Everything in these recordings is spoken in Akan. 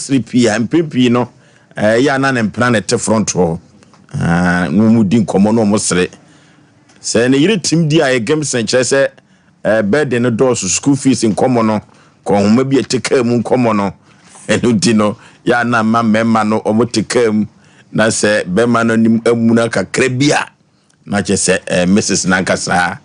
sere pii a, mpɛn pii no, ɛyɛ a na ne mpena na ɛte front hɔ. Na wɔn di nkɔmmɔ na wɔn sere. Sɛ ne yere tim di a ɛyɛ Gimson kyerɛ sɛ bɛɛden no dɔɔso, school fees nkɔmmɔ no, kɔnhoma bi a ɛte kaa mu nkɔmmɔ no, ɛno nti no, yɛ a na mma mmarima no wɔn te kaa mu na sɛ bɛrima no anim amuna kakra bi a, na kyerɛ sɛ Mrs. Nankasa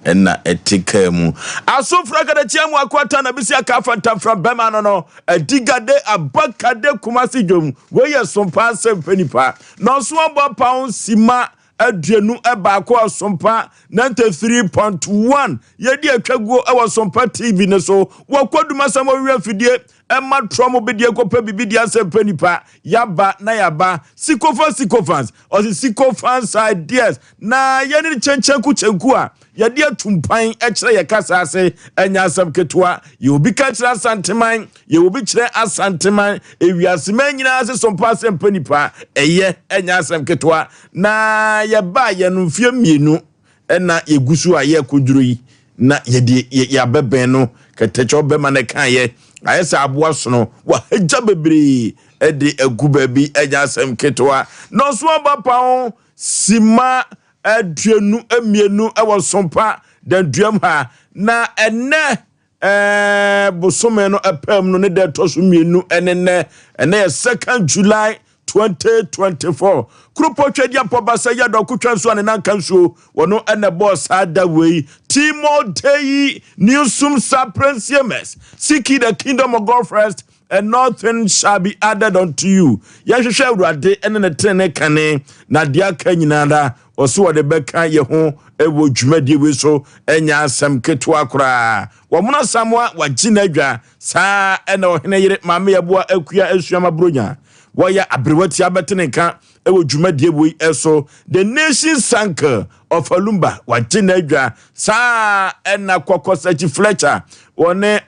ɛna ɛte kaa mu. Asofra kadakyia mu akwata na bisi aka afantamfra bɛrima no no, adigade abakade Kumasi dwom, wei yɛ sompa asɛm pɛ nipa, na ɔso abɔ apaw sima 21 Asompa 93.1 yɛdi atwaguo wɔ Sompa TV no so. Wɔkɔ dumasɛm ɔwia fidie ɛma trɔm bidie kɔpɛ biribi di asɛm pɛ nipa yaba na yaba sikofa sikofans ɔsi sikofans ideas na yɛne kyɛnkyɛnku kyɛnku a yɛde atumpan kyerɛ yɛ kasa ase ɛnyɛ asɛm ketewa. Yɛ obi ka kyerɛ Asanteman, yɛ obi kyerɛ Asanteman ewiaseman nyinaa se Sompa asɛm pɛ nipa ɛyɛ ɛnyɛ asɛm ketewa. Na yɛbaa yɛn no mfeɛ 2 ɛna yɛgu so a yɛrekɔduro yi na yɛde yɛabɛbɛn no kɛtɛkyɛw bɛma no ka yɛ ayɛ sɛ aboa sono wahagya bebree ɛde agu baabi ɛnyɛ asɛm ketewa. Na ɔso aba pa ho sima 22 ɛwɔ Sompa danduam ha na ɛnɛ bosome no ɛpɛm no ne dɛ ɛtɔ so 2 ɛne nnɛ ɛnɛ yɛ 2nd July 2024. Kuropɔ twɛdi apɔba sɛ yɛ dɔko twa nsuo a ne nanka nsuo wɔno ɛna bɔɔ saa da wei. Timotei Newsome Saprensiames, seek ye the kingdom of God first and nothing shall be added unto you. Yɛhwehwɛ Awurade ɛne ne tenene kane na deɛ aka nyinaa da ɔso wɔde bɛka yɛ ho ɛwɔ dwumadie wei so ɛnyɛ asɛm ketewa koraa. Wɔn Samoa wagye n'adwa saa ɛna ɔhene yere maame yɛboa akua asuama buronya wɔyɛ aberewati abɛtene nka ɛwɔ dwumadie wei ɛso. The Nation Sankel of Alumba wagye n'adwa saa ɛna Kɔkɔsakyi Fletcher wɔne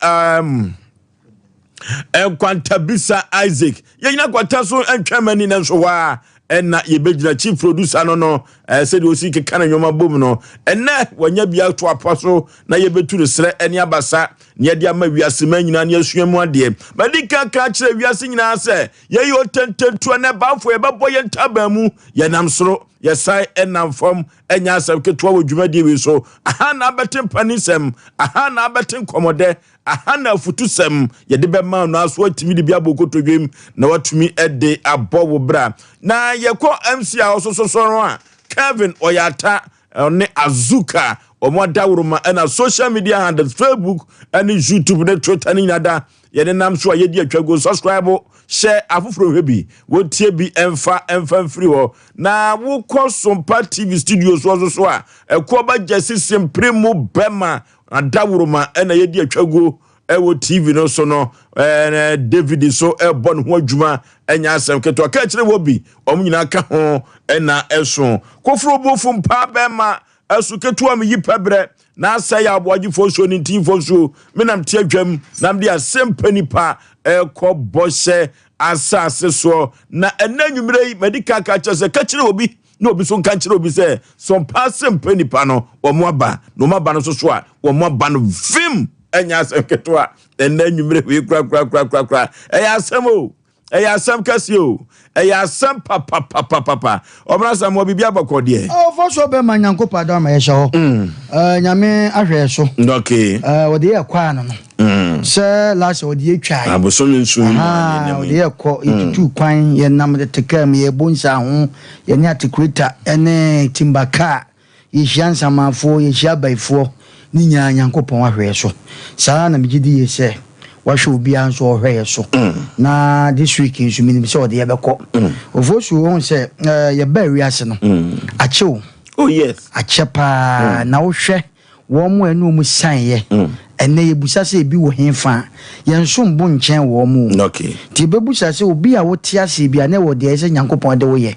Nkwantabisa Isaac yɛnyina kwata so ntwɛn ani na nso hɔ a ɛna yɛbɛgyina chief producer no sɛdeɛ ɔsi keka ne nnwoma bom no ɛnɛ wanya bi ato apa so na yɛbɛtu no serɛ ɛne abasa na yɛde ama wiase ma nyinaa ne asua mu adeɛ. Madi ka ka kyerɛ wiase nyinaa sɛ yɛyɛ ɔtɛntɛntuo ne baafo yɛbɛbɔ yɛn ntaban mu, yɛnam soro yɛsan ɛnam fam ɛnyɛ asɛm ketewa wɔ dwumadie wei so. Aha na abɛte mpanisɛm, aha na abɛte nkɔmmɔdɛ, aha na afutusɛm yɛde bɛma no aso atumi de bi abɔ kotodwem na watumi de abɔ wo bra. Na yɛkɔ MC a ɔsososo no a Kevin Ɔyata ɔne Azuka ɔmo adaworoma ɛna social media handles Facebook ɛne YouTube ne Twitter ne nyinaa da yɛde nam so a yɛdi atwa go. Subscribe, hyɛ afoforɔ hwɛ bi wɔtie bi ɛmfa ɛmfa mfiri hɔ. Na wokɔ Sompa TV studio so so so a ɛkoɔ ba gya sisi mpere mu bɛma adaworoma ɛna yɛdi atwa go ɛwɔ TV no so no. David so ɛbɔ ne ho adwuma ɛnyɛ asɛm ketewa ka kyerɛ wɔ bi ɔmo nyinaa ka ho ɛna ɛso koforo bofo mpa bɛma ɛso ketewa mi yi pɛbrɛ na asɛ yɛ aboagyefoɔ nsuo ne ntinfoɔ nsuo menam te adwam nam de asɛm pa nipa ɛkɔ bɔhyɛ asase soɔ. Na ɛnɛ nwummerɛ yi madi ka ka kyerɛ sɛ ka kyerɛ obi na obi so nka kyerɛ obi sɛ Sɔmpa asɛm pa nipa no wɔn aba na wɔn aba no so so a wɔn aba no vim ɛnyɛ asɛm ketewa. Ɛnɛ nwummerɛ wei kura kura kura kura kura ɛyɛ asɛm o, ɛyɛ asɛm kɛseɛ o, ɛyɛ asɛm papapapapa. Ɔmena asɛm wɔ biribi abɔkɔ deɛ. Ɔfɔ so bɛma Nyankopɔn adom ama yɛhyɛ hɔ. Nyame ahwɛ so. Wɔde yɛ kɔ ano no. Sɛ last wɔde yɛ twa. Abosom nsu. Wɔde yɛ kɔ yɛtutu kwan yɛnam de te kaa mu yɛbɔ nsa ho yɛne atekureta ɛne timba kaa yɛhyia nsamanfoɔ yɛhyia abayifoɔ ne nyinaa Nyankopɔn ahwɛ so. Saa na megye di yɛ sɛ wahwɛ obiara nso ɔhwɛ yɛ so. Na this week nso menim sɛ ɔde yɛbɛkɔ. Ofo so wɔn sɛ yɛbaa wiase no akyɛ o. Oh yes. Akyɛ paa na wohwɛ wɔn mu a ɛne wɔn san yɛ. Ɛnɛ yɛbusa sɛ ebi wɔ hefa yɛn nso mbo nkyɛn wɔn mu. Nti yɛbɛbusa sɛ obi a wote aseɛ bi a na ɛwɔ deɛ ɛsɛ Nyankopɔn de woyɛ.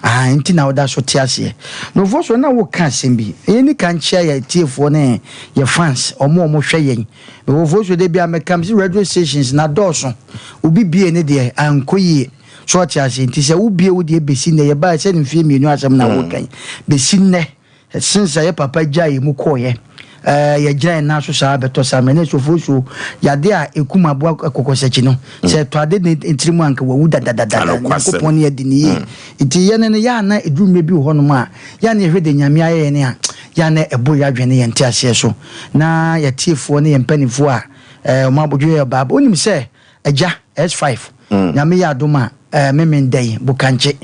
Nti na woda so te aseɛ. Na ofo so na woka asɛm bi. Ɛyɛ ni ka nkyia yɛ tiefoɔ ne yɛ fans ɔmo a ɔmo hwɛ yɛn. Ofo so de bi a mɛka sɛ radio stations na dɔɔso. Obi bie ne deɛ ankɔ yie. So ɔte aseɛ nti sɛ wobie wo deɛ bɛsi nnɛ yɛbaa sɛ ne mfeɛ 2 asɛm na wokan. Bɛsi nnɛ since yɛ papa gya yɛ mu kɔɔyɛ. Ɛɛ, yɛgyina yɛn nan so saa bɛtɔ saa mmerɛ na ɛsofoosuo yadeɛ a ɛkum aboa kɔkɔsakyi no, sɛ ɛtɔ ade ne tiri mu a anka wawu dadadada. Nyankopɔn ne adi ne yie. Nti yɛne no, yɛ a na ɛduru mmerɛ bi wɔ hɔnom a, yɛ a na yɛhwɛ deɛ Nyame ayɛ yɛn a, yɛ a na ɛboro yɛn adwene ne yɛn nteaseɛ so. Na yɛatiefoɔ ne yɛn mpanimfoɔ a, ɛɛ, wɔn abodwo yɛ ɔbaa. Wonim sɛ Agya, S5, Nyame yɛ adom a, eh, memen da yi, Bokankye,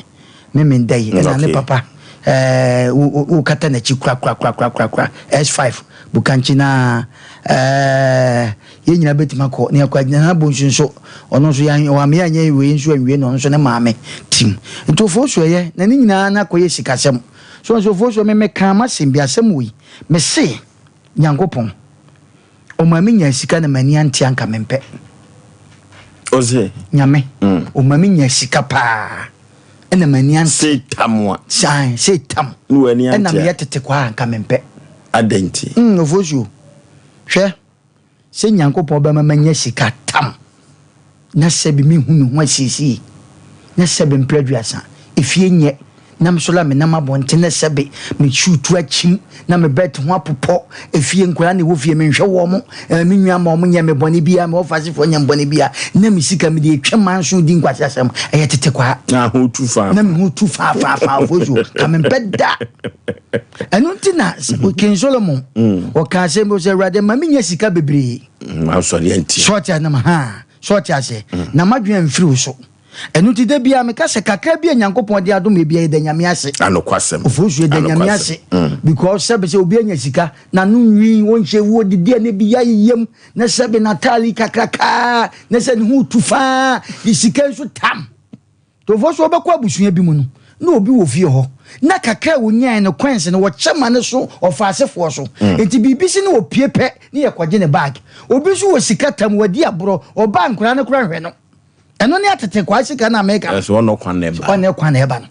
memen da yi, ɛna ne papa, eh, wo kata n'akyi kura kura kura kura kura kura, S5, Bokankye na, eh, yɛn nyinaa bɛtumi akɔ, ne akɔ agyina na bonsu nso, ɔno nso yɛn, wame anyɛ wei nso anwie na ɔno nso ne maame tim. Nti ofosu ɛyɛ, na ne nyinaa na akɔyɛ sikasɛm. So nso ofosu me mekaa m'asɛm bi, asɛm wei, mese, Nyankopɔn, Ɔmaa me nyaa sika na m'ani ante anka mempɛ. Ose. Nyame, ɔma me nyaa sika paa ɛna m'ani ante. Sei tam a. Saa, sei tam. Ne w'ani ante a. Ɛna meyɛ tete kwaa anka mempɛ. Adɛn nti? Ofosuo, hwɛ, sɛ Nyankopɔn bɛma manya sika tam. Na sɛbe mehu me ho asiesie, na sɛbe mprɛ aduasa, efie nyɛ, na me so la menam abɔnten, na sɛbe me shoe tu akyim, na me belt ho apopɔ, efie nkwadaa na ɛwɔ fie menhwɛ wɔn, eh, me nua ma wɔn nyɛ me bɔne biara, me wɔfasefoɔ nyɛ me bɔne biara, na me sika mede atwa manso di nkwaseasɛm, ɛyɛ tete kwaa. Na ho tu faa. Na me ho tu faa faa faa fosuo, ka mempɛ da. Ɛno nti na King Solomon, ɔkaa asɛm bi sɛ, Awurade ma menya sika bebree. Asɔre antia. So ɔte anam ha? So ɔte ase? Na m'adwene amfiri wo so. Ɛno nti da biara meka sɛ kakra bi a Nyankopɔn de adom yɛ biara yɛda Nyame ase. Anokwasɛm. Ofosu yɛda Nyame ase. Because sɛbe sɛ obi anya sika na no nwi ɔnhyɛ wu ɔdidi a ne bi ayeyam na sɛbe n'ataale kakrakaa na sɛ ne ho tu faa de sika nso tam. Tofo so ɔbɛkɔ abusua bi mu no, na obi wɔ fie hɔ, na kakra a onyae no, coins no, wɔkyɛ ma no so ɔfa asefoɔ so. Enti biribi si na opue pɛ ne yɛkɔgye ne bag. Obi nso wɔ sika tam, wadi aborɔ, ɔba a nkwadaa no koraa nhwɛ no. Ɛno ne atetekwaa sika no a meka no. Ɛsɛ ɔno kwan na ɛba. Ɔno kwan na ɛba no.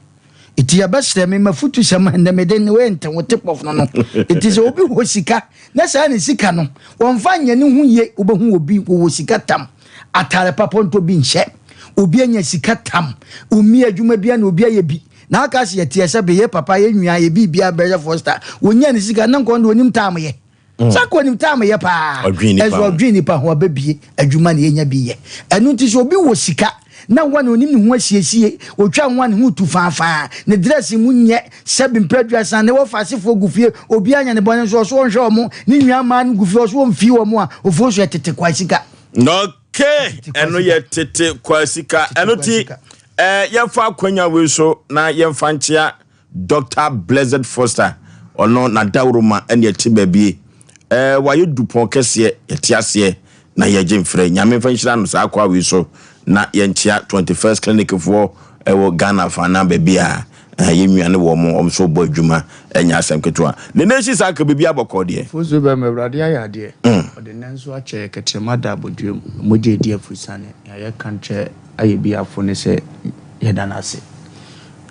Eti yɛbɛsrɛ me mafutusɛm a nnɛ mede ne wei nte wo tip off no no. Eti sɛ obi wɔ sika na saa ne sika no, wɔmfa nyɛ ne ho yie, wobɛhu obi wɔwɔ sika tam. Atare papa ɔntɔ bi nhyɛ. Obi anya sika tam. Ɔmmi adwuma bia na obi ayɛ bi. Na aka se yɛteɛ sɛ beyɛ papa yɛ nua yɛ biribia bɛyɛ foster. Ɔnya ne sika na nka ɔno deɛ ɔnim tam yɛ. Sɛ nka ɔnim tam yɛ paa. Ɛso ɔdwen nipa ho ɔbɛbie adwuma na yɛnya bi yɛ. Ɛno nti sɛ obi wɔ sika na wa na ɔnim ne ho asiesie, ɔtwa ho a ne ho tu faafaa, ne dress mu nyɛ sɛbi mprɛ aduasa, ne wɔfa asefoɔ gu fie, obi anya ne bɔne nso ɔso ɔnhwɛ wɔn, ne nua mmaa no gu fie ɔso ɔmfii wɔn a, ofuo so yɛ tete kwa sika. Okay, ɛno yɛ tete kwa sika. Ɛno ti eh, yɛmfa akwanya wei so na yɛmfa nkyea Dr. Blessed Foster. Ɔno n'adaworoma ɛne ɛte baabi. Eh, wayɛ dupɔn kɛseɛ, yɛte aseɛ na yɛgye mfrɛ. Nyame mfa nhyira no saa kwa wei so na yɛnkyea 21st Clinic foɔ ɛwɔ Ghana fa na baabi a eh, yɛn nua ne wɔn wɔn nso bɔ adwuma ɛnyɛ asɛm ketewa. Ne nan si saa ka biribi abɔkɔ deɛ. Fosuo bɛma Awurade ayɛ adeɛ. Ɔde nnɛ nso akyɛ yɛ kɛtrɛma da abodwoeɛ mu. Mogya edi afurusane. Nea yɛka nkyerɛ ayɛbiafo ne sɛ yɛda no ase.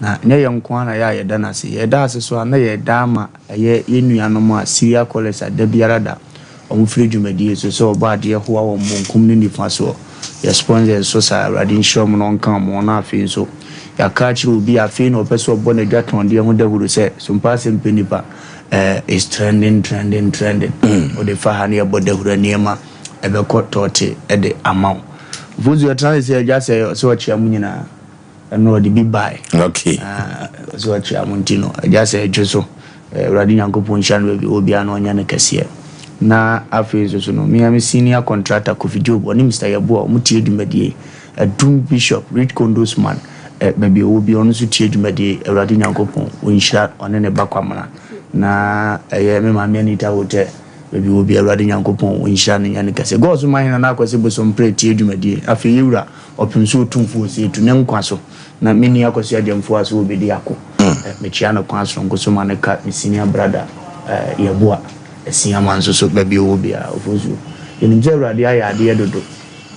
Na nyɛ yɛn nko ara na yɛ a yɛda no ase. Yɛda ase so a na yɛda ama ɛyɛ yɛn nuanom a Syria College a da biara da wɔn firi dwumadie so sɛ ɔbɔ adeɛ hoa wɔn bonkum ne nifa soɔ. Yɛ sponsors nso saa, Awurade nhyira wɔn na ɔnka wɔn ho. Na afei nso yɛaka akyerɛ obi a afei na ɔpɛ sɛ ɔbɔ n'adwatɔndeɛ ho dawuro sɛ Sompa Asɛm Pɛ Nipa eh, is trending, trending, trending. Wode fa ha na yɛbɔ dawuro a nneɛma ɛbɛkɔ tɔɔte de ama wo. Mfomsoɔ yɛtena ase sɛ agya sɛ sɛ ɔkyea mo nyinaa. Ɛno ɔde bi bae. Okay. Na ɔsɛ ɔkyea mo nti no, agya sɛ ɛdwo so. Awurade Nyankopɔn nhyira no baabi ɔwɔ biara na ɔnyɛ no kɛseɛ. Na afei nso so no, me ara me senior contractor Kofi Job, ɔne Mister Yeboah, wɔn tie dwumadie yi. Adum Bishop, Rich Condos man, baabi ɔwɔ biara ɔno nso tie dwumadie yi. Awurade Nyankopɔn ɔnhyira ɔne ne ba Kwamena. Na ɛyɛ me maame Anita Hotɛ, baabi ɔwɔ biara Awurade Nyankopɔn ɔnhyira no nyɛ no kɛseɛ. God so Mahene Nana Akwasi Bosompre tie dwumadie yi. Afei yɛwura. Ɔpem sɛ Otumfoɔ Osei tu ne nkwa so na me nua Kwasi Agyamfo a sɛ obedi ako. Mekyea no kwan soronko so ma no ka me senior brother Yeboah Asiamah nso so baabi a ɔwɔ biara. Ofosu, yɛnim sɛ Awurade ayɛ adeɛ dodo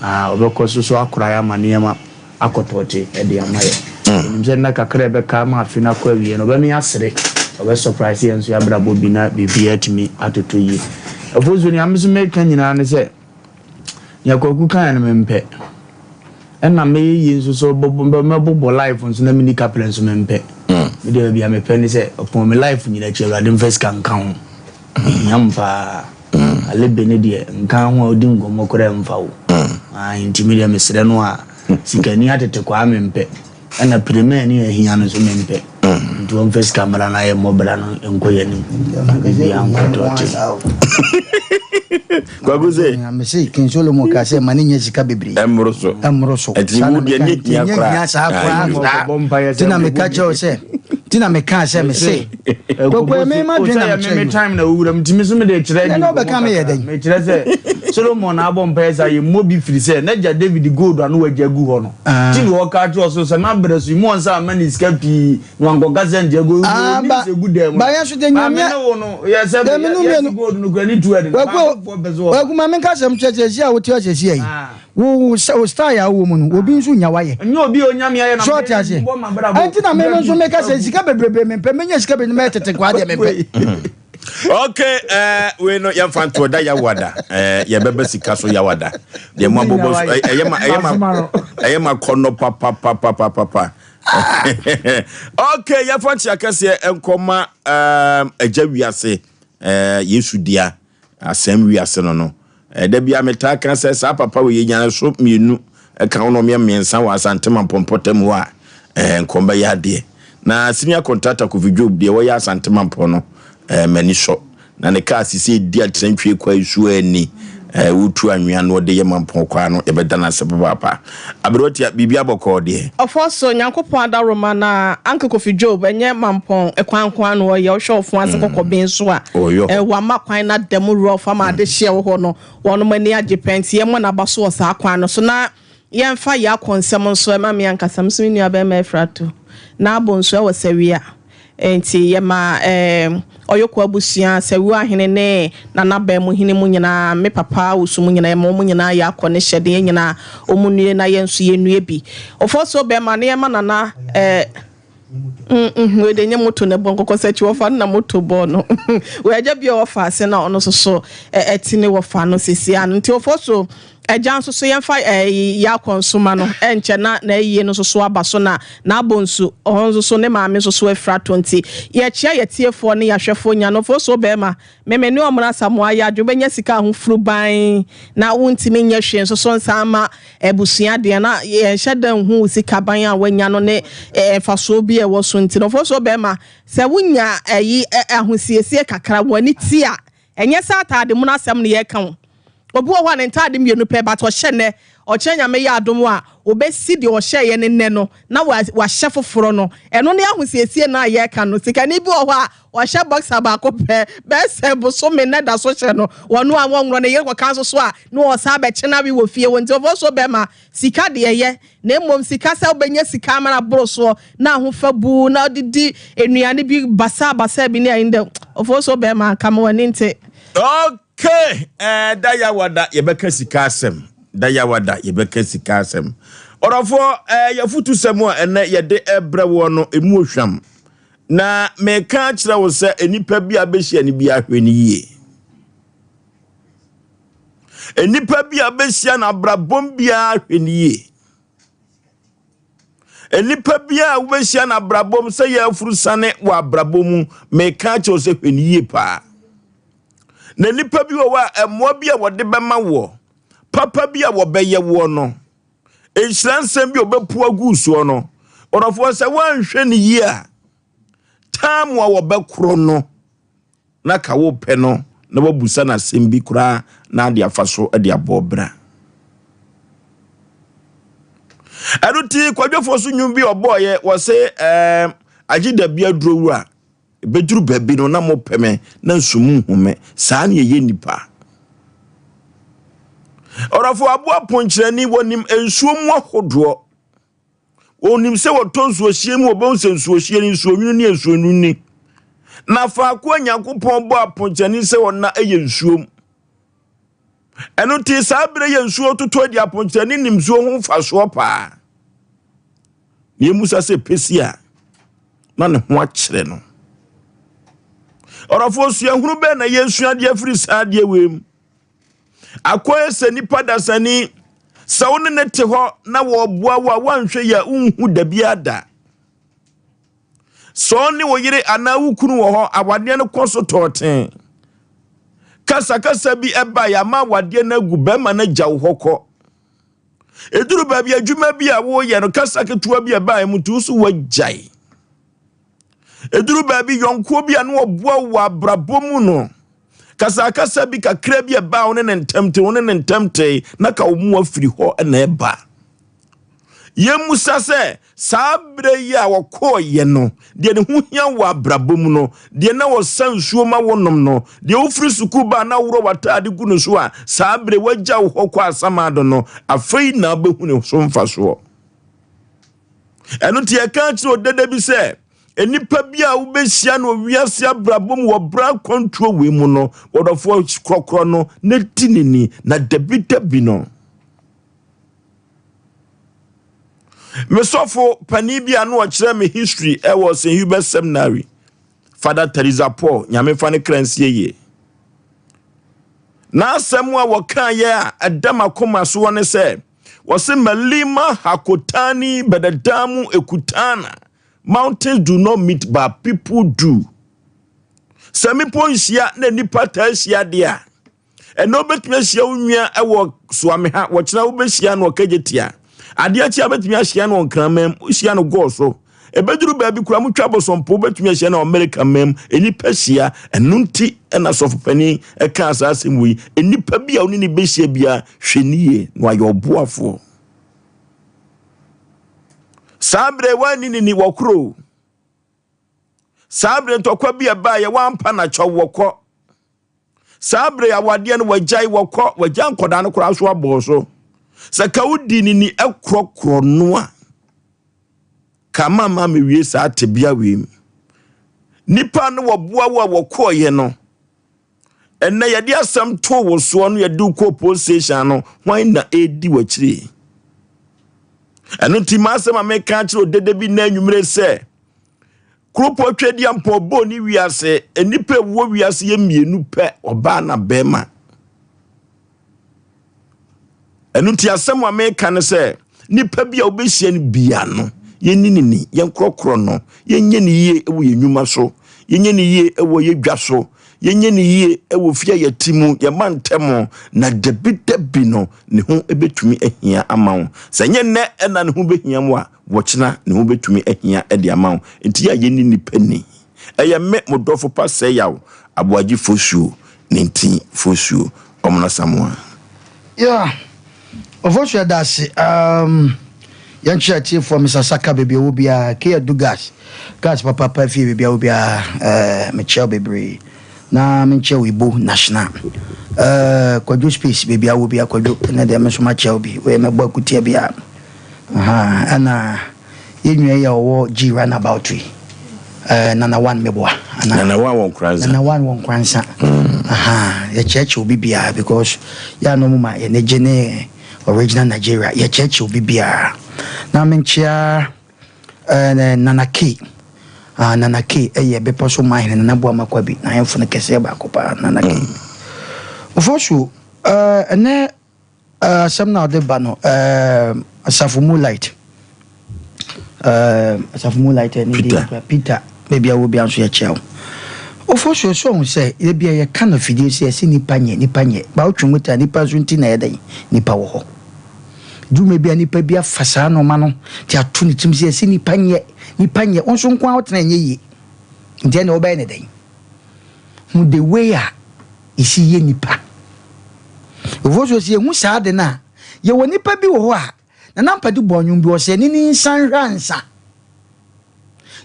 na ɔbɛkɔ so so akora yɛn ama nneɛma akɔ tɔɔte de ama yɛn. Yɛnim sɛ nna kakra a ɛbɛka ama afe no akɔ awieɛ no ɔbɛma yɛasere, ɔbɛ surprise yɛn nso yɛn abrabɔ bi na biribiara atumi atotɔ yie. Ofosu, nea me nso meka nyinaa ne sɛ, Nea Kwaku kaeɛ no mempɛ. Ɛna mɛyɛ yie nso sɛ mɛbobɔ life nso na menni kaprɛ nso mempɛ. Me deɛ baabi a mepɛ ne sɛ ɔpɔn me life nyina akyi Awurade mfa sika nka ho. Ɛhia me paa. Alebe ne deɛ nka ho a wodi nkɔmmɔ koraa mfa wo. Ae, nti me deɛ mesrɛ no a, sikani atete kwaa mempɛ, ɛna piremɛɛ ne ahia no nso mempɛ. Nti wɔmfa sika mmra na yɛmmɔ bra no nkɔ yɛn anim. Na biribiara nkɔ tɔɔte. Kwaku se. Mese King Solomon ka sɛ ma ne nya sika bebree. Ɛmmoro so. Ɛmmoro so. Ɛti wo deɛ nyɛ hia koraa. Nyɛ hia saa koraa. Ti na meka kyerɛ wo sɛ ti na meka sɛ mese. Kwaku ɛmɛ ma dwen na mekyerɛ yi. Time na owura mu ti mi so mi de kyerɛ. Ɛna ɔbɛka mi yɛ dɛn. Mekyerɛ sɛ Solomon na abɔ mpaeɛ sɛ yɛ mmɔ bi firi sɛ n'agya David gold ano wagya gu hɔ no. Ti na ɔka kyerɛ so sɛ n'abrɛ so mu ɔnsa ama ne sika pii na wankɔka sɛ nkyɛ gold Ah, onim ba sɛ gu dan mu. ba yɛn so de Maame nyame ne wo no yɛ sɛ Dɛm no yɛ mmienu. si gold no kura ne tu ɛde no. Kwaku Baako pɛ so ɔfa. Kwaku ma menka asɛm kyerɛ sɛ si a wote ɔsɛ si ayi. Ah. Wo wo sɛ wo style a wowɔ mu no obi nso nya wayɛ. Nyɛ obi a onyame ayɛ na So ɔte aseɛ. bɔ m'abrabɔ. Ɛnti na me nso meka sɛ sika bebrebe mempɛ menya sika bebrebe mɛyɛ tete nkwaa deɛ mempɛ. Okay, eh, wei no yɛmfa ntoɔ da yawada eh, yɛbɛbɛ sika so yawada deɛ mo abobɔ so ɛyɛ ma ɛyɛ ma ɛyɛ ma kɔnɔ papapapapapa. Okay, yɛfa nkyea kɛseɛ nkɔma um, agya wiase uh, Yesu dea asɛm wiase no no. Da bia metaa ka sɛ saa papa wei yɛnya no so mmienu ɛka wo na ɔmeɛ mmiɛnsa wɔ Asante Mampɔn mpɔtam hɔ a eh, nkɔm bɛyɛ adeɛ. Na senior contractor Kofi Job deɛ wɔyɛ Asante Mampɔn no eh, m'ani sɔ. Na ne kaa sisi edi atrantwie kwa nsuo ani eh, wotu anwea na ɔde yɛ Mampɔn kwaa no yɛbɛda no ase papaapa. Aberewa tia biribi abɔkɔɔ deɛ. Ɔfɔ so Nyankopɔn adaworoma na Uncle Kofi Job ɛnyɛ Mampɔn kwan nko ara na ɔyɛ, wohwɛ ɔfo ase kɔkɔben nso a Ɔyɔ hɔ. wama kwan no ada mu rough ama adehyeɛ wɔ hɔ no wɔnom ani agye paa nti yɛmmɔ n'aba so wɔ saa kwan no so na yɛmfa yɛn akɔ nsɛm nso ɛma me ankasa me nso me nua bɛrima Afirato n'abo nso ɛwɔ Sawia. Enti yɛma Ɔyoko abusua, Sawuo ahene ne Nana Baamuhene mu nyinaa, me papa Owusu mu nyinaa, yɛma wɔn nyinaa yɛ akɔ ne hyɛden, yɛn nyinaa wɔn nnue na yɛn nso yɛnnue bi. Ofosuo bɛrima no yɛma Nana eh, mm, mm, wei deɛ nyɛ moto na ɛbɔ nkɔkɔ sɛ akyi wɔfa no na moto bɔɔ no. Wei agya bi a ɔwɔ ase na ɔno nso so ɛte ne wɔfa no sisi ano. Nti Ofosuo Agya nso so yɛmfa ɛɛ yɛ akɔnsoma no ɛnkyɛ na n'ayie no nso so aba so na n'abonsu ɔhɔ nso so ne maame nso so afira to nti yɛkyea yɛtiefoɔ ne yɛahwɛfoɔ nya no fosuo bɛrima meme ne ɔmena Asamoah yɛ adwo bɛnya sika ho furu ban na wontumi nyɛ hwee nso so nsan ma abusua deɛ na yɛnhyɛ da nhu wo sika ban a wanya no ne mfasoɔ bi a ɛwɔ so nti no fosuo bɛrima sɛ wonya ɛyi ahosiesie kakra w'ani ti a ɛnyɛ sɛ ataade mu no asɛm no yɛka wo. Obi wɔ hɔ a ne ntaade mmienu pɛ but ɔhyɛ nnɛ, ɔkyena Nyame yɛ adom a obɛsi deɛ ɔhyɛeɛ no nnɛ no na wahyɛ foforɔ no. Ɛno ne ahosiesie no a yɛka no. Sikani bi wɔ hɔ a ɔhyɛ boxer baako pɛ bɛyɛ sɛ bosome na da so hyɛ no. Ɔno a wɔnworɔ ne yere kɔka nso so a na ɔsan bɛkye no awe wɔ fie hɔ. Nti ɔfɔ so bɛma sika deɛ ɛyɛ na mmom sika sɛ wobɛnya sika ama no aboro soɔ na ahofa bu na wode di nnuane bi basaa basaa bi ne ayi dɛ ɔfɔ so bɛma nka ma w'ani nte. Okay, eh, da yawada yɛbɛka sika asɛm. Da yawada yɛbɛka sika asɛm. Ɔdɔfoɔ, eh, yɛfotu sɛm a ɛnɛ yɛde ɛbrɛ woɔ no emu ohwam. Na meka akyerɛ wo sɛ nnipa bi a bɛhyia no bi ahwɛ no yie. Nnipa bi a bɛhyia no abrabɔm biara hwɛ no yie. Nnipa bi a wobɛhyia no abrabɔm sɛ yɛ afurusane wɔ abrabɔ mu, meka akyerɛ wo sɛ hwɛ no yie paa. Na nnipa bi wɔ hɔ a mmoa bi a wɔde bɛma woɔ, papa bi a wɔbɛyɛ woɔ no, nhyira nsɛm bi a wɔbɛpu agu soɔ no, ɔdɔfoɔ sɛ woanhwɛ no yie a, taamu a wɔbɛkorɔ no na ka wopɛ no na wabusa no asɛm bi koraa na ade afa so de abɔ bra. Ɛno ti kwadwofoɔ so nnwom bi ɔbɔɔyɛ wɔ se ɛɛm agye da bi aduro wura bɛduru baabi no na mopɛ me na nso munhu me. Saa ne ɛyɛ nipa. Ɔdɔfo aboa ponkyerɛni wɔnim nsuo mu ahodoɔ. Wɔnim sɛ wɔtɔ nsuohyeɛ mu wɔbɛhu sɛ nsuohyeɛ no nsuonwunu ne nsuonwunu ni. Na faako a Nyankopɔn bɔ aponkyerɛni sɛ ɔna yɛ nsuom. Ɛno nti saa berɛ yɛ nsuo totɔ di aponkyerɛni nim nsuo ho mfasoɔ paa. Na yɛmusa sɛ pɛsi a na ne ho akyerɛ no. Ɔdɔfoɔ suahunu bɛn na yɛsua deɛ afiri saa adeɛ wei mu? Akɔyɛ sɛ nipa dasani sɛ wo ne ne te hɔ na wɔboa wo a woanhwɛ yɛ a wonhu da biara da. Sɛ ɔne wo yere anaa wo kunu wɔ hɔ awadeɛ no kɔ so tɔɔten. Kasakasa bi ɛbaeɛ ama awadeɛ no agu, bɛrima no agya wo hɔ kɔ. Ɛduru baabi adwuma bi a woyɛ no, kasa ketewa bi a ɛbaeɛ mu nti wo so woagyae. Ɛduru baabi yɔnkoɔ bi a na ɔboa wo wɔ abrabɔ mu no, kasakasa bi kakra bi a ɛbaa wo ne ne ntam te, wo ne ne ntam tee, na ka wo mu afiri hɔ na ɛba. Yɛmmusa sɛ, saa berɛ yi a wɔkɔɔeɛ no, deɛ ne ho hia wɔ abrabɔ mu no, deɛ na wɔsa nsuo ma wonom no, deɛ wofiri sukuu ba a na worɔ w'ataade gu no so a saa berɛ wagya wo hɔ kɔ asamando no, afei na wobɛhu ne so mfasoɔ. Ɛno nti yɛka kyerɛ odada bi sɛ, nnipa bi a wobɛhyia no wɔ wiase abrabɔ mu wɔ berɛ akwantuo wei mu no, wɔdɔfoɔ korɔkorɔ no na di ne ni, na dabidabi no. Me sɔfo panin bi a na ɔkyerɛ me history ɛwɔ St. Hubert Seminary, Father Teresa Paul, Nyame fa ne kra nsie yie. N'asɛm a wɔkaeɛ a ɛda m'akoma soɔ ne sɛ, wɔse Malima Hakotani Bedadamu Ekutana, mountains do not meet but people do. Sɛ mmepɔ nhyia na nnipa taa hyia deɛ a, Ɛnɛ wobɛtumi ahyia wo nua wɔ Soame ha, wɔkyena wobɛhyia no ɔkagye tia. Adeɛ akyi a wobɛtumi ahyia no Nkraman mu, wohyia no gɔɔ so. Ɛbɛduru baabi koraa motwa bosompo wobɛtumi ahyia no Amerika man mu. Nnipa hyia, ɛno nti ɛna sɔfopanin ɛkaa saa asɛm wei. Nnipa bi a wo ne ne bɛhyia biara, hwɛ ne yie na wayɛ ɔboafoɔ. Saa berɛ woanni ne ni wɔ koro. Saa berɛ ntɔkwa bi a ɛbaeɛ woampa no akyɛw wɔkɔ. Saa bere awadeɛ no wagyae wɔkɔ wagya nkɔdaa no koraa so abɔɔ so. Sɛ ka wodi ne ni ɛkorɔkorɔ no a ka ma ma mewie saa tebea wei mu. Nipa no wɔboa wo a wɔkɔɔyɛ no ɛnɛ yɛde asɛm too wo soɔ no yɛde wo kɔɔ police station no hwan na ɛredi w'akyiri? Ɛno nti m'asɛm a meka akyerɛ odede bi nnɛ anwummere sɛ Kuropɔn Tweaduampɔn bɔɔ ne wiase. Nnipa a ɛwɔ wiase yɛ mmienu pɛ, ɔbaa na bɛrima. Ɛno nti asɛm a meka ne sɛ, nipa bi a wobɛhyia no bia no, yɛnni ne ni, yɛnkorɔkorɔ no, yɛnyɛ ne yie wɔ yɛn nnwuma so, yɛnyɛ ne yie wɔ yɛn dwa so, yɛnyɛ ne yie wɔ fie a yɛte mu, yɛma ntɛm, na dabidabi no, ne ho bɛtumi ahia ama wo. Sɛ nyɛ nnɛ ɛna ne ho bɛhia mu a, Wɔkyena ne ho bɛtumi ahia de ama wo. Nti yɛ a yɛnni nnipa ni. Ɛyɛ me, mo dɔfo pa Sɛyaw, Aboagye Fosuo, ne nti Fosuo, Ɔmono Asamoah. Yeah, Ofosu yɛda ase. Um, yɛnkyerɛ atiefoɔ Mr. Saka baabi a ɛwɔ biara, K Adu Gas, Gas papaapa fie baabi a ɛwɔ biara, uh, mekyerɛ wo bebree. Na menkyerɛ wo Ibo National. Uh, Kwadwo Space baabi a wɔ biara, Kwadwo, ɛnɛ deɛ me nso makyerɛ wo bi, wei mɛbɔ akutia biara. Ahaa ɛna yɛn nua yi a ɔwɔ G runabout yi ɛɛ Nana One meboa ana Nana One wɔ Nkoranza. Nana One wɔ Nkoranza. Ahaa yɛkyerɛkyerɛ obi biara because yɛ a na ɔmo ma yɛn ani gye ne original Nigeria yɛkyerɛkyerɛ obi biara na menkyea ɛɛ Nana K ah Nana K ɛyɛ bepɔ so manhene Nana Boama Kwabi n'ahemfo no kɛseɛ baako paa Nana K. Ofosu ɛɛ ɛnɛ. Eh, asɛm na ɔde ba no, eh, asafo mu light. Eh, asafo mu light ɛne Peter. Deɛ, Peter, baabi a wɔ bia nso yɛkyia wo. Ofo so so ɔhu sɛ ebi a yɛka no fidie sɛ yɛse nipa nyɛ, nipa nyɛ. Ba wotwe mu ta nipa nso nti na ɛyɛ dɛn? Nipa wɔ hɔ. Dwuma bi a nipa bi afa saa nneɛma no te ato ne tirim sɛ yɛse nipa nyɛ, nipa nyɛ. Wo nso nko ara wotena ɛnyɛ yie. Nti ɛnna wobɛyɛ ne dɛn? Hu the way a yɛsi yɛ nipa. Ofosuo sɛ yɛhu saa ade no a, yɛwɔ nipa bi wɔ hɔ a, Nana Ampadu bɔɔ nnwom bi, ɔsɛ ne ni nsa nhwɛ ansa.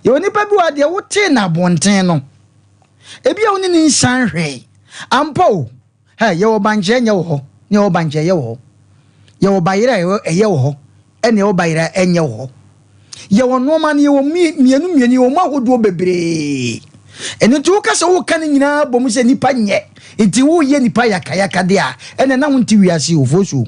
Yɛwɔ nipa bi wɔ a deɛ wotee no abɔnten no, ebi a wo ne ne nsa nhwɛe. Ampa o, Hɛ, yɛwɔ bankye a ɛnyɛ wɔ hɔ, ne yɛwɔ bankye a ɛyɛ wɔ hɔ. Yɛwɔ bayerɛ a ɛyɛ wɔ hɔ, ɛne yɛwɔ bayerɛ a ɛnyɛ wɔ hɔ. Yɛwɔ nnoɔma no, yɛwɔ mmienu mmienu, yɛwɔ mu ahodoɔ bebree. Ɛno nti woka sɛ woka ne nyinaa bɔ mu sɛ nipa nyɛ, nti woyɛ nipa yakayaka deɛ a, ɛnna na wonte wiase o, fosuo.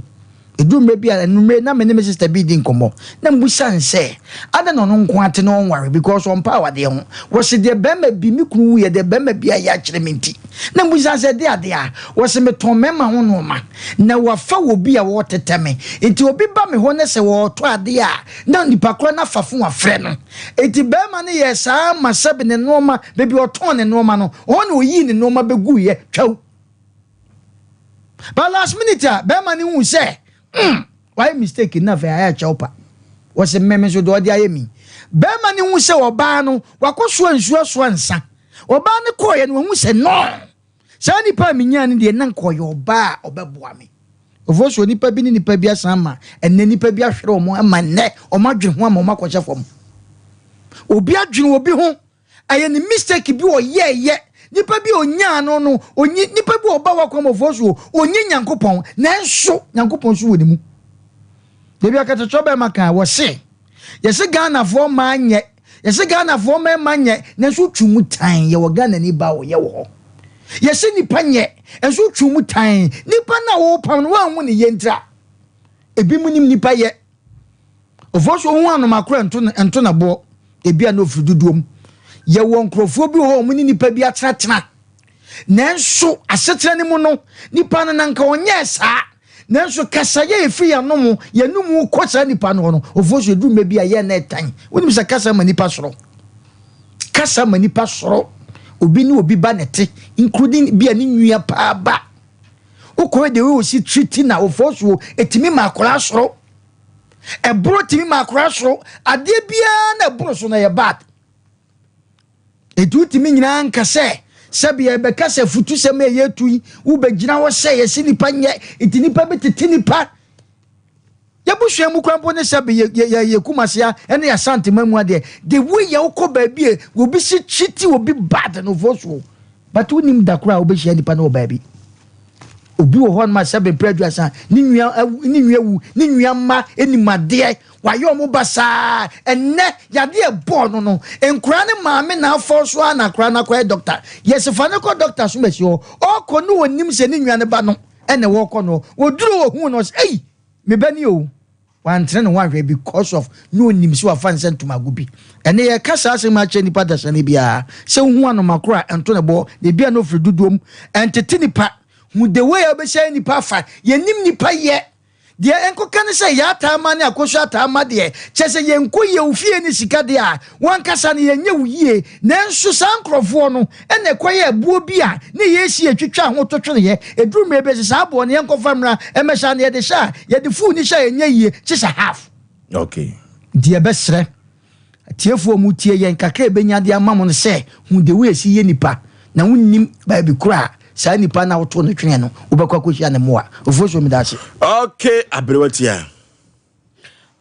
Ɛduru mmerɛ bi a, anwummerɛ na me ne me sister bi redi nkɔmmɔ, na mebisa no sɛ, adɛn na ɔno nko ara te na ɔnware because ɔmpɛ awadeɛ ho. Wɔse deɛ barima bi, me kunu wuiɛ, deɛ barima bi ayɛ akyerɛ me nti. Na mebisa no sɛ, ɛdeɛ adeɛ a? Wɔse metɔn mmarima ho nnoɔma, na wafa obi a ɔretetɛ me. Nti obi ba me hɔ na sɛ ɔretɔ adeɛ a, na nipa korɔ no afa fon afrɛ no. Nti barima no yɛɛ saa ma sɛbe ne nnoɔma, baabi a ɔtɔn ne nnoɔma no, hɔ na ɔyii ne nnoɔma bɛguiɛ, twaw. But last minute a bɛrima no hu sɛ wayɛ mistake na afei ayɛ kyɛw pa. Wɔsɛ mmɛmɛ nso deɛ ɔde ayɛ mi. Bɛrima no hu sɛ ɔbaa no wakɔ soa nsuo asoa nsa. Ɔbaa no kɔɔyɛ no wahu sɛ no. Saa nipa a menyaa no deɛ na nka ɔyɛ ɔbaa a ɔbɛboa me. Ofo so nipa bi ne nipa bi asan ma ɛnɛ nipa bi ahwere wɔn ama nnɛ wɔn adwene ho ama wɔn akɔhyɛ fam. Obi adwene obi ho ɛyɛ ne mistake bi ɔyɛɛyɛ nipa bi onyaa no onyi nipa bi ɔba wakɔ ofo so onye Nyankopɔn, nanso Nyankopɔn so wɔ ne mu. Debi akatatwa bɛrima kan wɔ se yɛsɛ Ghanafoɔ mmaa nyɛ, yɛsɛ Ghanafoɔ mmarima nyɛ, nanso twi mu tan yɛwɔ Ghana ni ba ɔyɛ wɔ hɔ. Yɛsɛ nipa nyɛ, nso twi mu tan nipa na wɔpam no wɔn ne yɛ ntira. Ebi mu nim nipa yɛ. Ofo so ohun anomakora nto na boɔ ebi a na ofiri dodoɔ mu. Yɛwɔ nkurɔfoɔ bi wɔ hɔ a wɔn ne nipa bi atenatena, nanso asetena ne mu no nipa no nanka ɔnyɛ saa, nanso kasayɛ efiri yɛn nom yɛn num kɔ saa nipa no hɔ no, ofo so edu mɛ bi a yɛn na ɛtan. Wonim sɛ kasa ma nipa soro, kasa ma nipa soro. Obi ne obi ba ne te, including bi a ne nua paa ba wokɔ de wo si treat na ofo so etimi ma akora soro. Ɛboro timi ma akora soro. Adeɛ biara na ɛboro so na yɛ bad. Etu timi nyinaa nka sɛ sɛbi yɛbɛka sɛ futu sɛm a yɛtu yi wobɛgyina hɔ sɛ yɛsi nipa nyɛ nti nipa bi tete nipa. Yɛbusua mu kora mpo ne sɛbi yɛ kumasea ɛne yɛ mu adeɛ, the way yɛ wokɔ baabi a obi si treat obi bad no fo so, but wonim da koro a wobɛhyia nipa no wɔ baabi. Obi wɔ hɔ nom a sɛbi mpere 30 ne nua ne nua wu, ne nua mma anim adeɛ wayɛ ɔmo basaa. Ɛnɛ yadeɛ bɔɔ no nkora ne maame na afɔ so a na akora no akɔyɛ doctor. Yɛsɛ fa ne kɔ doctor so bɛsi hɔ ɔkɔ ne onim sɛ ne nua ne ba no ɛna wɔkɔ no wɔduru ohun no ɔsɛ ɛyi me ba ni o, wantene ne ho ahwɛ because of ne onim sɛ wafa nsɛ ntomago bi. Ɛne yɛka saa asɛm akyerɛ nipa dasane biara sɛ wohu anomakoro a ɛnto ne bɔ na ebi a no ofiri dodoɔ mu. Ɛntete nipa hu the way a wobɛhyɛ nipa afa. Yɛnim nipa yɛ deɛ nkɔka ne sɛ yɛataa ma ne akɔso ataa ma deɛ kyɛ sɛ yɛnkɔ yie wo fie ne sika deɛ a wankasa no yɛnyɛ wo yie, nanso saa nkurɔfoɔ no ɛna ɛkɔyɛ ɛboɔ bi a ne yɛsi atwitwa ho to tweneɛ. Ɛduru mmerɛ bi sɛ saa aboɔ no yɛnkɔfa mmra ɛmɛhyɛ no, yɛde hyɛ a yɛde fuu ne hyɛ a ɛnyɛ yie kye sɛ half. Nti yɛbɛsrɛ atiefoɔ mu tie yɛn kakra ɛbɛnya de ama mo no sɛ hu de wo esi yɛ nipa na wonnim baabi koro a saa nipa na woto no twene no wobɛkɔ akɔhyia ne mmoa. Ofuo so meda ase. Okay, aberewa tia.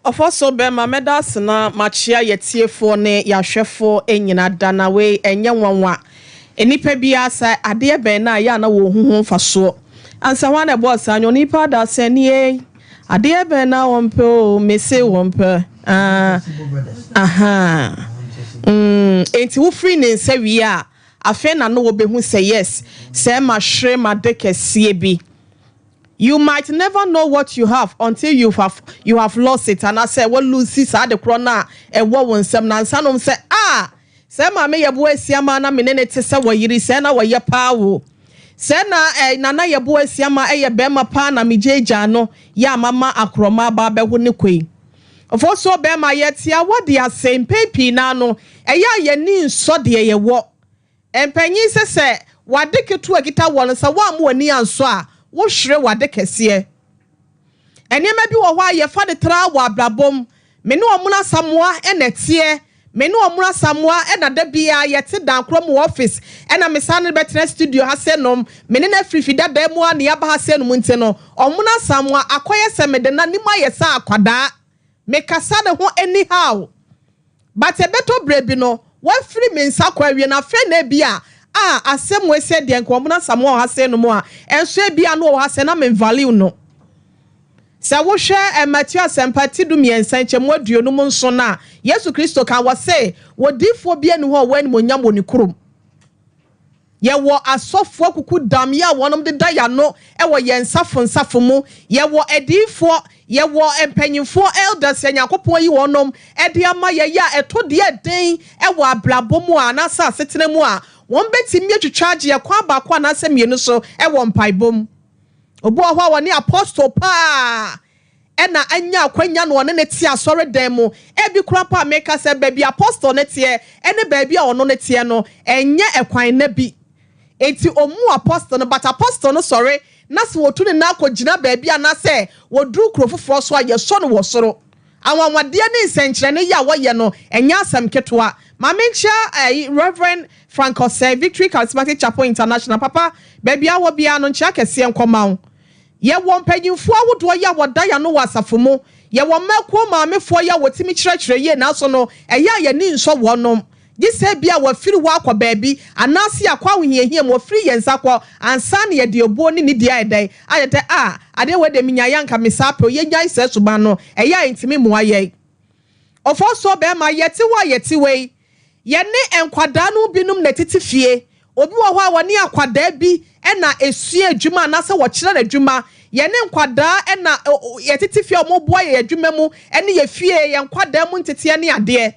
Ɔfɔ so bɛrima, mɛda ase na makyea yɛtiefoɔ ne yɛahwɛfoɔ nyina da na wei ɛnyɛ nwanwa. Nnipa biara sɛ adeɛ bɛn na yɛ a na wɔhu ho mfasoɔ ansa hɔ a na ɛbɔɔ saa nwɔ nipa da sɛ nie adeɛ bɛn na wɔmpɛ o mese wɔmpɛ. Aha enti wofiri ne nsa wie a afei na no wɔbɛhu sɛ yes, sɛ ma hwere ma de kɛseɛ bi. You might never know what you have until you have lost it. And I say, well, lose saa de korɔ no a ɛwɔ wo nsɛm na nsa nom sɛ ah, sɛ maame yɛ bo asia ma na mene ne te sɛ wɔyere sɛ na wɔyɛ paa wo sɛ na nana yɛ bo asia ma ɛyɛ bɛrima paa na megye no yɛ amama akorɔma aba abɛho ne koi. Ɔfɔ so bɛrima yɛte awɔde ase mpɛn pii naa no ɛyɛ a yɛni nsɔ deɛ yɛwɔ. Mpanyin sɛ wade ketewa kita wɔ no sɛ wɔn a mo ani ansɔ a wohwere wade kɛseɛ. Nneɛma bi wɔ hɔ a yɛfa de tra wɔ abrabom. Me ne ɔmo asamoa ɛna ɛteɛ, me ne ɔmo asamoa ɛna da biara yɛte dan korɔ mu wɔ office ɛna me san ne bɛtena studio ha sɛ nom me ne na afirifi dada mu a ne yaba ha sɛ nom. Nti no ɔmo asamoa akɔyɛ sɛ mede na nimu ayɛ sɛ akwadaa mekasa ne ho anyhow, but ɛbɛtɔ berɛ bi no wafiri me nsa kɔ awie na afei na ebi a asɛm wɔ sɛ deɛ nka ɔmo asamoa wɔ ha sɛ nom a ɛnso ebi a no wɔ ha sɛ na me value no. Sɛ wohwɛ Matthew Asɛmpa ti 13 nkyɛmu 57 no a, Yesu Kristo ka wɔ sɛ wɔdiifoɔ bi ani hɔ a ɔwɔ animonyam wɔ ne kurom. Yɛwɔ asɔfoɔ kuku dam yɛ a wɔnom deda yɛano wɔ yɛn nsafo nsafo mu. Yɛwɔ adiifoɔ, yɛwɔ mpanyimfoɔ, elders yɛ Nyankopɔn yi wɔnom ɛde ama yɛyɛ a ɛtɔ deɛ den wɔ abrabɔ mu a anaasɛ asetena mu a wɔn bɛtumi atwitwa agye yɛ kwan baako anaasɛ mmienu so wɔ mpaebɔ mu. Obi wɔ hɔ a wɔne apostle paa ɛna anya akwanya na ɔne ne te asɔre dan mu. Ebi kora pa a meka sɛ baabi apostle ne teɛ ɛne baabi a ɔno ne teɛ no ɛnyɛ ɛkwan na bi. Enti ɔmmu apostle no, but apostle no sɔre na sɛ wɔtu ne nan kɔgyina baabi anaasɛ wɔduru kuro foforɔ so a, yɛsɔ no wɔ soro. Anwanwadeɛ ne nsɛnkyerɛnne yi a wɔyɛ no, ɛnyɛ asɛm ketewa. Ma menkyia ɛyi Rev. Frank Osei, Victory Charismatic Chapel International. Papa, baabi a wɔ biara no, nkyia kɛseɛ nkɔma wo. Yɛwɔ mpanyimfoɔ ahodoɔ yi a wɔda yɛn ano wɔ asafo mu. Yɛwɔ mmakuo maamefoɔ yi a wɔtumi kyerɛkyerɛ yie nanso no, ɛyɛ a yɛn ani nsɔ wɔnom. Gye sɛ ebia wɔafiri hɔ akɔ baabi anaase yɛakɔ ahohiahia mu, wɔfiri yɛn nsa kɔ ansa na yɛde obuo ne nidie ayɛ dɛn? Ayɛ dɛ, ah, adeɛ wei deɛ menyaeɛ a anka mesaa pɛ o, yɛnnyae saa suban no, ɛyɛ a ɛntumi mmoa yɛn. Ɔfɔsuo bɛɛma, yɛte hɔ a yɛte wei, yɛne nkwadaa no mu binom na ɛtete fie. Obi wɔ hɔ a wɔne akwadaa bi na ɛsua adwuma anaasɛ wɔkyerɛ no adwuma. Yɛne nkwadaa na yɛtete fie a wɔboa yɛn adwuma mu ne yɛ fie, yɛn nkwadaa mu nteteɛ ne adeɛ.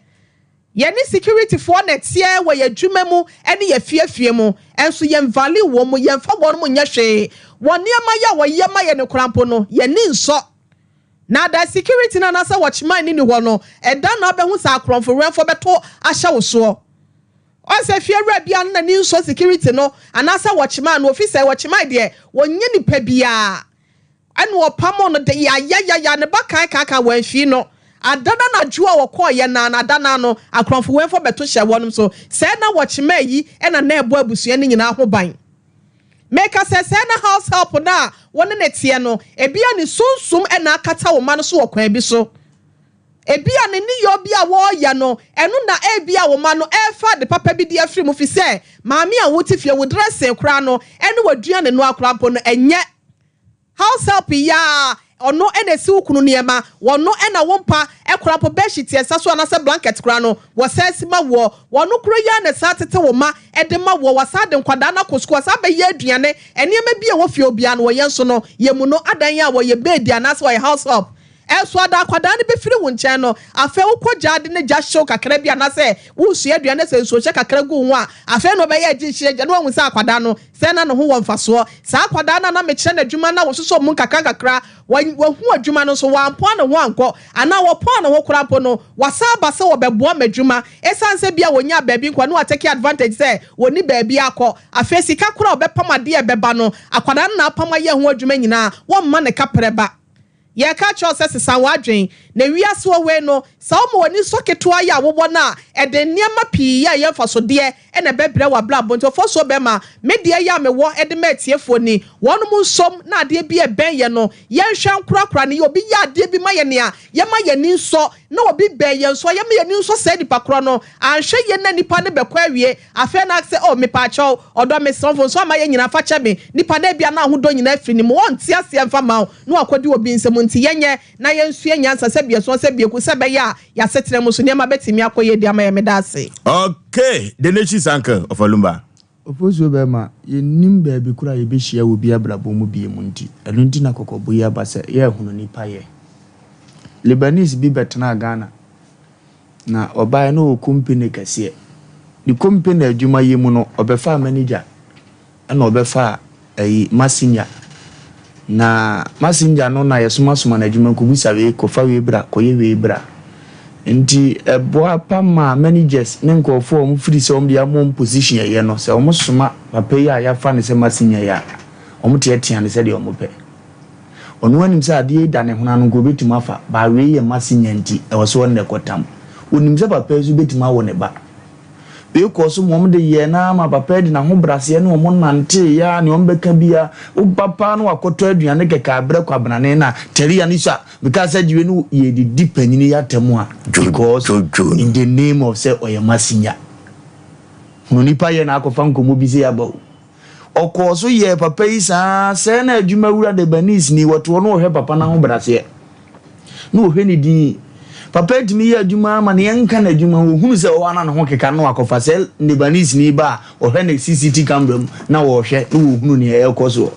Yɛne security foɔ na ɛteɛ wɔ yɛn adwuma mu ne yɛn fie fie mu. Nso yɛn value wɔn, yɛnfa wɔn nyɛ hwee. Wɔn nneɛma yɛ a wɔyɛ ma yɛn no koraa mpo no, yɛn ani nsɔ. Na da security no anaasɛ watchman no nni hɔ no, ɛda na wobɛhu sɛ akorɔmfo wɛmfoɔ bɛto ahyɛ wo soɔ. Ɔn sɛ fie wura biara no n'ani nsɔ security no anaasɛ watchman no, ofi sɛ watchman deɛ wɔnyɛ nipa biara. Ɛna ɔpamoo no de yayayaya, ne ba kan kan kan wamfii no. Ada no anadwo a wɔkɔɔeɛ no ara no, ada no ara no, akorɔmfo wɛmfoɔ bɛto hyɛɛ wɔnom so. Sɛɛ na watchman yi na na ɛbɔ abusua no nyinaa ho ban. Meka sɛ sɛɛ na house help no a wo ne no teɛ no, ebia ne sunsum na akata wo mma no so wɔ kwan bi so. Ebia ne nneyɔɔ bi a wɔreyɛ no, ɛno na ebia wo mma no refa ade papa bi de afiri mu, fisɛ maame a wote fie, wo dressing koraa no ne w'aduane noa koraa mpo no, ɛnyɛ. House help yi aa ɔno na esi wo kunu nneɛma, wɔno na wo mpa koraa mpo bedsheet ɛsa so anaasɛ blanket koraa no wɔsan si ma woɔ, wɔno koro yi ara na ɛsan tete wo mma de ma woɔ, wasan de nkwadaa no akɔ sukuu, wasan abɛyɛ aduane, nneɛma bi a ɛwɔ fie hɔ biara no wɔyɛ nso no yɛ mu no adan a wɔyɛ maid anaasɛ wɔyɛ house help. Ɛso ada akwadaa no bɛfiri wo nkyɛn no, afei wokɔ gyaade na gya hyew kakra bi anaasɛ woresua aduane na sɛ nsuohyɛ kakra gu wo ho a, afei na ɔbɛyɛ agye hye agya na wahu sɛ akwadaa no, sɛ na ne ho wɔ mfasoɔ. Saa akwadaa no a na mekyerɛ no adwuma na wɔsosɔ mu nkakrankakra, wahu adwuma no nso, wampoa ne ho ankɔ, anaa wɔpoaa ne ho koraa mpo no, wasan aba sɛ wɔbɛboa m'adwuma. Ɛsiane sɛ ebia wɔnyaa baabi nkɔ na watake advantage sɛ wɔnni baabi akɔ. Afei sika koraa a ɔbɛpam adeɛ a ɛbɛba no, akwadaa no na apam ayɛ ho adwuma nyinaa, wɔmma ne kaprɛ ba. Yɛreka akyerɛ wo sɛ sesa w'adwene. Na wiase wɔ wei no, sɛ woma w'ani sɔ ketewa yi a wowɔ no a, ɛde nneɛma pii a ɛyɛ mfasodeɛ na ɛbɛbrɛ w'abrabɔ. Nti ɔfɔsuo bɛma, me deɛ yi a mewɔ de ma atiefoɔ ni, wɔnom nsom na adeɛ bi a ɛbɛn yɛn no, yɛnhwɛ nkorakora no yie. Obi yɛ adeɛ bi ma yɛn a, yɛma yɛn ani nsɔ, na obi bɛn yɛn nso a, yɛma yɛn ani nsɔ saa nipa korɔ no. Anhwɛ yie na nipa no bɛkɔ awie, Afei na sɛ, Oh, mepaakyɛw, ɔdɔ, mesrɛ wo, mfomso a mayɛ nyinaa, fa kyɛ me. Nipa no ebia na ahodɔ nyinaa afiri ne mu, ɔnte aseɛ mfa mma wo, na wakɔdi obi nsam. Nti yɛnyɛ na yɛnsua nyansa sɛ biason sɛ biako, sɛ ɛbɛyɛ a yɛn asetena mu nso nneɛma bɛtumi akɔ yie de ama yɛn. Meda ase. Okay, the nation's uncle of Olumba. Ofosuo bɛma yɛnnim baabi koro a yɛbɛhyia wɔ bi abrabɔ mu bio nti, ɛno nti na kɔkɔbɔ yi aba sɛ yɛrehunu nnipa yɛ. Lebanese bi bɛtenaa Ghana. Na ɔbaeɛ na ɔwɔ kompene kɛseɛ. Ne kompene adwuma yɛ mu no, ɔbɛfaa manager ɛna ɔbɛfaa ɛyi masinja. Na masinja no na yɛsomasoma no adwuma kɔbisa wei, kɔfa wei bra, kɔyɛ wei bra. Nti ɛboa pa ma managers ne nkurɔfoɔ a wɔfiri sɛ wɔde ama wɔn position ɛyɛ no, sɛ wɔsoma papa yi a yɛafa no sɛ masinja yi a, wɔteatea no sɛdeɛ wɔpɛ. Ɔno ara nim sɛ adeɛ yi da ne hono ano nka ɔbɛtumi afa, but wei yɛ Masinya nti ɛwɔ sɛ ɔne no kɔtam. Ɔnim sɛ papa yi nso bɛtumi awo ne ba. Wei kɔɔ so ma wɔde yɛɛ no ara ma papa yi de n'ahobraseɛ ne wɔn nanteeɛ ara, nea wɔbɛka biara. Wo ba paa na wakɔtɔ aduane kɛkɛ abrɛ kwabenane na tɛria no sua. Mekaa sɛ gye wei no yɛdidi panyini yi atɛm a because in the name of sɛ ɔyɛ Masinya. Hunu nipa yɛ na akɔfa nkɔmmɔ bi sei aba o. Ɔkɔɔ so yɛɛ papa yi saa ara. Sɛɛ na adwumawura Lebanese-ni, wɔte hɔ na ɔhwɛ papa no ahobrɛaseɛ, na ɔhwɛ ne din. Papa yi tumi yɛ adwuma ara ma nea ɛnka n'adwuma ho, ɔhunu sɛ ɔwɔ ha na ne ho keka no na wakɔfa. Sɛ Lebanese-ni ba a, ɔhwɛ ne CCT camera mu na ɔrehwɛ na ɔhunu nea ɛrekɔ soɔ.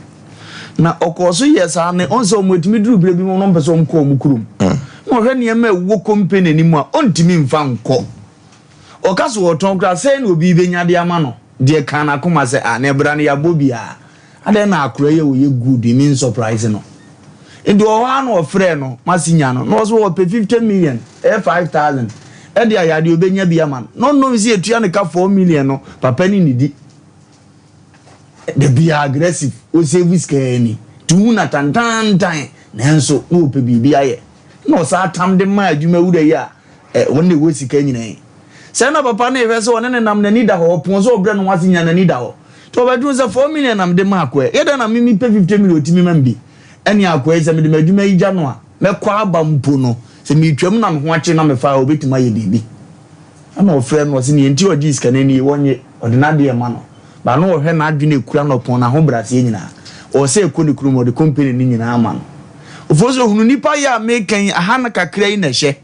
Na ɔkɔɔ so yɛɛ saa ne ɔn sɛ wɔn atumi duru berɛ bi mu na wɔmpɛ sɛ wɔkɔ wɔn kurom. Na ɔhwɛ nneɛma a ɛwɔ company no mu a, ɔntumi mfa nkɔ. Ɔka sɛ ɔretɔn koraa, sɛn na obi bɛnya de ama no? Deɛ kaa n'akoma sɛ ah ne bra no yɛabɔ bi a adɛn na akora yi a ɔyɛ good yi me nsurprise no. Nti ɔwɔ hɔ ara na ɔfrɛɛ no Masinya no na ɔse ɔpɛ 50 million ɛyɛ 5000 ɛde ayɛ adeɛ ɔbɛnya bi ama no na ɔnnom sɛ yɛtua no ka 4 million no papa no nnidi. Da biara aggressive, ɔsave sika ani. Nti wohu no atantantan nanso na ɔpɛ biribi ayɛ. Ɛna ɔsan tam de maa adwuma wura yi a ɔno na ɛwɔ sika nyinaa yi. Sɛ na papa no rehwɛ sɛ ɔne no nam n'ani da hɔ, ɔpɔn sɛ ɔbrɛ ne ho ase nyinaa n'ani da hɔ. Nti ɔbɛdwene sɛ 4 million na mede maa akoa yi, ɛyɛ dɛn na me mepɛ 50 million ɔtumi ma me bi? Ɛnneɛ akoa yi sɛ mede m'adwuma yi gya no a, mɛkɔ aba mpo no, sɛ meretwam na me ho akyere na mefa a, ɔbɛtumi ayɛ biribi. Ɛna ɔfrɛɛ no, ɔse nea nti a ɔgyee sika no nie, wɔnnye, ɔde n'adeɛ rema no. But na ɔhwɛ n'adwene a ɛkura no ɔpɔn n'ahobrɛaseɛ nyinaa. Ɔwɔ sɛ ɛkɔ ne kurom, ɔde company no nyinaa ma no. Ofori sɛ ɔhunu nipa yi a meka yi, aha no kakra yi na ɛhyɛ.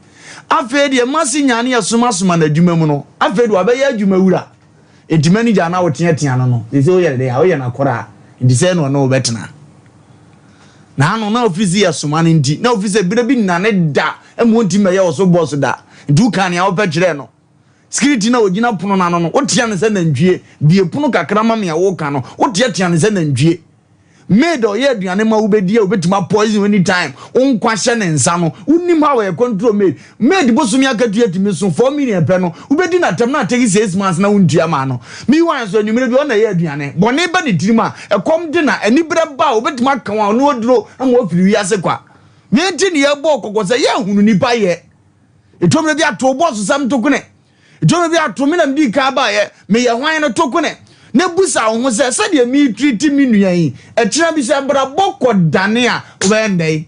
Afei deɛ Masi nyaa ne yɛsomasoma no adwuma mu no, afei deɛ wabɛyɛ adwuma wura. Enti manager a na woteatea no no, seesei woyɛ no dɛn a? Woyɛ no akɔraa, enti sɛn na ɔne wo bɛtena? Naano na ofisi yɛ soma no nti, na ofisi sɛ berɛ bi nnane da ma ɔntumi mmɛyɛ wo so boss da. Nti wokaa nea wopɛ kyerɛɛ no. Security no a ɔgyina pono no ano no, wotea no sɛ nantwie. Bue pono kakra ma me a woka no, woteatea no sɛ nantwie. Maid a ɔyɛ aduane ma wobɛdi a obɛtumi apoison wo anytime, wo nkwa hyɛ ne nsa no, wonim how ɔyɛ control maid. Maid bosome akatua tumi so 4 million pɛ no, wobɛdi no atɛm na atake 6 months na wontua maa no. Meanwhile nso anwummerɛ bi ɔno na ɛyɛ aduane. Bɔne ba ne tirim a, ɛkɔm de no a, aniberɛ ba a, obɛtumi aka wo a ɔno aduro ama woafiri wiase kwa. Wei nti ne yɛbɔɔ kɔkɔ sɛ yɛnhunu nipa yɛ. Ɛtɔ mmerɛ bi a to wo bɔs sɛm to kone. Ɛtɔ mmerɛ bi a to me na medii kan baeɛ, meyɛ hwan no to kone. Na busa wo ho sɛ, sɛdeɛ meretriti me nua yi, ɛkyena bi sɛ abrabɔ kɔ dane a, wobɛyɛ no dɛn?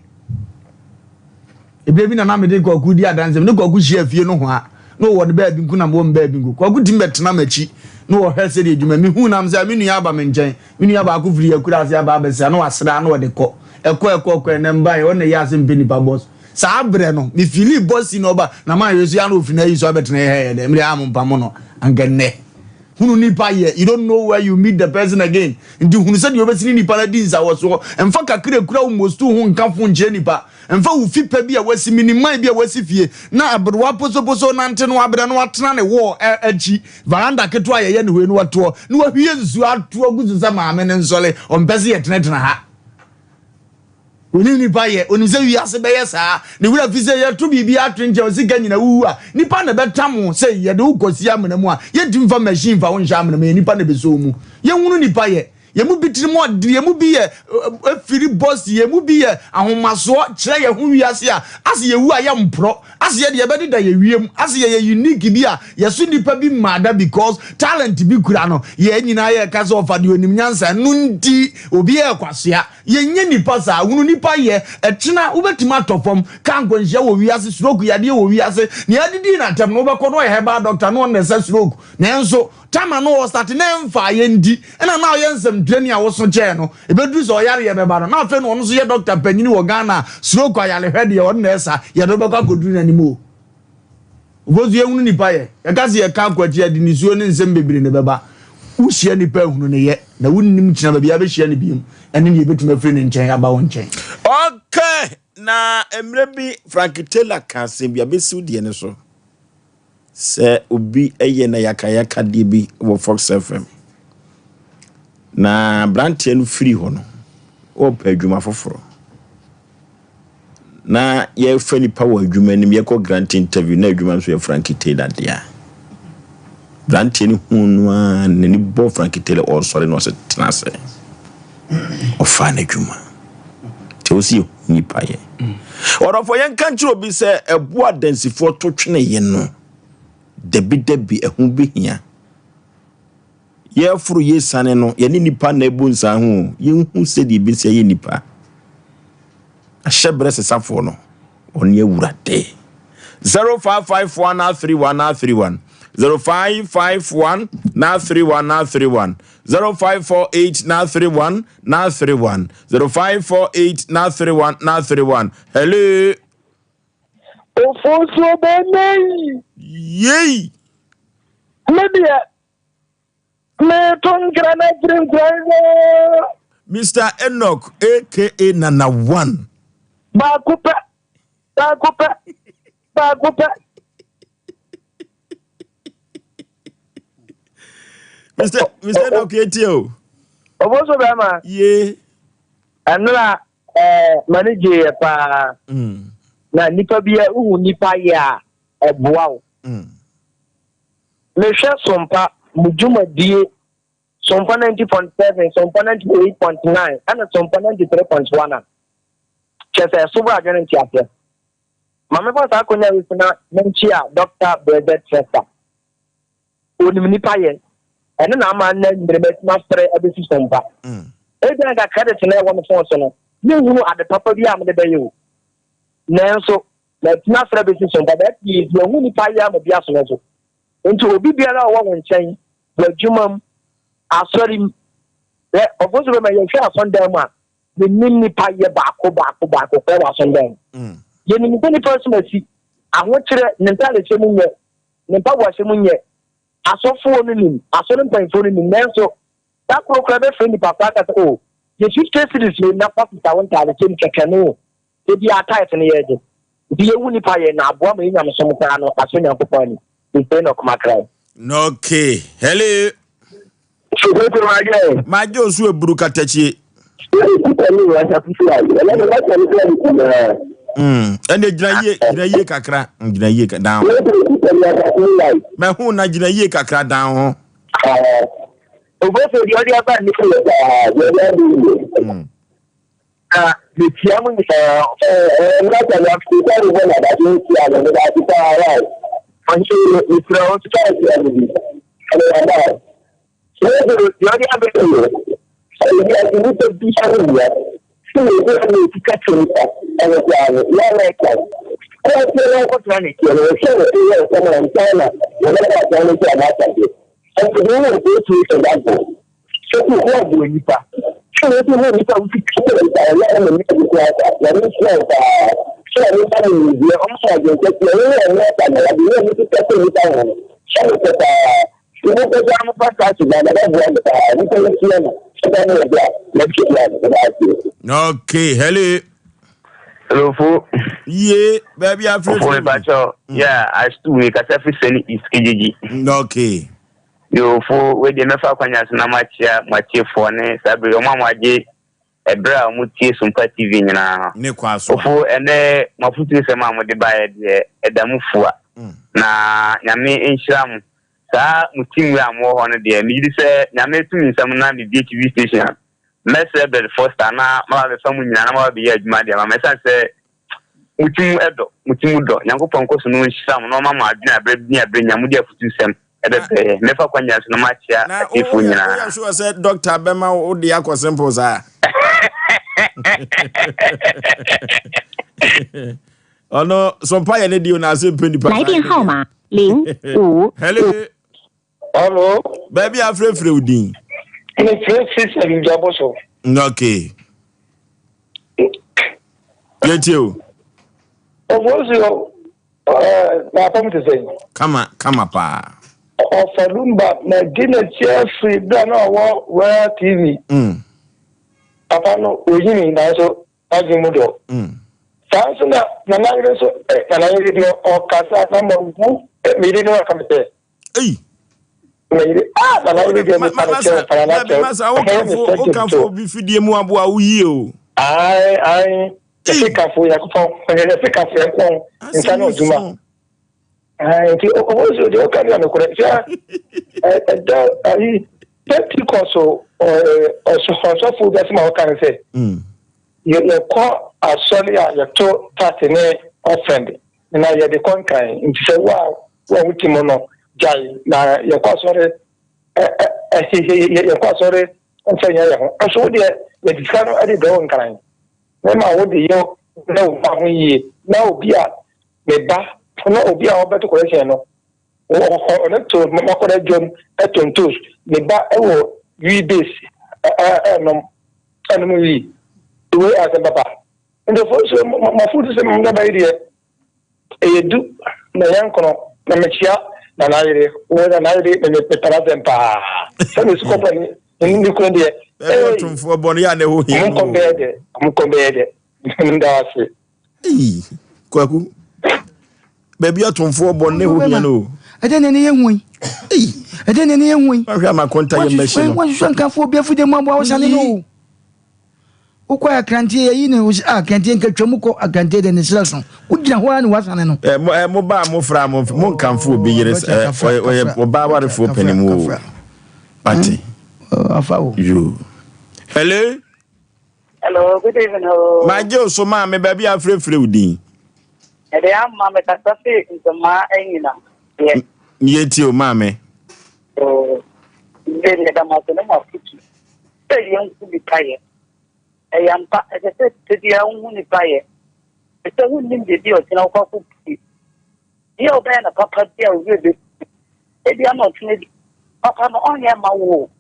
Ebia bi na na mede Kwaku di adanse, me ne Kwaku hyia fie nohoa, na ɔwɔ ne baabi nko na mewɔ me baabi nko. Kwaku tumi bɛtena m'akyi na ɔhwɛ sɛdeɛ adwuma mehu nam sɛ me nua aba me nkyɛn, me nua baako firi akuraase aba abɛsra na wasra na ɔde kɔ. Ɛkɔ ɛkɔ ɛkɔ ɛnɛ mbaeɛ, ɔno na ɛyɛ ase mpɛ nipa bɔs. Saa berɛ no, me feelii bɔs si na ɔba na mayɛ so yɛ na ɔfiri n'ayi so abɛtena yɛ ha yɛ dɛ, mede a mo mpamo no, anka nnɛ. Hunu nipa yɛ, you don't know where you meet the person again. Nti hunu sɛdeɛ wobɛsi ne nipa no adi nsawɔsoɔ. Mfa kakra ekura wo mostu ho nka fo nkyerɛ nipa. Mfa wo fi pa bi a wasi, menim man bi a wasi fie, na aberewa posoposo nante no abrɛ na watena ne wall akyi, veranda ketewa a yɛyɛ ne hɔ yi na watoɔ, na wahwie nsuo ato agu so sɛ maame no nsɔre, ɔmpɛ sɛ yɛtenatena ha. Onim nipa yɛ, onim sɛ wiase bɛyɛ saa. Ne werɛ fi sɛ yɛto biribi ato nkyɛn, osika nyina wuwu a, nipa na ɛbɛtam wo sɛ yɛde wo kɔsi amena mu a, yɛntumi mfa machine mfa wo nhyɛ amena mu, ɛyɛ nipa na ɛbɛsɔ wo mu. Yɛnhunu nipa yɛ. Yɛn mu bi tirim ɔdene, yɛn mu bi yɛ efiri bɔsi, yɛn mu bi yɛ ahomasoɔ kyerɛ yɛn ho wiase a, ase yɛwu a yɛmporɔ, ase yɛde yɛbɛdeda yɛ wiem, ase yɛyɛ unique bi a yɛso nipa bi mmaa da because talent bi kura no. Yɛn nyinaa yɛka sɛ ɔfa deɛ onim nyansa, ɛno nti obi yɛ kwasea. Yɛnyɛ nnipa saa. Hunu nnipa yɛ. Ɛkyena wobɛtumi atɔ fam. Kaa nkwanhyia wɔ wiase, stroke yadeɛ wɔ wiase. Nea adidii no atɛm no wobɛkɔ na ɔyɛ herbal doctor na ɔno na ɛsa stroke. Nanso time a na ɔrestate na ɛmfaa yɛ nti ɛna na ɔyɛ nsɛmtwerɛni a woso kyɛɛ no. Ɛbɛduru sɛ ɔyareɛ bɛba no na afei na ɔno nso yɛ doctor panyini wɔ Ghana a stroke ayarehwɛ deɛ ɔno na ɛsa. Yɛde wo bɛkɔ akɔduru n'anim o. Because yɛhunu nipa yɛ. Yɛka sɛ yɛka akwati a, ɛde nisuo ne nsɛm bebree na ɛbɛba. Wohyia nipa a, hunu ne yɛ. Na wonnim kyena baabi a wobɛhyia no biom ɛne deɛ ɛbɛtumi afiri ne nkyɛn aba wo nkyɛn. Okay, na mmerɛ bi Frank Taylor ka asɛm bi, abɛsiw deɛ no so. Sɛ obi yɛ na yakayakadeɛ bi wɔ Fox FM. Na aberanteɛ no firi hɔ no, ɔrepɛ adwuma foforɔ. Na yɛfa nipa wɔ adwuma anim yɛkɔ grant interview na adwuma nso yɛ Frankie Taylor dea. Aberanteɛ no hu no ara n'ani bɔ Frankie Taylor ɔresɔre na ɔsɛ tena ase. Ɔfaa n'adwuma. Nti ɔsɛ yɛhu nipa yɛ. Ɔdɔfoɔ yɛnka nkyerɛ obi sɛ ɛboɔ adansifoɔ to twene yɛ no dabi dabi ɛho bɛhia. Yɛreforo yɛresiane no, yɛne nnipa na ɛbu nsa ho o. Yɛnhu sɛdeɛ ɛbɛsi ayɛ nnipa. Ahyɛberɛ sesafoɔ no, ɔne Awurade. 0551 931 931 0551 931 931 0548 931 931 0548 931 931 Hello. Ofosuo bɛnɛ yi. Yei. Me deɛ meto nkra no afiri nkura nyinaa. Mister Enoch aka Nana One. Baako pɛ, baako pɛ, baako pɛ. Mr. Mr. Enoch etie o. Oboso bɛrima. Ye. Ɛnora ɛɛ m'ani gye yɛ paa. Na nipa bi a wohu nipa yɛ a ɛboa wo. Mehwɛ Sompa mo dwumadie. Sompa 90.7, Sompa 98.9 ɛna Sompa 93.1 a, kyerɛ sɛ ɛso bɔ adwene nteaseɛ. Ma memfa saa akonnwa wei so na menkyea Dɔkta Brezet Trester. Onim nnipa yɛ. Ɛno na ama nnɛ anwummere matumi afrɛ abɛsi Sompa. Ebia anka credit no a ɛwɔ me phone so no, menhunu ade papa bi a mede bɛyɛ o. Nanso, matumi afrɛ abɛsi Sompa. That means mahu nnipa yɛ ama bi aso me so. Nti obi biara a ɔwɔ wo nkyɛn, w'adwuma mu, asɔre mu, hwɛ, ɔfo so bɛma yɛhwɛ asɔndan mu a, yɛnim nnipa yɛ baako baako baako koraa wɔ asɔndan mu. Mm. Yɛnim sɛ nnipa som asi, ahokyerɛ, ne ntadehyɛ mu nyɛ, ne mpaboahyɛ mu nyɛ, asɔfoɔ no nim, asɔre mpanyinfoɔ no nim, nanso da koro koraa bɛfrɛ nnipa koraa ka sɛ, o, oh, yɛ 50 cedis wei na fa sesa wo ntadehyɛ mu kɛkɛ no Da biara tithe no yɛgye. Nti yɛhu nipa yɛ na aboa ma yɛ nyamesom koraa no asɔ Nyankopɔn ani. Mr Enoch Makrai. Okay. Hello. Sofo magye. Magye osu eburu katakyie. Mm. Ɛnna gyina yie gyina yie kakra gyina yie dan ho. Mɛho na gyina yie kakra dan ho. Obofe deɛ ɔde aba ne fie paa deɛ ɔde aba yie. Na mekyia mo nyinaa. Ɔhene, mesrɛ wo, deɛ ɔde abɛyɛ Sɛ wo aboa nipa. Sɛ wo hu nipa wo sika sɛ nipa ɔyɛ ɔmo nyɛ ade koraa sa nyame nhyira wo paa sɛ ɔmo ma mo nimdeɛ ɔmo ma adwen kɛseɛ wo yɛ ɔmo asa na ade yɛ ɔmo sika sɛ nipa ho no hyɛ mo pɛ paa sɛ mo pɛ sɛ mo fa saa suban na bɛboa mo paa nipa yi sua no sɛ mo wɔ bra na hyia no meda ase. Okay, hello. Hello, fo. Ye, baabi afiri Fo, mepa kyɛw. Yeah, I still me kasa fi Sani East Kejiji. Okay. Yoo fo, wei deɛ mɛfa akwanya so na makyea mo atiefoɔ ne saa bere yi wɔn a wɔagye ɛberɛ a wɔtie Sompa TV nyinaa. Ne kwa so a. Ofo, ɛnɛ mo afotusɛm a mode baeɛ deɛ ɛda mu fua. Na Nyame nhyira mo. Saa mo team wei a mowɔ hɔ no deɛ, megye di sɛ Nyame tumi nsɛm na mebue TV station a, mɛsrɛ Brɛd Foster na maba abɛfa mo nyinaa na moaba abɛyɛ adwuma de ama me. Ɛsiane sɛ Mo ti mu dɔ, mo ti mu dɔ. Nyankopɔn nkɔ so na ɔnhyira mo na ɔma mo adwene a berɛ bi ne aberɛ nyinaa mode afutusɛm bɛbrɛ yɛn. Mɛfa kwan nyinaa so na makyea Na atiefoɔ woyɛ nyinaa. woyɛ sure sɛ doctor bɛma wo de akɔ simple saa? Ɔno so mpa yɛ ne deɛ o na ase mpɛ nipa 来 saa 电号 deɛ. 码零五 Hello. Hello. Baabi a afrɛfrɛ wo din. Mefrɛ firi Sɛmdwabo so. Okay. Yɛtie o. Ɔfɔnso n'apam te sɛn? Kama kama paa. Ɔfa Lumba na di n'akyi afiri berɛ a na ɔwɔ Royal TV. Papa no ɔnyini nanso n'adwene mu dɔ. Saa nso na Nana yere nso, Nana yere deɛ ɔkasa na ma wu, me yere no aka me sɛ. Ei. Me yere, ah Nana yere deɛ mepa no kyɛw, pa Nana kyɛw. Masa wokamfo wokamfo obi fidie mu aboa wo yie o. Ae ae, yɛse kafo Nyankopɔn, yɛse kafo yɛnkɔn, nsa ne ɔdwuma. Nti ɔwɔ so deɛ ɔka no yɛ nokorɛ sɛ ɛda ayi Pentecost ɔsɔfo bi asɛm a ɔka no sɛ yɛkɔ asɔre a yɛto tase ne ɔfɛnd na yɛde kɔ nkran nti sɛ wo a wo a wote mu no gyae na yɛkɔ asɔre yɛkɔ asɔre mfa nyɛ yɛ ho nso wo deɛ yɛde sika no de brɛ wo nkran na ma wode yɛ na wo ma ho yie na obi a Me ba, na obi a ɔbɛto correction no, ɔno to makɔda dwom ɛto ntos. Me ba ɛwɔ wii base ɛnom ɛnom wii. Wei asɛm papa. Ntɔfo nso mafo sɛ mo ba yi deɛ ɛyɛ du na ɛyɛ nkono na mekyia nana yere wo nana yere me mepɛ n'asɛm paa sɛ me sukɔ pɛ ne ne kunu deɛ. Ɛyɛ ɔtomfoɔ bɔ no yɛ a na ɛho hia no. Ɔmo nkɔm bɛyɛ dɛ ɔmo nkɔm bɛyɛ dɛ meda ase. Ei, Kwaku, baabi atomfoɔ bɔ ne ho hia no o. Ɛdɛn na ɛne yɛ hu yi? Ei, ɛdɛn na ɛne yɛ hu yi? Wahwɛ ama konta yɛ mmɛhye no. Wɔhwehwɛ nkafoɔ obi afidie mu aboa wo sane no o. Wokɔ akranteɛ yɛyi ne akranteɛ nka twam kɔ akranteɛ deɛ ne serɛ so. Wogyina hɔ ara ne wasane no. Ɛ mo ɛ mo ba a mo fra mo mo nkamfo obi yere ɛ ɔyɛ ɔbaa warefoɔ panin mu o. Ate. Afa o. Yo. Hello. Hello, good evening. Oh. Magye o so maame baabi a afrɛfrɛ wo din. Ɛde ama me kasa fi nzomaa anyina. Yɛ. Yɛ tie o maame. Oh. Ndé deɛ da mo ase ne mo afotu. Sɛ yɛn nku nipa yɛ. Ɛyɛ ampa ɛsɛ sɛ da biara wohu nipa yɛ. Ɛsɛ wonnim baabi a ɔkyena wokɔ akɔ pue. Bia wobɛyɛ no papa bi a wo werɛ bɛfi. Ebia na ɔkyena bi papa no ɔnyɛ mma wo o.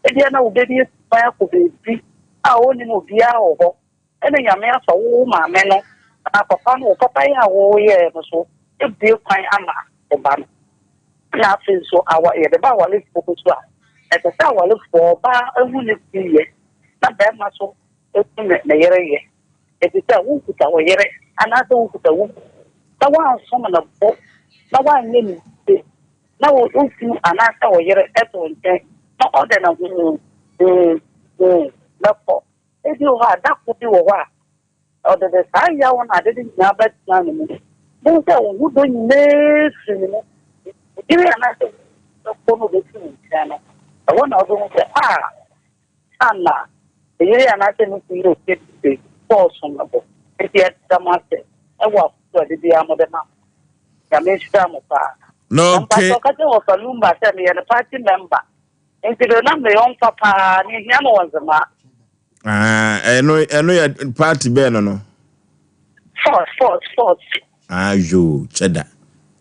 Ebia na wo ba bi atu kwan akɔ baabi a ɔnnim obiara wɔ hɔ. Ɛna Nyame afa wo wo maame no anaa papa no wo papayɛ a woyɛɛ no so abue kwan ama wo ba no. Ɛna afei nso awa yɛde ba awarefoɔ mu nso a, ɛsɛ sɛ awarefoɔ ɔbaa hu ne kunu yɛ na barima nso hu ne ne yere yɛ. Efisɛ wonkuta wo yere anaasɛ wonkuta wo kunu na woansom no bo na woanyɛ no yie na wo kunu anaasɛ wo yere te wo nkyɛn na ɔde ne ho huu huu bɛkɔ. Ebi wɔ hɔ a, da koro bi wɔ hɔ a, ɔde de saa yaw no ade no nyinaa bɛtena ne mu. Bohu sɛ wo ho dɔ nyinaa firi ne mu. Wo yere anaasɛ wo kunu bɛkɔ na ɔbɛfi wo nkyɛn no, ɛhɔ na wobɛhu sɛ, ah, Anna, ne yere anaasɛ ne kunu yɛ obi a sɛ ɔsom no bo. Enti yɛda mo ase wɔ afotu a da biara mode ma mo. Nyame nhyira mo paa. Na Okay. mpakyɛw ka kyerɛ wɔfa Lumba sɛ meyɛ ne party member. Nti do na meyɛ ɔmfa paa na ehia no wɔ Nzemaa. Ah, ɛno ɛno yɛ party bɛɛ no no. Force, force, force. Ah, yo, cheddar.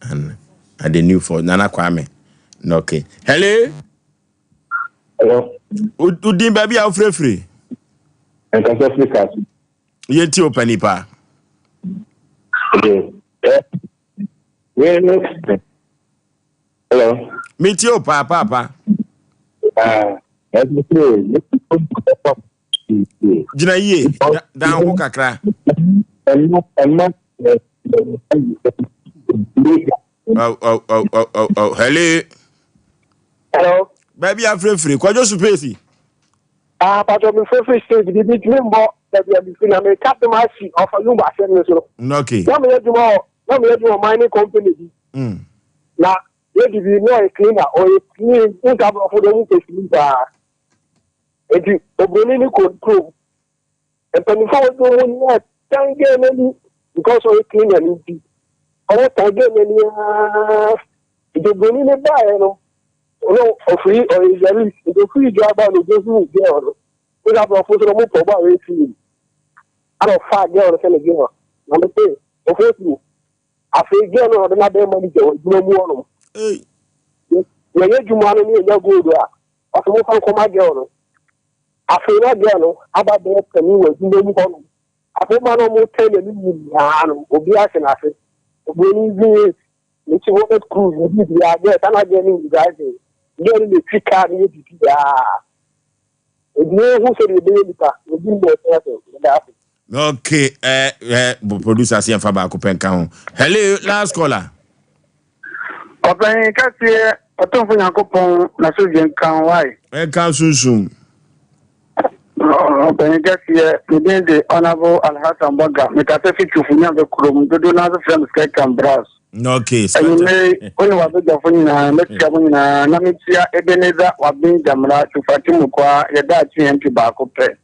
And, and the new force. Nana Kwame. Okay. Hello. Hello. Udin baabi a wofirefiri. Nkasa firi kaase. Yɛ ti o pani paa. Hello. Mi ti o paa paa paa. Gyina yie dan ho kakra. Oh, oh, oh, oh, oh, oh. Hello. Hello. Baabi afirefiri kwadwo supesi. Ah, patro mi firefiri stage bi bi tumi mbɔ baabi a mi fi na mi ka sɛm asi ɔfa lumba asɛm no so. Okay. Na mi yɛ adwuma wɔ na mi yɛ adwuma wɔ mining company bi. Mm. Na lady bi na ɔyɛ cleaner ɔyɛ clean nsa aborɔfo de ɔmo pɛ sini paa. Eti obroni ne kɔ kurom Mpanyinfoɔ a wɔdi wɔn nyinaa tan girl no ani because ɔyɛ cleaner no nti. Wɔn tan girl no ani aa. Nti obroni no baeɛ no, ɔno ɔfiri ɔyɛ Israeli nti ɔfiri Israel baa no ɔbɛhuu girl no. Wo sɛ aborɔfo nso no wɔn pɛ ɔbaa ɔyɛ clean. Ana ɔfaa girl no sɛ ne girl. Na me se ɔfo tu. Afei girl no na ɔde n'abɛn manager wɔ adwuma mu hɔnom. Yɛyɛ adwuma no ne yɛnya gold a, ɔsɛ momfa nkɔma girl no. Afei na girl no aba bɛyɛ panin wɔ adwuma mu hɔnom. Afei ɔma no ɔmo tɛn n'anim nyinaa no, obiara hyɛ n'ase. Oburoni V8, ne ti Robert Cruz, ne biribiara, girl saa na girl no nim driving. Girl no na etwi car no yɛ biribiara. Enti yɛnhu sɛdeɛ yɛbɛyɛ nipa, yɛdi mu ɛsɛ ase, yɛda ase. Okay, eh, eh, producer se yɛmfa baako pɛ nka ho. Hello, last caller. Ɔpanyin kɛseɛ Ɔtomfo Nyankopɔn n'asomdwie nka wo wae. Ɛnka sunsum. Ɔpanyin kɛseɛ, me din de Honourable Alhassan Bɔga, mekasa fi Twufo Nyambe kurom, dodoɔ no ara nso frɛ me Skɛkam Brass. Okay, Anwummere yi, wo ne w'abadwafo nyinaa, mɛkyia mo nyinaa, na mekyia Ebenezer Wabin Gyamera, Twufo Atemmukwaa, yɛ daakye MP baako pɛ.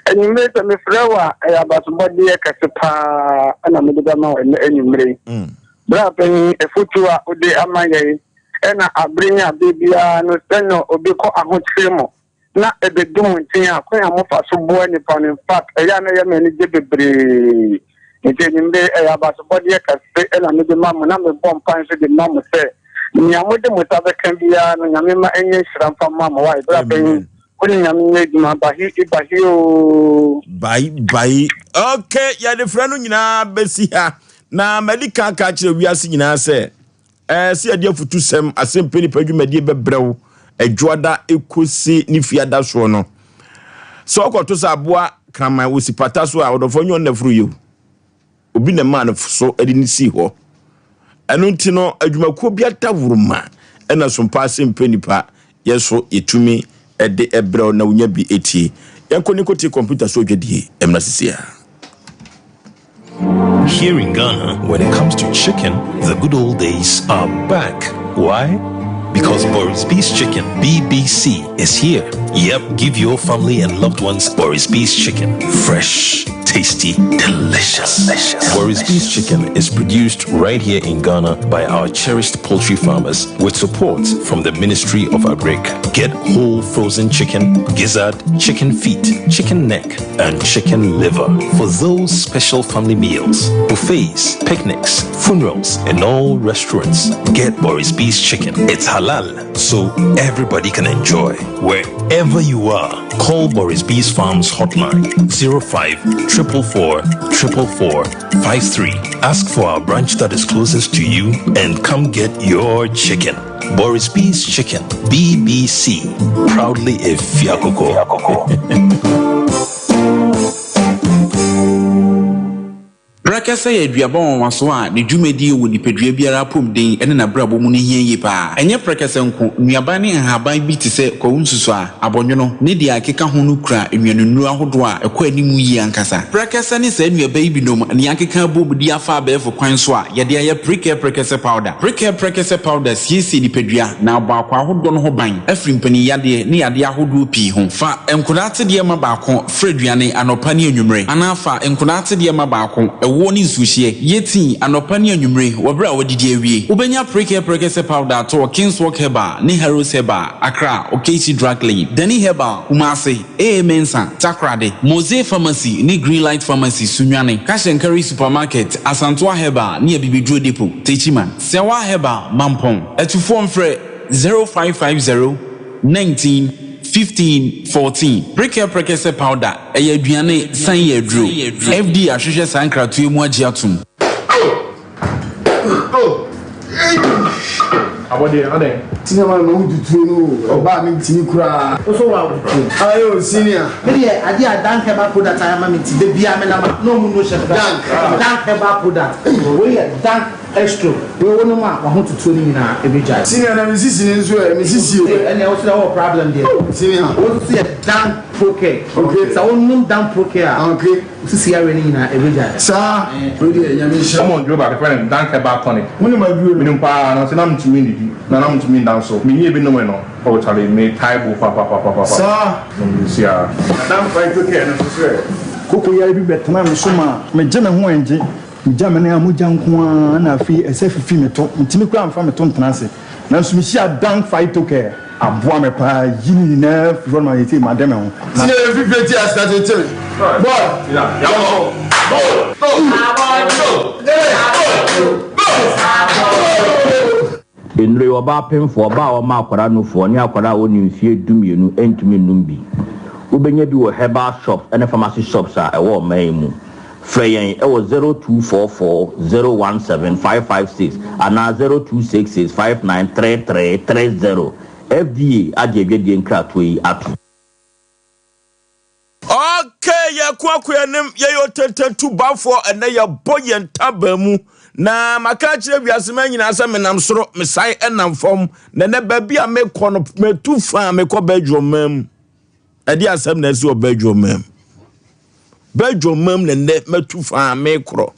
Anwummere yi, sɛ mefrɛ wo a, ɛyɛ abasobɔdeɛ kɛse paa na mede bɛma wo ɛnnɛ anwummere yi. Bra panyin, afotu a wode ama yɛn na abere ne abere biara no sɛnea obi kɔ ahokyere mu na ebedu mo nkyɛn a, kwan a mofa so boa nnipa no, in fact, ɛyɛ a na ɛyɛ me anigye bebree. Nti anwummere ɛyɛ abasobɔdeɛ kɛse na mede ma mo na mebɔ mpae nso de ma mo sɛ nea mode mo nsa bɛka biara no, Nyame mma ɛnyɛ nhyira mfa mma mo. Wai, bra panyin, wo ne Nyame nyɛ adwuma. Bahi, bahi oo. Bai, bai. Okay, yɛde frɛ no nyinaa bɛsi ha. Na madi kan aka akyerɛ wiase nyinaa sɛ, ɛɛ sɛ yɛde afutusɛm asɛmpɛ nipa dwumadie bɛbrɛ wo adwoada ekosi ne fiada soɔ no. Sɛ ɔkɔto sɛ aboa kraman osi pata so a, ɔdɔfoɔ nyɛ ɔno na ɛforo yɛ o. Obi na ɛmaa no so de no sii hɔ. Ɛno nti no, adwumakuo bi adaworoma ɛna sompa asɛmpɛ nipa yɛ so yɛtumi de brɛ wo na wonya bi tie. Yɛnkɔ ne nkɔtie kɔmputa so dwadie mmra sisi a. Here in Ghana, when it comes to chicken, the good old days are back. Why? Because Boris B's Chicken, BBC, is here. Yep, give your family and loved ones Boris B's Chicken. Fresh, tasty, delicious. delicious. Boris B's Chicken is produced right here in Ghana by our cherished poultry farmers with support from the Ministry of Agric. Get whole frozen chicken, gizzard, chicken feet, chicken neck, and chicken liver for those special family meals, buffets, picnics, funerals, and all restaurants. Get Boris B's Chicken. It's halal, so everybody can enjoy. Wherever you are, call Boris B's Farms hotline 05 444 444 53. Ask for our branch that is closest to you and come get your chicken. Boris B's Chicken, BBC. Proudly a Fiakoko. Prɛkɛsɛ yɛ aduaba nwanwaso a ne dwumadie wɔ nipadua biara apɔmuden ne n'abrabɔ mu no hia yie pa ara. Ɛnyɛ prɛkɛsɛ nko, nnuaba ne nhaban bi te sɛ kwawu nsusuaa, abɔnwono, ne deɛ ɛkeka ho no kura nnuanennuro ahodoɔ a ɛkɔ anim yie ankasa. Prɛkɛsɛ ne saa nnuaba yi binom na yɛakeka abom de afa abɛɛfo kwan so a yɛde ayɛ Prekɛ Prɛkɛsɛ Powder. Prekɛ Prɛkɛsɛ Powder siesie nipadua na abɔ akwaa ahodoɔ no ho ban afiri mpaninyadeɛ ne yadeɛ ahodoɔ pii ho. Fa nkwadaa atedeɛ ma baako fra aduane anɔpa ne anwummere anaa fa nkwadaa atedeɛ ma baako ɛwoɔ ne nsuohyeɛ yɛ tii anɔpa ne anwummere wɔ berɛ a woadidi awie. Wobɛnya Prekɛ Prɛkɛsɛ Powder atɔ wɔ Kingswalk Herbal ne Harrows Herbal, Accra, Okaishie Drug Lane, Danny Herbal, Kumasi, AA Mensah, Takoradi, Mose Pharmacy ne Greenlight Pharmacy, Sunyani, Cash and Carry Supermarket, Asantoa Herbal ne Abibiduro Depot, Techiman, Sɛwa Herbal, Mampong. Atufoɔ mfrɛ 0550 19 15 14. Prekɛ Prɛkɛsɛ Powder, ɛyɛ aduane san yɛ aduro. FDA ahwehwɛ saa nkratoɔ yi mu agye atom. Abɔdeɛ adɛn. Senior man ma wo tutuo no o ɔbaa me ntimi koraa. Wo so wa wo tutuo. Aye o senior. Me deɛ adeɛ a dank herbal product ayɛ ama me nti da biara me nam a na ɔmo no hyɛ me Dank. Dank herbal product wei yɛ dank extro wei wo nom a wahotutuo no nyinaa ɛbɛgyae. Senior na me sisi no nso ɛ me sisi o. Ɛnneɛ wo so deɛ wowɔ problem deɛ. Senior. Wo nso so yɛ dank pro care. Okay. Sɛ wo nom dank pro care a. Okay. Wo sisi yareɛ no nyinaa ɛbɛgyae. Saa wei deɛ nyame nhyira. Wɔn duro baako yɛfrɛ no dank herbal tonic. Wonim aduro no? Menim paa nanso na mentumi nnidi na na mentumi nda nso. Menyɛɛ bi nomee no oh charlie me tae bo papapapapa. Saa. Nom nsuo ara. Na dank phyto care no nso srɛ. Koko yare bi bɛtenaa me so maa megye me ho ɛngye. Megya me nan a mogya nko ara na afei ɛsɛ fifi me to. Mentumi koraa mfa me to ntena ase. Nanso mehyiaa Dank Phytocare. Aboa me paa yi ne nyinaa firi hɔ no ma seesei made me ho. Na. Senior yɛ fifire ti ase tete me boy yɛnkɔ go go go go. Nnuro yi, ɔbaa pemfoɔ, ɔbaa a ɔma akwadaa nufoɔ, ne akwadaa a ɔnni mfeɛ dumienu ntumi nnom bi. Wobɛnya bi wɔ herbal shops ne pharmacy shops a ɛwɔ ɔman yi mu. Frɛ yɛn wɔ 0244 017 556 anaa 0266 5933 30. FDA agye adwadie nkratoɔ yi atom. Okay, yɛko akɔ anim, yɛyɛ otentantu bafoɔ, ɛnɛ yɛbɔ yɛn taban mu. Na maka akyerɛ wiase ma nyinaa sɛ menam soro, mesan ɛnam fam. Na ɛnɛ baabi a mekɔ no, metu faa mekɔ Belgium man mu. Ɛde asɛm na ɛsi wɔ Belgium man mu. Belgium man mu na ɛnɛ matu faa mekorɔ.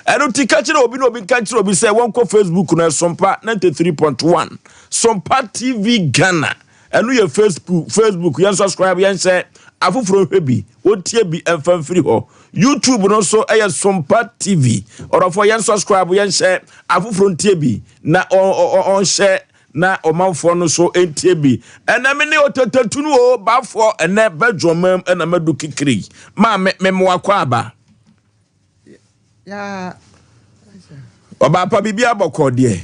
Ɛno ti ka kyerɛ obi na obi nka kyerɛ obi sɛ wɔnkɔ Facebook no Sompa 93.1 Sompa TV Ghana. Ɛno yɛ Facebook, Facebook yɛn subscribe yɛn hyɛ afoforɔ nhwɛ bi, wɔntie bi ɛmfa mfiri hɔ. YouTube no nso ɛyɛ Sompa TV. Ɔdɔfoɔ yɛn subscribe yɛn hyɛ afoforɔ ntie bi na ɔnhyɛ na ɔmanfoɔ no nso ntie bi. Ɛnɛ me ne otetetu no o baafoɔ ɛnɛ bɛdwo mam ɛna madu kikiri. Maame memoa kɔ aba. Ɔbaa pa biribi abɔkɔ deɛ.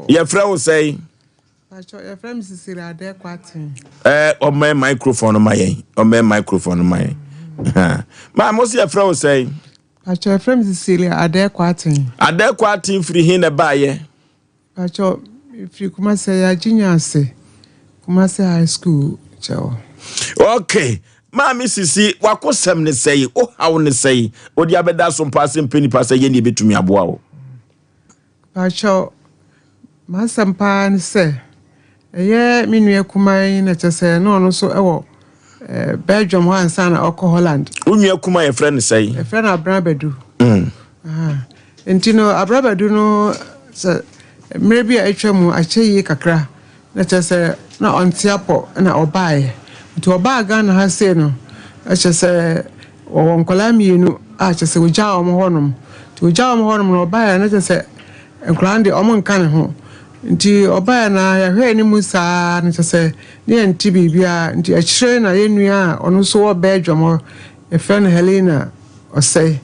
Yɛfrɛ wo sɛn? Ɛɛ ɔmɛn microphone no ma yɛn. Ɔmɛn microphone no ma yɛn. Maa mo si yɛfrɛ wo sɛn? Pacho yɛfrɛ me Cecilia Adɛ Kwaten. Adɛ Kwaten firi hin na ɛbaayɛ? Pacho mefiri Kumasi ɛyɛ Agyinya ase Kumasi high school kyɛw. Okay maame sisi wakosɛm ne sɛyi wo haw ne sɛyi wode abɛda so mpo ase mpɛ nipa sɛ yɛne yɛbɛtumi aboa wo. Pacho m'asɛm paa ne sɛ ɛyɛ me nua kumaa yi na kyɛ sɛ na ɔno nso ɛwɔ eh, Belgium hɔ ansa na ɔkɔ Holland. Wo nua kumaa yɛfrɛ no sɛn? Yɛfrɛ no Abena Badu. Nti no Abena Badu no sɛ Mmerɛ bi a atwa mu akyɛ yie kakra na kyerɛ sɛ na ɔnte apɔ na ɔbaeɛ. Nti ɔbaa Ghana ha sei no na kyerɛ sɛ ɔwɔ nkwadaa mmienu a kyerɛ sɛ ɔgyaa wɔn hɔnom. Nti ɔgyaa wɔn hɔnom no ɔbaeɛ na kyerɛ sɛ nkwadaa no deɛ wɔnka ne ho. Nti ɔbaeɛ no ara yɛhwɛɛ ne mu saa no kyerɛ sɛ ne yɛnte biribiara. Nti akyire na yɛn nua a ɔno nso wɔ Belgium hɔ yɛfrɛ no Helena Ɔsɛe.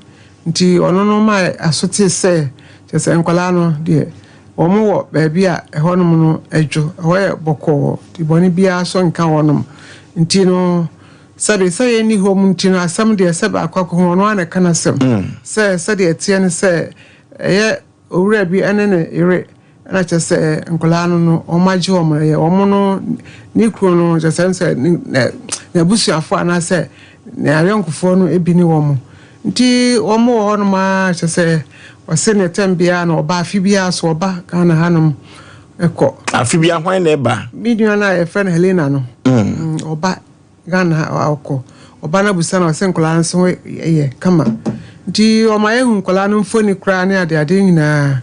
Nti ɔno no maa aso tee sɛ kyerɛ sɛ nkwadaa no deɛ wɔn wɔ baabi a ɛhɔnom no dwo, ɛhɔ yɛ bɔkɔɔ, nti bɔne biara nso nka wɔnom. Nti no sɛbe sɛ yɛnni hɔ mu nti no asɛm deɛ sɛbe akɔ akɔhu ɔno ara na ɛka n'asɛm sɛ sɛdeɛ ɛteɛ ne sɛ ɛyɛ Owura bi ne ne yere na kyerɛ sɛ nkwadaa no no wɔagye wɔn no ɛyɛ wɔn no ne kunu no kyerɛ sɛ sɛ n'abusuafoɔ anaasɛ n'ayɔnkofoɔ no bi ne wɔn nti wɔn wɔ hɔnom ara kyerɛ sɛ ɔse ne tɛm biara na ɔba afe biara so ɔba Ghana hanom kɔ. Afe biara hwan na ɛba? Me nua no a yɛfrɛ no Helena no ɔba. Ghana ha ɔkɔ ɔba no abusa no ɔsɛ nkwadaa no nso ho yɛ kama nti ɔma yɛhu nkwadaa no mfoni koraa ne adeade nyinaa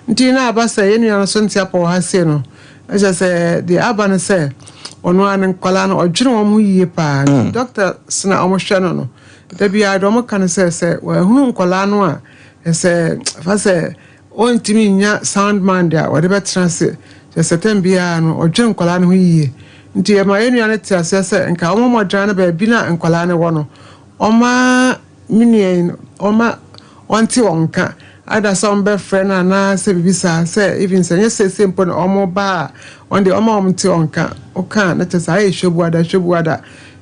nti na aba sɛ yɛn nua no so nte apɔ wɔ ha sei no ɛkyɛ sɛ deɛ aba no sɛ ɔno ara ne nkwadaa no ɔdwene wɔn ho yie paa nti mm. dɔkta sena wɔn hwɛ no no da biara deɛ wɔn ka no sɛ sɛ wɔahunu nkwadaa no a ɛsɛ fa sɛ Ɔntumi nnya sound mind a ɔde bɛtena ase, kyerɛ sɛ tɛm biara no ɔdwen nkwadaa no ho yiye. Nti ɛma yɛn nua no te aseɛ sɛ nka ɔmmɔ mmɔden na baabi no a nkwadaa no wɔ no ɔmma me nua yi no ɔmma ɔnte wɔn nka, either sɛ wɔbɛfrɛ no anaa sɛ biribi saa, sɛ even sɛ ɛnyɛ seesei mpo na wɔba a ɔno deɛ ɔmma wɔnte wɔn nka. Woka a na kyerɛ sɛ ayɛ hwɛbuada hwɛbuada.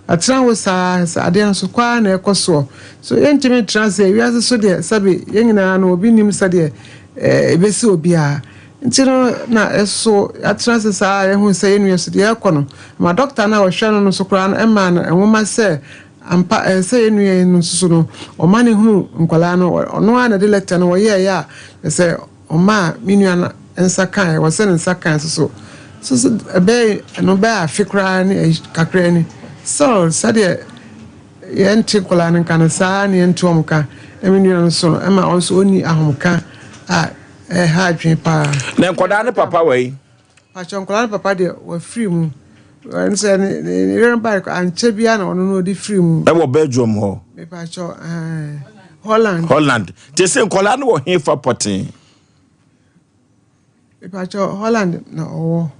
Atena hɔ saa ara, sɛ adeɛ no so kɔ ara na ɛkɔ soɔ. So yɛntumi ntena ase? Wiase so deɛ, sɛbe yɛn nyinaa no, obi nnim sɛdeɛ ɛbɛsi obiara. Nti no, na ɛso yɛatena ase saa ara, yɛhu sɛ yɛn nua so deɛ ɛrekɔ no, ma dɔkta no a ɔhwɛ no no nso koraa no, ɛmaa no nwoma sɛ ampa ɛsɛ sɛ yɛn nua yi no nso so no, ɔma no hunu nkwadaa no. Ɔno ara na ɛde lɛtɛ no wɔyɛeɛ a, sɛ Ɔmaa me nua no nsa kae, wɔsɛ ne nsa kae nso so. So so ɛbɛyɛ ɛno bɛyɛ afe koraa ne ayi kakra ni. Still sɛdeɛ yɛnte nkwadaa no nka no saa ara na yɛnte wɔn nka. Na me nua no nso no ɛma ɔno nso ɔnni ahomka a ɛha adwene paa. Na nkwadaa no papa wɔ yi? Pakyɛ nkwadaa no papa deɛ wafiri mu. Ɛno sɛ ne ne yere no bae ankyɛ biara na ɔno no ɔde firi mu. Ɛwɔ Belgium hɔ. Mepakyɛ ɛɛ Holland. Holland. Te sɛ nkwadaa no wɔ hefa pɔtee? Mepakyɛ Holland na ɔwɔ.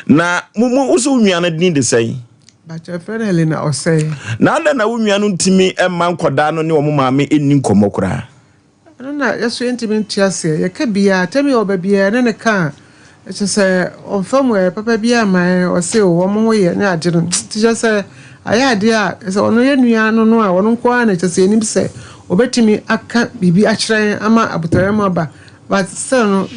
Na mo mo wosɛ wo nua no din de sɛn? Bakyɛ fɛ no Helena Ɔsɛe. Na adɛn na wo nua no ntumi mma nkwadaa no ne wɔn maame nni nkɔmmɔ koraa? Ɛno na yɛso yɛntumi nte aseɛ. Yɛka biaa, tɛm yɛ ɔba biaa yɛne no ka a, kyerɛ sɛ ɔmfa mu ɛ, papa biaa mma yɛn, ɔse o wɔn ho yɛ ne ade no. Nti kyerɛ sɛ ayɛ adeɛ a, kyerɛ sɛ ɔno yɛn nua no no a, ɔno nko ara na kyerɛ sɛ yɛnim sɛ ɔbɛtumi aka biribi akyerɛ yɛn ama abotɔyam aba. But still no,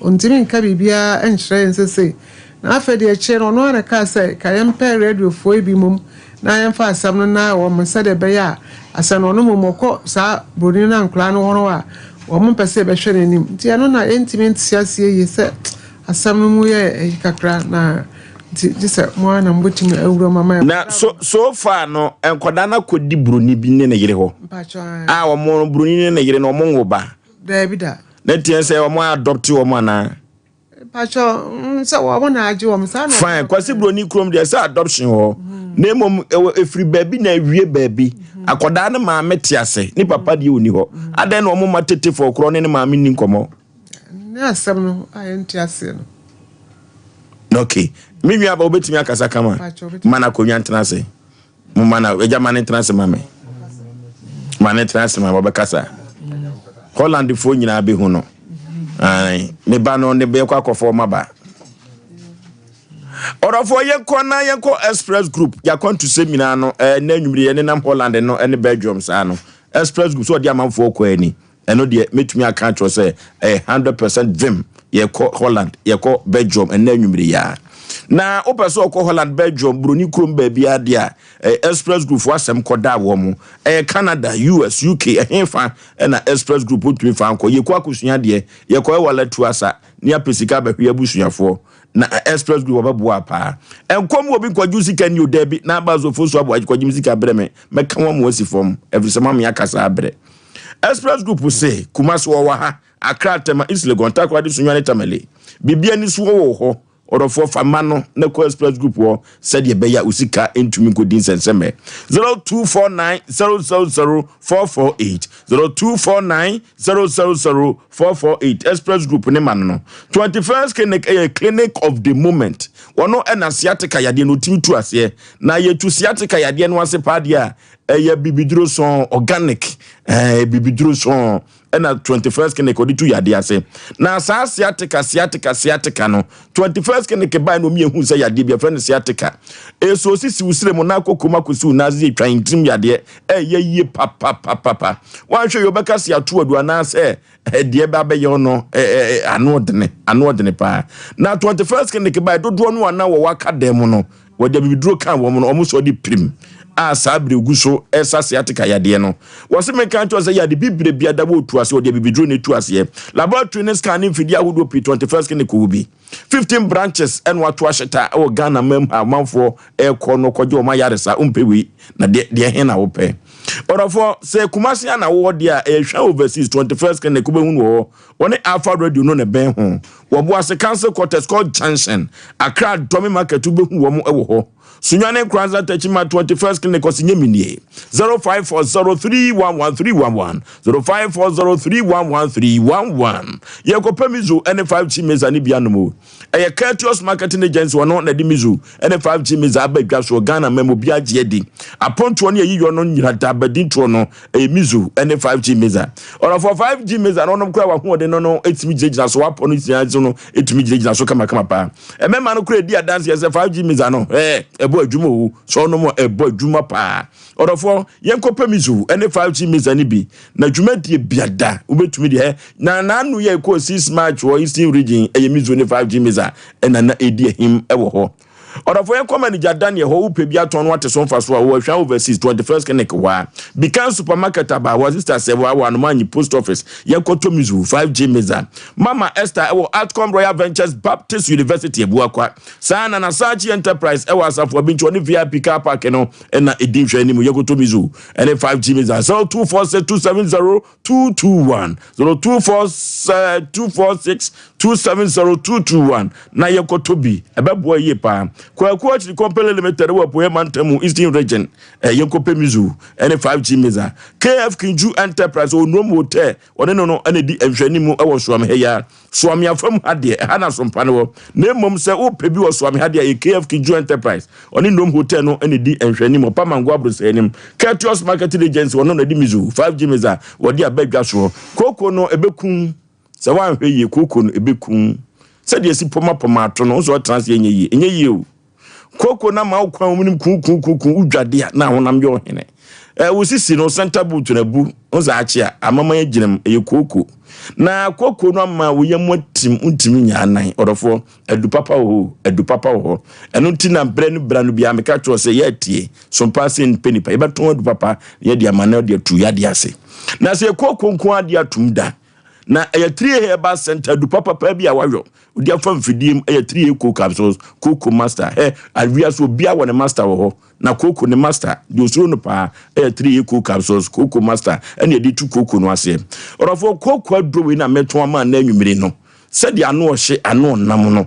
ɔntumi nka biribiara nkyerɛ yɛn sesei. Na afei deɛ akyire no, ɔno ara na ɛkaa sɛ, Ka yɛmpɛ radiofoɔ yi bi mmom na yɛmfa asɛm no nnae wɔn sɛdeɛ ɛbɛyɛ a asɛm no ɔno mmom ɔkɔ saa buroni no ankoraa no hɔ no a, wɔmpɛ sɛ yɛbɛhwɛ n'anim. Nti ɛno na yɛntumi nte aseɛ yie sɛ asɛm no mu yɛ ayi kakra na nti gye sɛ mo ara na mobɛtumi awura mu ama yɛn. Na so so far no nkwadaa no akɔdi buroni bi ne ne yere hɔ Mpakyɛ ae. a wɔn buroni ne ne yere no wɔn nwo ba. Daabi da. Na nti ɛsɛ wɔn adopt wɔn anaa? Mpakyɛ mm, sɛ wɔn na agye wɔn saa na. Fine, Kwasi Broni kurom deɛ sɛ adoption wɔ hɔ. Na mmom ɛwɔ efiri baabi na awie baabi. Akwadaa no maame te ase, ne papa deɛ ɔni hɔ. Adɛn na wɔn mma tetefoɔ korɔ ne ne maame nni nkɔmmɔ? Ne asɛm no a yɛnte aseɛ no. Okay, me nua ba wobɛtumi akasa kama? Ma no akonnwa ntena ase. Momma na agya ma ne ntena ase ma me. Ma ne ntena ase ma me ɔbɛkasa. Hollandfoɔ nyinaa bɛhu no. Ae, me ba no ne bɛkɔ akɔfɔ ɔma ba. Ɔdɔfoɔ yɛnkɔ na yɛnkɔ Express Group yɛakwantusɛm nyinaa no ɛnɛ anwummere yɛne nam Holland no ne Belgium saa no Express Group sɛ ɔde amanfoɔ kɔ ani. Ɛno deɛ mɛtumi aka akyerɛ wo sɛ ɛyɛ 100% vim. Yɛkɔ Holland, yɛkɔ Belgium ɛnnɛ anwummere yi ara. Na wopɛ sɛ ɔkɔ Holland, Belgium, Buroni kurom baabiara deɛ a, ɛyɛ Express Group foɔ asɛm kɔda wɔn. Ɛyɛ Canada, US, UK, ɛhefa ɛna Express Group wotumi fa nkɔ. Yɛkɔ akɔsua adeɛ, yɛkɔ ɛwɔ alatu asa, ne apɛ sika abɛhwe abusuafoɔ. Na Express Group wɔbɛboa paa. Ɛnkɔ mu obi nkɔgye wo sika ni o, daabi, na aba Azofo so aboa kɔgye me sika brɛ me, mɛka wɔn ama wɔasi fam, ɛfiri sɛ moame akasa abrɛ. Express Group se, Kumasi wɔwɔ ha. Accra, Tema, East Legon, Takoradi, Sunyani, Tamale. Biribi ani so wɔ hɔ. Ɔdɔfoɔ fa ma no na kɔ Express Group hɔ sɛdeɛ ɛbɛyɛ a wo sika ntumi nkɔdi nsɛnsɛmɛ. 0249 000 448 0249 000 448 Express Group ne ma no no. 21st Clinic ɛyɛ clinic of the moment. Wɔno ɛna sciatica yadeɛ no ɔtumi tu aseɛ. Na yɛtu sciatica yadeɛ no ase paa deɛ a ɛyɛ bibiduro sɔn organic ɛɛ bibiduro sɔn ɛna 21st clinic ɔde tu yadeɛ ase na saa sciatica sciatica sciatica no 21st clinic baa na omi ehu sɛ yadeɛ bi ɛfrɛ no sciatica eso osisi wusire mu na akoko mu akosi wo nan ase etwa ntirim yadeɛ ɛyɛ yie papapapapa wanhwɛ yɛ ɔbɛka si ato adu anaasɛ ɛdeɛ bɛ abɛyɛ ɔno ɛɛ ano ɔdene ano ɔdene paa na 21st clinic baa dodoɔ no ana wɔwɔ aka dan mu no Wɔde abibiduro kaa wɔn no, wɔn sɔɔ de pirim a saa bere gu so resa sciatica yadeɛ no. Wɔse menka nkyerɛ wo sɛ yade bibire biara da wɔretu aseɛ, wɔde abibiduro na ɛtu aseɛ. Laboratory ne scan ne mfidie ahodoɔ pii 21st Clinic wɔ bi. 15 branches ɛna wɔato ahyeta wɔ Ghana man mu ha amanfoɔ ɛrekɔ no kɔgye wɔn ayaresa. Wompɛ wei na deɛ deɛ he na wopɛ? Ɔdɔfoɔ, sɛ Kumasi a na wowɔ deɛ a, ɛyɛ Hwɛ Overseas 21st Clinic wobɛhu no wɔ hɔ. Wɔne Alpha Radio no na ɛbɛn ho. Wɔ Boase Council Quarters called Junction, Accra Dome Market wobɛhu wɔn wɔ hɔ. Sunyani Nkoranza Techiman 21st Clinic ɔsi nye me nie 0540311311 0540311311 Yɛkɔpɛ Mizo ne 5G Meza ne bi anom o. Ɛyɛ Courteous Marketing Agency ɔno na ɛde Mizo ne 5G Meza aba dwa soɔ Ghana man mu obiara gye adi. Apontoɔ ne ayiyɔ no nyina da abadintoɔ no ɛyɛ Mizo ne 5G Meza. Ɔdɔfoɔ 5G Meza no ɔnom koraa w'ahoɔden no no ɛtumi gyinagyina so w'apɔ no nyinaa so no ɛtumi gyinagyina so kamakama paa. Ɛmɛma no koraa ɛdi adanseɛ sɛ 5G Meza no ɛɛ ɛbɔ adwuma o sɛ ɔnom a ɛbɔ adwuma paa. Ɔdɔfoɔ yɛnkɔpɛ Mizo ne 5G Meza no bi na dwumadie biada wobɛtumi deɛ na n'ano yɛ ɛkɔɔ 6 March wɔ Eastern Region ɛyɛ Mizo ne 5G Meza ɛna na ɛdi ahim ɛwɔ hɔ. Ɔdɔfo yɛnkɔ manager Daniel hɔ wopɛ bi atɔn no wate so mfaso a wɔ Ahwea Overseas 21st Clinic hɔ a Bikan Supermarket abaawa sister Sɛwa wɔ Anomanyi Post Office yɛnkɔtɔ Mizu 5G Meza Mama Esther ɛwɔ Atcom Royal Ventures Baptist University Abuakwa saa na Nasachi Enterprise ɛwɔ Asafo Abinkyɛ ɔne VIP car park no ɛna ɛdi nhwɛ anim yɛkɔtɔ Mizu ɛne 5G Meza 0246 270 221 024 246 270 221 na yɛkɔtɔ bi ɛbɛboa yie paa Kwaku Akyiri Company Limited wɔ Apueɛ Mantam mu Eastern Region eh, yɛnkɔpɛ Mizu ɛne 5G Meza KF Kinju Enterprise Onuom Hotel ɔne no no ɛna di nhwɛanimu ɛwɔ Soame ha yi ara Soame afam ha deɛ, ɛha na asompa no wɔ. Na mmom sɛ wopɛ bi wɔ Soame ha deɛ a, ɛyɛ KF Kidjo Enterprise. Ɔne Nnom Hotel no na ɛdi nhwɛanim wɔ Pamango Abrosɛe anim. Courteous Marketing Agency, ɔno na ɛde Mizu 5G Miza wɔde aba dwa soɔ. Kooko no, ɛbɛku. Sɛ woanhwɛ yie, kooko no, ɛbɛku. Sɛdeɛ ɛsi pɔmapɔma ato no, wo sɛ ɔtena ase ɛnyɛ yie. Ɛnyɛ yie o. Kooko no ama wo kwan mu nim kuukuukuukuu, wodwa de a na ahonam yɛ ɔhene. Ɛ wo sisi no center boot no abu, wo sɛ akye a amaman agyina mu, ɛyɛ kooko. Na kooko no ama wo yam atim, wontumi nya anan. Ɔdɔfoɔ, adu papa wɔ hɔ o, adu papa wɔ hɔ. Ɛno nti na berɛ no berɛ no biara meka kyerɛ wo sɛ yɛ atie, sompa ase mpɛ nipa. Yɛbɛtɔn adu papa na yɛde ama na yɛde atu yadeɛ ase. Na sɛ yɛ kooko nko ara de atom da, Na ɛyɛ 3A Herbal Center adu papapa bi a wayɔ wode afa mfidie mu ɛyɛ 3A cocoa capsules cocoa master hɛ awia so obiara wɔ ne master wɔ hɔ na cocoa ne master deɛ osuro no paa ɛyɛ 3A cocoa capsules cocoa master ɛna yɛde tu cocoa no aseɛ ɔdɔfoɔ cocoa aduro wei na mɛtɔn ama anaa anwummere no sɛdeɛ ano ɔhye ano ɔnam no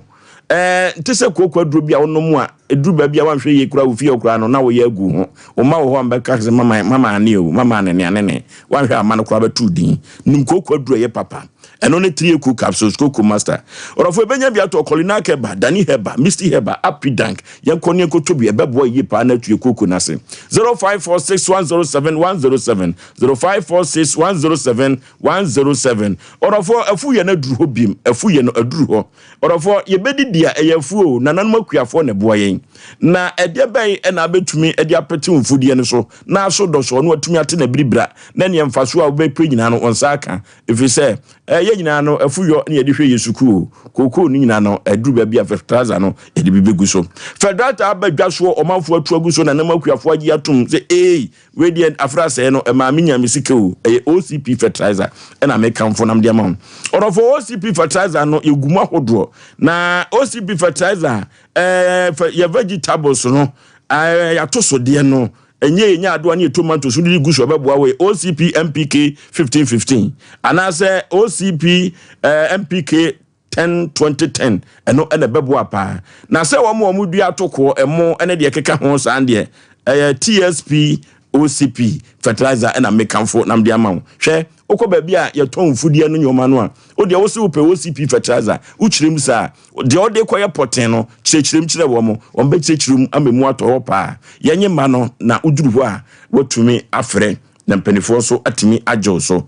ɛɛ nte sɛ cocoa aduro bi a wonom a ɛduru baabi a wanhwɛ yie koraa wo fie hɔ koraa no na woyɛ agu ho wo mma wɔ hɔ a mbɛka sɛ mama mama ane o mama ane ne ane ne wanhwɛ ama no koraa bɛto din nom kooko aduru ɛyɛ papa ɛno ne 3 cool capsules kooko master ɔrɔfo ɛbɛnya bi atɔ kɔlinak heba dani heba misty heba apidank yɛnkɔ ne yɛnkɔtɔ bi ɛbɛboa yie paa na atue kooko no ase 0546107107 0546107107 ɔrɔfo afu yɛ no aduru hɔ biem afu yɛ no aduru hɔ Ɔdɔfoɔ, yɛbɛdidi a, ɛyɛ afuo o, nananom akuafoɔ na ɛboa yɛn. Na ɛdeɛ bɛn na abɛtumi de apete wo mfudeɛ no so na aso dɔ soɔ na watumi ate n'abiribira na neɛ mfasoɔ a wobɛpɛ nyinaa no wo nsa aka? Ɛfiri sɛ, yɛn nyinaa no, afuyɔ na yɛde hwɛ yɛn sukuu o, kookoo no nyinaa no, ɛduru baabi a fertilizer no yɛde bi bɛgu so. Fertilizer aba dwa soɔ, ɔmanfoɔ atu agu so, nananom akuafoɔ agye atom sɛ ei, Wei deɛ afra sɛɛ no ɛmaa me nya me sika o, ɛyɛ OCP fertilizer ɛna me kamfo nam de ama wo. Ɔdɔfo OCP fertilizer no yɛ gu mu ahodoɔ na OCP fertilizer ɛɛ yɛ vegetables no ɛɛ yɛato so deɛ no. Ɛnyɛ yɛnya adoa ne yɛ tomato so de gu so ɛbɛboa wɔ yɛ OCP MPK 1515 anaasɛ OCP eh, MPK 10 20 10 ɛno ɛna ɛbɛboa paa. Na sɛ wɔn a wɔn dua atokoɔ, ɛmo ɛne deɛ ɛkeka ho saa deɛ ɛyɛ TSP OCP fertilizer ɛna mekamfo nam de ama wo. Hwɛ, wokɔ baabi a yɛtɔn mfudeɛ no nneɛma no a, wo deɛ wose wopɛ OCP fertilizer, wokyerɛ mu saa, deɛ wode kɔyɛ pɔten no, kyerɛkyerɛ mu kyerɛ wɔn, wɔn bɛkyerɛkyerɛ mu ama mu atɔ hɔ paa. Yɛnye mma no na woduru hɔ a, woatumi afrɛ na mpanimfoɔ nso atumi agye wo so.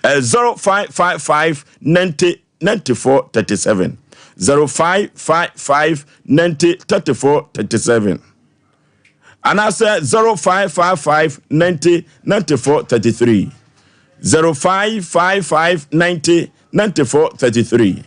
0555 90 94 37 0555 90 34 37 anaasɛ 0555 90 94 33 0555 90 94 33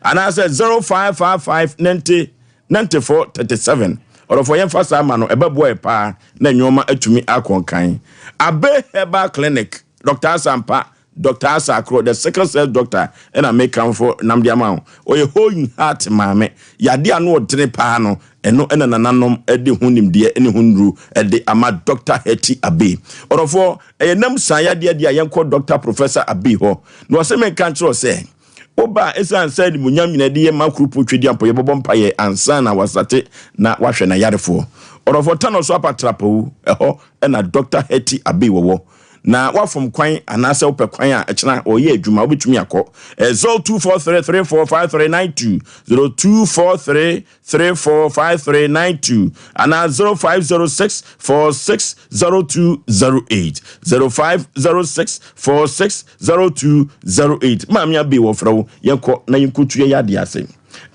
anaasɛ 0555 90 94 37. Ɔdɔfoɔ, yɛmfa saa ma no, ɛbɛboa yɛ paa na nneɛma atumi akɔ nkan. Abe Herbal Clinic, Dr. Asampa, Dr. Asakro, the sickle cell doctor, ɛna mekamfo nam de ama wo. Ɔyɛ whole heart maame. Yade ano ɔdene paa no, ɛno ɛna nananom de ho nimdeɛ ne ho nnuru de ama Dr. Hetty Abe. Ɔdɔfoɔ, ɛyɛ nam san yadeɛ deɛ a yɛnkɔ Dr. Professor Abe hɔ. Na ɔsɛ menka nkyerɛ sɛ, woba a ɛsiane sɛ animuonyam nyina de yɛ ma kurupo twedi ampo yɛbɛbɔ mpayɛ ansa na wasate na wahwɛ n'ayarefoɔ. Ɔdɔfoɔ, tano so apatrapawu, ɛhɔ ɛna Dr. Hetty Abe wɔwɔ. Na wafom kwan anaasɛ wopɛ kwan a ɛkyena ɔyɛ adwuma wobɛtumi akɔ 0243345392 0243345392 anaa 0506460208 0506460208. Maame Abe wɔfrɛ wo, yɛnkɔ na yɛnkɔtu yɛ yadeɛ ase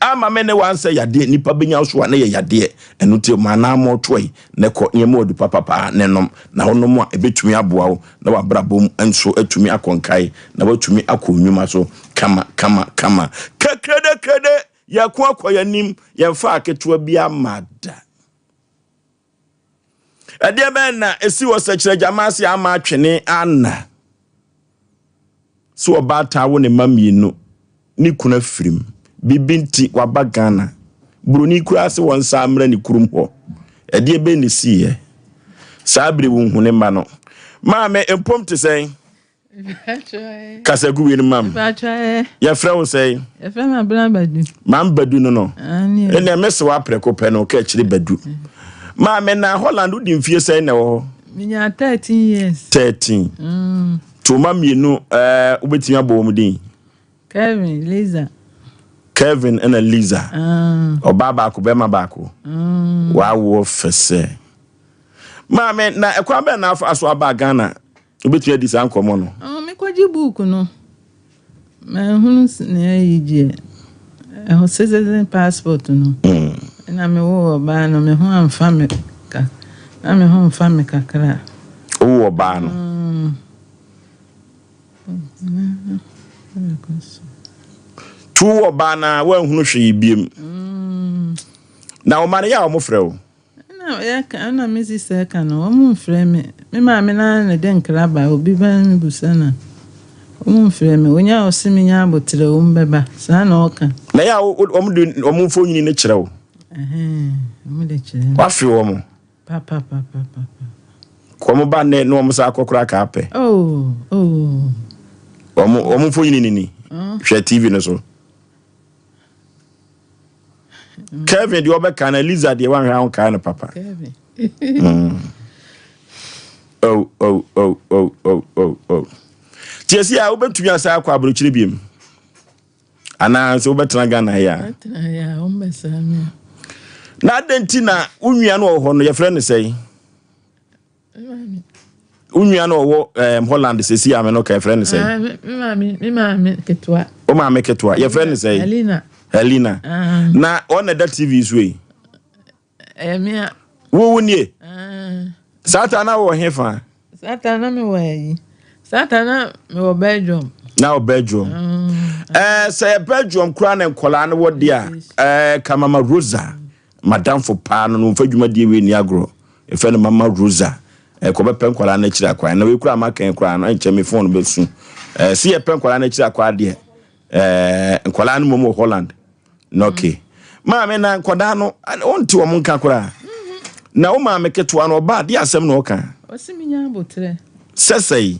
ama me ne wansɛ yadeɛ nipa bɛnya so a na yɛ yadeɛ ɛno nti ma anaa mɔtoa yi na kɔ nneɛma wadu papapaa ne nom na wonom a ɛbɛtumi aboa wo na wabrabɔ mu nso atumi akɔ nkae na watumi akɔ nnwuma so kama kama kama kekrede yɛko akɔ yɛnim yɛmfa aketewa bi ama da. Ɛdeɛ bɛn na ɛsi wɔ sɛkyerɛ gyama ase ama atwene ana sɛ ɔbaatan wo ne mma mmienu ne kunu afirim biribi nti waba Ghana buroni koraa sɛ wɔn nsa mmra ne kurom hɔ. Ɛdeɛ bɛn ne siiɛ saa bere wo nhu ne mma no? Maame mpom te sɛn? Kasa gu wei no mam. Yɛfrɛ wo sɛn? Mam Badu no no ɛnna mese wo aprɛko pɛ no ka akyire Badu. Maame, na Holland wodi mfie sɛn na ɛwɔ hɔ? Menya 13 years. 13. Toma mmienu, wobɛtumi abɔ wɔn din? Kevin, Lisa. Kevin ɛna Lisa. Ɔbaa baako, bɛrima baako. Wawoɔ fɛ sɛ. Maame, na ɛkwan bɛn na afa so aba Ghana? Wobɛtumi adi saa nkɔmmɔ no? Mekɔgye book no. Mahunu nea ɛyi gyeɛ. Ɛho citizen passport no. Ɛna mewɔ ɔbaa no, me ho amfa me ka. Na me ho mfa me kakra. Wowɔ ɔbaa no? Tu wɔ ɔbaa na woanhunu hwee biem. Na ɔma no yɛ a wɔmfrɛ wo? Ɛna me sista ka no, wɔn mfrɛ me. Me maame na ne de nkra ba, obi ba me busa na wɔn mfrɛ me. Onya ɔse me nya abotrɛ, wɔn bɛba. Saa na ɔka. Na yɛ a wɔn de wɔn mfonini no kyerɛ wo? Wɔn de kyerɛ me. Wafe wɔn? Pa pa pa pa pa. Wɔn ba nnɛ na wɔn sa akɔkora ka apɛ. Oh oh. Wɔn mfonini ni ni. Hwɛ TV no so. Kevin deɛ ɔbɛka no, Eliza deɛ wanhwɛ a wonkae no papa. Kevin. Oh, oh, oh, oh, oh, oh, oh. Nti ɛsi a wobɛtumi asa akɔ aburokyire biem anaa sɛ wobɛtena Ghana yi a? Na adɛn nti na wo nua no wɔ hɔ no yɛfrɛ no sɛn? Wo nua no ɔwɔ um, Holland sɛsi a me no ka yɛfrɛ no sɛn? Ah, me maame ketewa. Wo maame ketewa yɛfrɛ no sɛn? Helena. Helena. Ah. Na ɔna da TV so yi? Ɛyɛ me a. Wo wo nie? Ah. Saa ta na wɔ he fa? Saa ta na mewɔ ayi. Saa ta na mewɔ Belgium. Na wɔ Belgium. Mm. Sɛ yɛ Belgium koraa na nkɔlaa no wɔ de a, ka Mama Rosa. Madamfo paa no no mfa dwumadie wei ni agorɔ. Yɛfrɛ no Mama Rosa. Ɛkɔ bɛpɛ nkwadaa no akyiri akwan. Na wei koraa maka yi koraa no ɛnkyɛ me phone bɛsu. Ɛɛ si yɛpɛ nkwadaa no akyiri akwan deɛ. Ɛɛ nkwadaa no mmom wɔ Holland. Na okay. Maame na nkwadaa no wonte wɔn nka koraa. Na wo maame ketewa no ɔbaa de asɛm na ɔka. Ɔsi mi nya abotrɛ. Sɛ sɛi.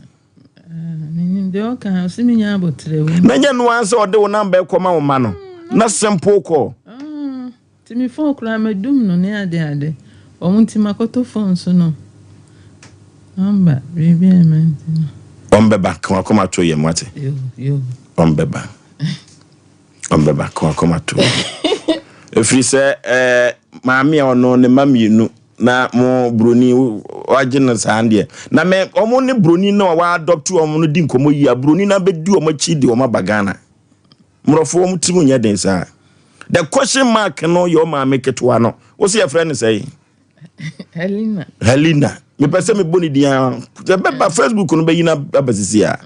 Menim deɛ ɔka ɔsi mi nya abotrɛ. Na nyɛ noa sɛ ɔde wo namba ɛkɔ ma wo ma no. Na simple call. Nti me phone koraa madum no ne ade ade. Wɔn nti makɔtɔ phone so no number biribi a ɛma nti no. Wɔn bɛba ka wakoma to yam wate. Yo yo. Wɔn bɛba. Wɔn bɛba ka wakoma to. Efiri sɛ ɛɛ maame a ɔno ne mma mmienu na mo broni wagye no saa deɛ na mɛ wɔn ne broni no a wɔadɔpto wɔn no di nkɔmɔ yie a broni no abɛdi wɔn akyi de wɔn aba Ghana. Mmorɔfo wɔn tirim nyɛ den saa. The question mark no yɛ ɔmaame ketewa no. Wo sɛ yɛfrɛ no sɛn? Helena. Helena. Mepɛ sɛ mebɔ ne din a ɛbɛba Facebook no bɛyi no aba sisi a.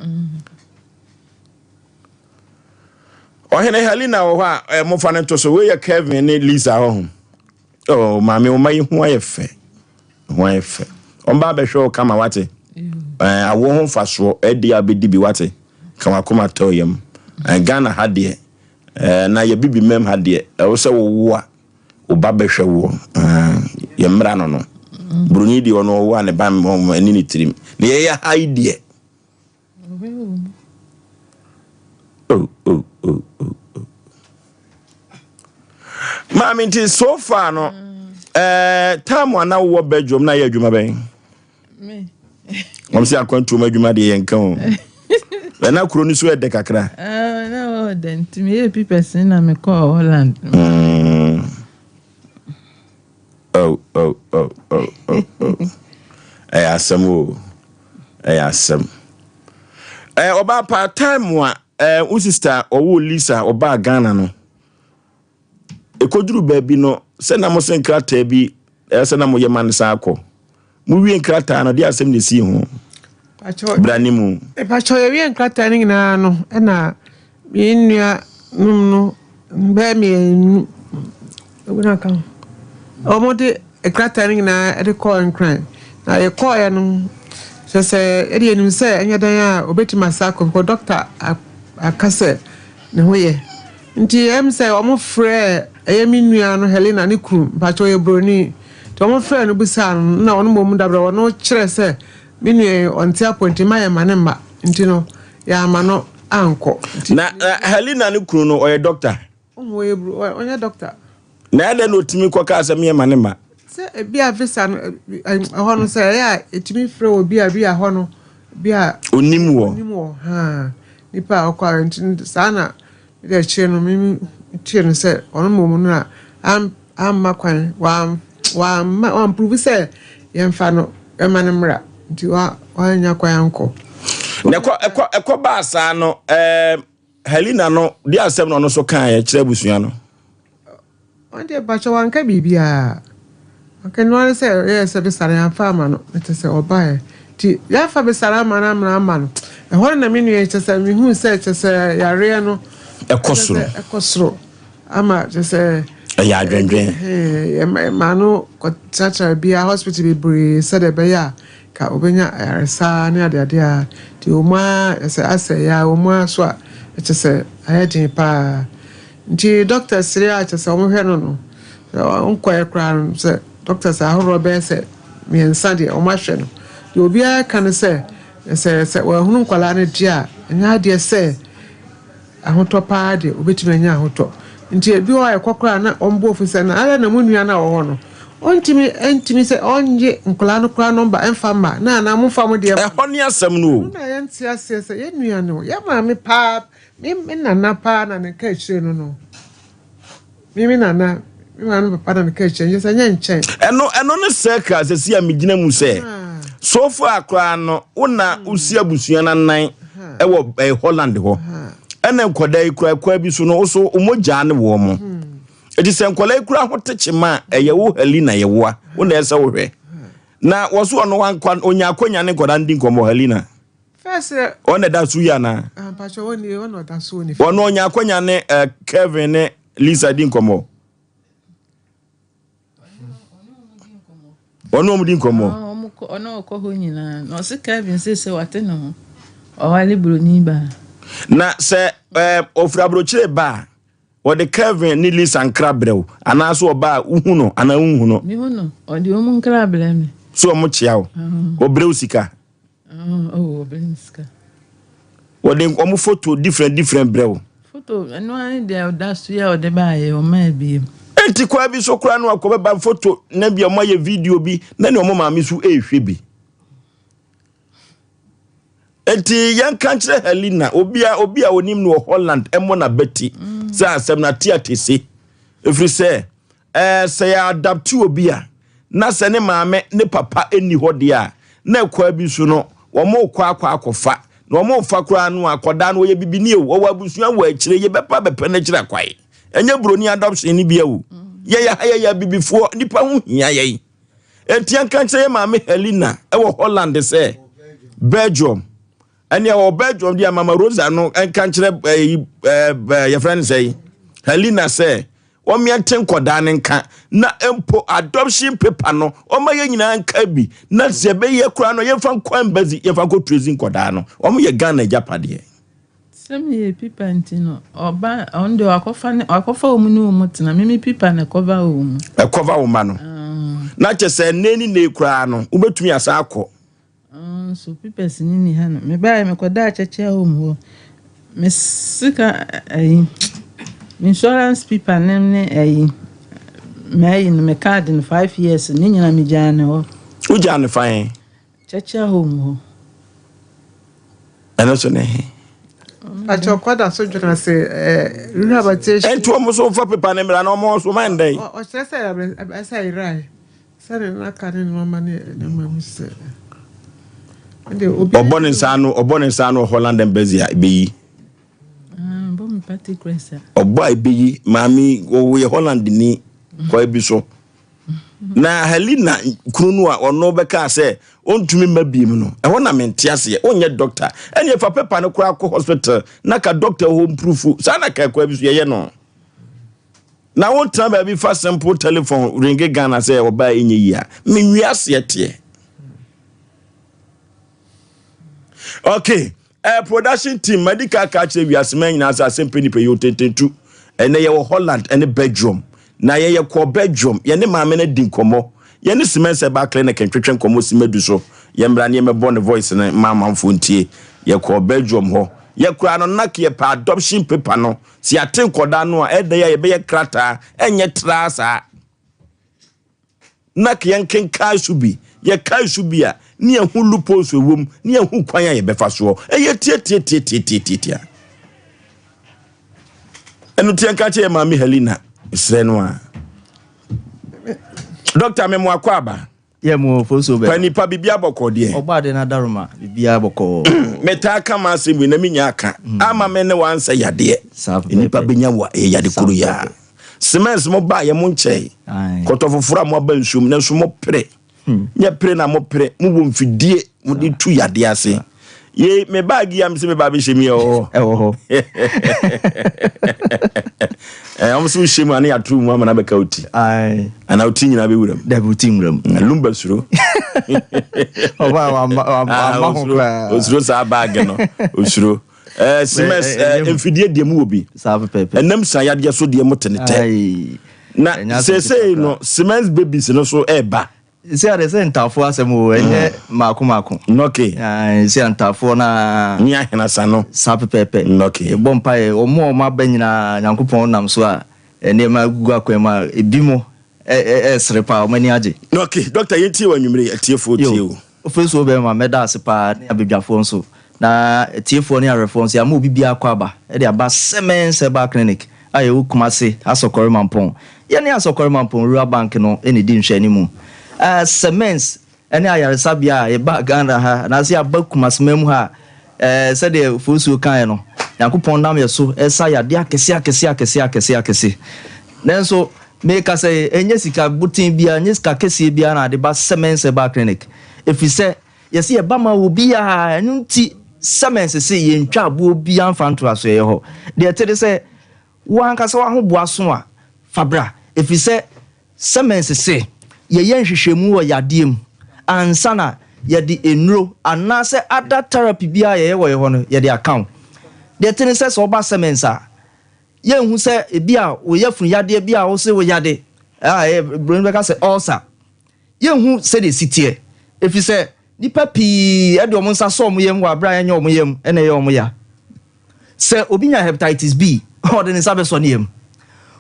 Ɔhene Helena wɔ hɔ a mofa no nto so. Wei yɛ Kevin ne Lisa hɔ ho. Oh, maame wo ma yi ho ayɛ fɛ. Ho ayɛ fɛ. Ɔmba abɛhwɛ wo kama wate. Eh, awo ho mfasoɔ ɛde a bɛdi bi wate. Ka wakoma tɔ yam. Eh, Ghana ha deɛ, eh, na yɛ bibi mɛm ha deɛ, ɛwɔ sɛ wowo a, wo ba bɛhwɛ woɔ. Eh, yɛ mmra no no. Buroni deɛ ɔno ɔwo a ne ba ɛne ne tirim. Na yɛyɛ ha yi deɛ. Oh, oh, oh, oh, oh. Maame nti so far no, eh, time a na wowɔ bedroom na yɛ adwuma bɛn? Wɔn sɛ akwantuom adwuma deɛ yɛn ka o. Ɛna kuro no so ɛdɛ kakra. Eh, na ɔdɛ nti meyɛ pipɛs na mekɔɔ Holland. Oh, oh, oh, oh, oh, oh. Ɛyɛ asɛm o. Ɛyɛ asɛm. Ɛɛ ɔbaa pa time a ɛɛ wo sister ɔwɔ Lisa ɔbaa Ghana no. Ekoduru baabi no sɛ na mo se nkrataa bi ɛyɛ sɛ na mo yɛ ma no san akɔ. Mo wie nkrataa no de asɛm na esii ho. Bra ne mu. Mepakyɛw yɛwie nkrataa no nyinaa no ɛna me nua nom no bɛyɛ mmienu ewu na ka ho wɔn de nkrataa no nyinaa de kɔɔ Nkran na yɛkɔɔɛ no kyerɛ sɛ ɛde yɛnim sɛ ɛnyɛ dɛn a obetumi asa akɔ because doctor aka sɛ ne ho yɛ Nti ɛyɛ me sɛ wɔn frɛɛ ɛyɛ me nua no Helena ne kunu mpakyɛw ɔyɛ broni nti wɔn frɛɛ no bisaa no na ɔno mmom dabrɛ ɔno kyerɛ sɛ me nua yi ɔnte apɔ nti mma yɛn ma ne mma nti no yɛama no ankɔ nti. Na na Helena ne kunu no ɔyɛ doctor? Ohu ɔyɛ bro ɔnyɛ doctor. Na ɛdɛn na otumi kɔ kaa sɛ me yɛn ma ne mma? Sɛ ebi a visa no ɛhɔ no sɛ ɛyɛ a etumi frɛ obi a bi a hɔ no bi a. Onim wɔ. Onim wɔ haa nipa a ɔkɔ a nti saa na Ɛna akyire no me tee no sɛ ɔno mmom no na amma kwan, wamma, wamprove sɛ yɛmfa no ɛma no mmra, nti wannya kwan ankɔ. Na ɛkɔ ɛkɔ ɛkɔ baa saa no ɛɛ Helena no de asɛm na ɔno nso kaeɛ kyerɛ abusua no. Ɔno deɛ mpakyɛ wanka biribiara. Anka ɛno ara ne sɛ yɛyɛ sɛ besare yɛamfa amma no na kyerɛ sɛ ɔbaeɛ nti yɛamfa besare amma no amena amma no ɛhɔ no na me nua yi kyerɛ sɛ mehuu sɛ kyerɛ sɛ yareɛ no ɛkɔ soro ɛkɔ soro ama kyerɛ sɛ ɛyɛ adwendwen ɛmaa no kɔtratra bia hospital bebree sɛdeɛ ɛbɛyɛ a ka ɔbɛnya ayaresa ne adeade a nti wɔn a sɛ asɛ yɛ a wɔn a so a kyerɛ sɛ ayɛ den paa Nti doctors yi a kyerɛ sɛ wɔhwɛ no no, sɛ ɔnkɔɛ koraa no sɛ doctors ahoroɔ bɛyɛ sɛ mmiɛnsa deɛ wɔahwɛ no. Deɛ obiara ka ne sɛ, sɛ sɛ wɔahunu nkwadaa no deɛ a, ɛnyɛ adeɛ sɛ ahotɔ paa deɛ wɔbɛtumi anya ahotɔ. Nti ebi wɔ hɔ a ɛkɔ koraa na wɔn bo afu sɛ na adɛn na mo nua no a ɔwɔ hɔ no, ɔntumi ntumi sɛ ɔnnye nkwadaa no koraa nɔmba ɛmfa mma na anaa momfa mo deɛ mma no. Ɛhɔ ne asɛm no o. Ɛno na yɛnte aseɛ sɛ yɛn nua no, yɛn maame paa Me me nana paa na ne ka akyire no no. Me me nana, me maame papa na ne ka akyire no, sɛ nyɛ nkyɛn. Ɛno ɛno ne circle a sɛsi a megyina mu sɛ so far koraa no wo na wosi abusua no anan ɛwɔ ɛyɛ Holland hɔ ɛna nkwadaa yi koraa kwan bi so no wo so wo mogyaa ne wɔn mo eti sɛ nkwadaa yi koraa ho te kyema a ɛyɛ wo Helena yɛwoa wo na ɛsɛ wohwɛ na wɔ so ɔno wankwa onya akonya ne nkwadaa no di nkɔmmɔ Helena. First sɛ. Ɔno na ɛda so yi anaa? Ah, mpakyɛ wɔn nie, ɔno ɔda so wɔ ne fie. Ɔno ɔnya akwanya ne uh, Kevin ne Lisa di nkɔmmɔ. Ɔno wɔn di nkɔmmɔ. Ah, ɔno ɔkɔ hɔ nyinaa. Na ɔse Kevin sɛ sɛ wate ne ho. Ɔwale buroni baa. Na sɛ ɛɛ eh, ofiri aburokyire ba a. Wɔde Kelvin ne Lisa nkra brɛ wo anaasɛ ɔba a wohu no anaa wonhu no? Mehu no. Ɔde wɔn nkra brɛ me. So wɔn kyea wo? Wɔbrɛ wo sika? Oh, wɔbrɛ me sika. Wɔde wɔn foto different different brɛ wo? Foto, ɛno ara ne deɛ ɔda so yi a ɔde baeɛ, ɔmaa biem. Enti kwan bi so koraa no akɔbɛba foto na bi a wɔayɛ video bi na ne wɔn maame so rehwɛ bi. Enti yɛnka nkyerɛ Helena, obi a obi a onim no wɔ Holland mmɔ n'abati sɛ asɛm no ate atese. Ɛfiri sɛ ɛɛ sɛ yɛ adapte obi a na sɛ ne maame ne papa nni hɔ deɛ a na ɛkwan bi so no wɔn rekɔ akɔ akɔfa na wɔn refa koraa no akɔdaa no wɔyɛ bibini o wɔwɔ abusua wɔ akyire yɛbɛpa bɛpɛ no akyire akwae ɛnyɛ buroni adoption no bia o yɛyɛ ha yɛyɛ abibifoɔ nipa ho hia yɛn. Enti yɛnka nkyerɛ yɛn maame Helena wɔ Holland sɛ Belgium ɛnea wɔ Belgium deɛ Mama Rosa no nka nkyerɛ ɛyi ɛɛ yɛfrɛ no sɛ Helena sɛ wɔmmea nte nkɔdaa no nka na mpo adoption paper no wɔma yɛn nyinaa nka bi na sɛ ɛbɛyɛ koraa no yɛmfa nkɔ embassy yɛmfa nkɔ trace nkɔdaa no wɔn yɛ Ghana agyapadeɛ. Sɛ meyɛ pipa nti no, ɔba ɔno deɛ wakɔfa ne wakɔfa wɔn ne wɔn tena. Mimi pipa na ɛkɔva wɔn mu. Ɛkɔva wo ma no. Na kyɛ sɛ nne ne nne koraa no, wobɛtumi asan akɔ. Nso pipas ni ni ha no. Mebaeɛ mekɔdaa kyɛkyɛ home hɔ. Me sika ayi me insurance pipa ne ne ayi m'ayi no me card no 5 years ne nyinaa megyaa ne hɔ. Wogyaa ne fan? Kyɛkyɛ home hɔ. Ɛno nso ne he? Pakyɛ ɔkɔda so dwena se ɛɛ rehabilitation. Ɛnti wɔn nso nfa pepa ne mmira na wɔn nso man dɛn. Ɔkyerɛ sɛ ɛsɛ yerae sɛ ne naka ne nneɛma ne nneɛma mu sɛ. Ɔbɔ ne nsa ano ɔbɔ ne nsa ano Holland Embassy a ebeyi. Ɔbɔ a ebeyi maame ɔyɛ Holland ni kwan bi so. Na Helena kunu no a ɔno bɛkaa sɛ ɔntumi mma biem no, ɛhɔ na mente aseɛ. Wonyɛ dɔkta. Ɛneɛ fa pepa no koraa kɔ hospital na ka dɔkta hɔ mpurufu. Saa na ka ɛkwan bi so yɛyɛ no. Na wotena baabi fa simple telephone ringe Ghana sɛ ɔbaa ɛnyɛ yie a, menwi aseɛ teɛ. Okay. Eh, production team, madi ka ka kyerɛ wiase man nyinaa sɛ asɛm nipa yi otententu. Ɛnɛ yɛwɔ Holland ne Belgium. Na yɛyɛ kɔɔ Belgium, yɛne maame no adi nkɔmmɔ. Yɛne Siemens Herbal Clinic ntwetwe nkɔmmɔ simadu so. Yɛmmra ne yɛmmɛbɔ ne voice no ma amanfoɔ ntie. Yɛkɔɔ Belgium hɔ. Yɛkoraa no na yɛpɛ adoption paper no. Sɛ yɛate nkɔdaa no a, ɛdɛn a yɛbɛyɛ krataa, ɛnyɛ traa saa. Na ka yɛnkenkan so bi. Yɛkae so bi a, ne yɛhu loopholes a ɛwɔ mu, ne yɛhu kwan a yɛbɛfa soɔ. Ɛyɛ tiatiatiatiatiatia. Ɛno nti yɛnka kyerɛ yɛn maame Helena, mesrɛ no a. Dɔkta, me mo akɔ aba. Yɛ mo foso bɛ. Pa nipa biribi abɔkɔ deɛ. Ɔbɔ ade na daroma biribi abɔkɔ. Metaa ka ma asɛm wei na menya aka. Ama me ne wansɛ yadeɛ. Nipa bɛnya wa ɛyɛ yade koro yi a. Cements mo ba yɛ mo nkyɛe. Kɔtɔ foforɔ a mo aba nsuom nanso mo pere. Hmm. Nyɛ pere na mo pere. Mo wɔ mfidie mo de tu yadeɛ ase. Yei me baagi a mesɛ me ba bɛhyɛ mu yɛ wɔ hɔ. Ɛwɔ hɔ. Ɛɛ wɔn nso hyɛ mu a ne yɛato mu ama no abɛka wo ti. Anaa wo ti nyinaa bɛwura mu. Dabi wo ti nwura mu. Na lumba suro. Ɔba wamma ah, ho koraa. Osuro saa baagi no. Osuro. Ɛɛ simes ɛɛ mfidie deɛ mu wɔ bi. Saa pɛpɛpɛ. Ɛnam san yadeɛ so deɛ mo te ne tɛ. Na seesei no siemens babies no so ɛɛba. Sɛ ade sɛ ntaafoɔ asɛm o, ɛnyɛ mmaako mmaako. Nnɔke. Ae, sɛ ntaafoɔ no ara. Ne ahenasa no. Saa pɛpɛɛpɛ. Nnɔke. Yɛbɔ mpaeɛ, wɔn a wɔaba nyinaa, Nyankopɔn nam so a nneɛma agugu akwan mu a, ebinom ɛresere paa, wɔn ani agye. Nnɔke. Dɔkta, yɛntie wo anwummere yi, atiefoɔ tie Yo, wo. Ofesuo bɛrima, mɛda ase paa, ne abadwafoɔ nso. Na atiefoɔ ne ahwɛfoɔ nso, yɛama obi biara akwaaba de aba Semens Herbal Clinic a ɛwɔ Kumasi, Asɔkɔre Mampong. Yɛne Asɔkɔre Mampong Rural Bank no na ɛdi nhwɛanimu. Semens ne ayaresabea a yɛba Ghana ha anaasɛ yɛaba Kumasi man mu ha a, sɛdeɛ Fosuo kaeɛ no, Nyankopɔn nam yɛ so sa yadeɛ akɛseɛ akɛseɛ akɛseɛ akɛseɛ akɛse. Nanso mekasa yi, ɛnyɛ sika boten biara, ɛnyɛ sika kɛseɛ biara na ade ba Semens Herbal Clinic, ɛfiri sɛ Yɛse yɛba ma obiara, ɛno nti Siemens se yɛntwa aboɔ biara mfa nto asoɛeɛ hɔ. Deɛ ɛte ne sɛ, wo ankasa w'ahoboa so a, fa bra, ɛfiri sɛ Siemens se yɛyɛ nhwehwɛmu wɔ yadeɛ mu ansa na yɛde nnuro anaasɛ other therapy biara a yɛyɛ wɔ yɛ hɔ no yɛde aka wo. Deɛ ɛte ne sɛ, sɛ woba Siemens a, Yɛnhu sɛ ebi a wo yafunu yadeɛ bi a wose wo yade a ɛyɛ buroni bɛka sɛ ulcer. Yɛnhu sɛdeɛ ɛsi teɛ, ɛfiri sɛ nnipa pii de wɔn nsa sɔ wɔn yam wɔ aberɛ a ɛnyɛ wɔn yam na ɛyɛ wɔn ya. Sɛ obi nya hepatitis B, ɔde ne nsa bɛsɔ ne yam.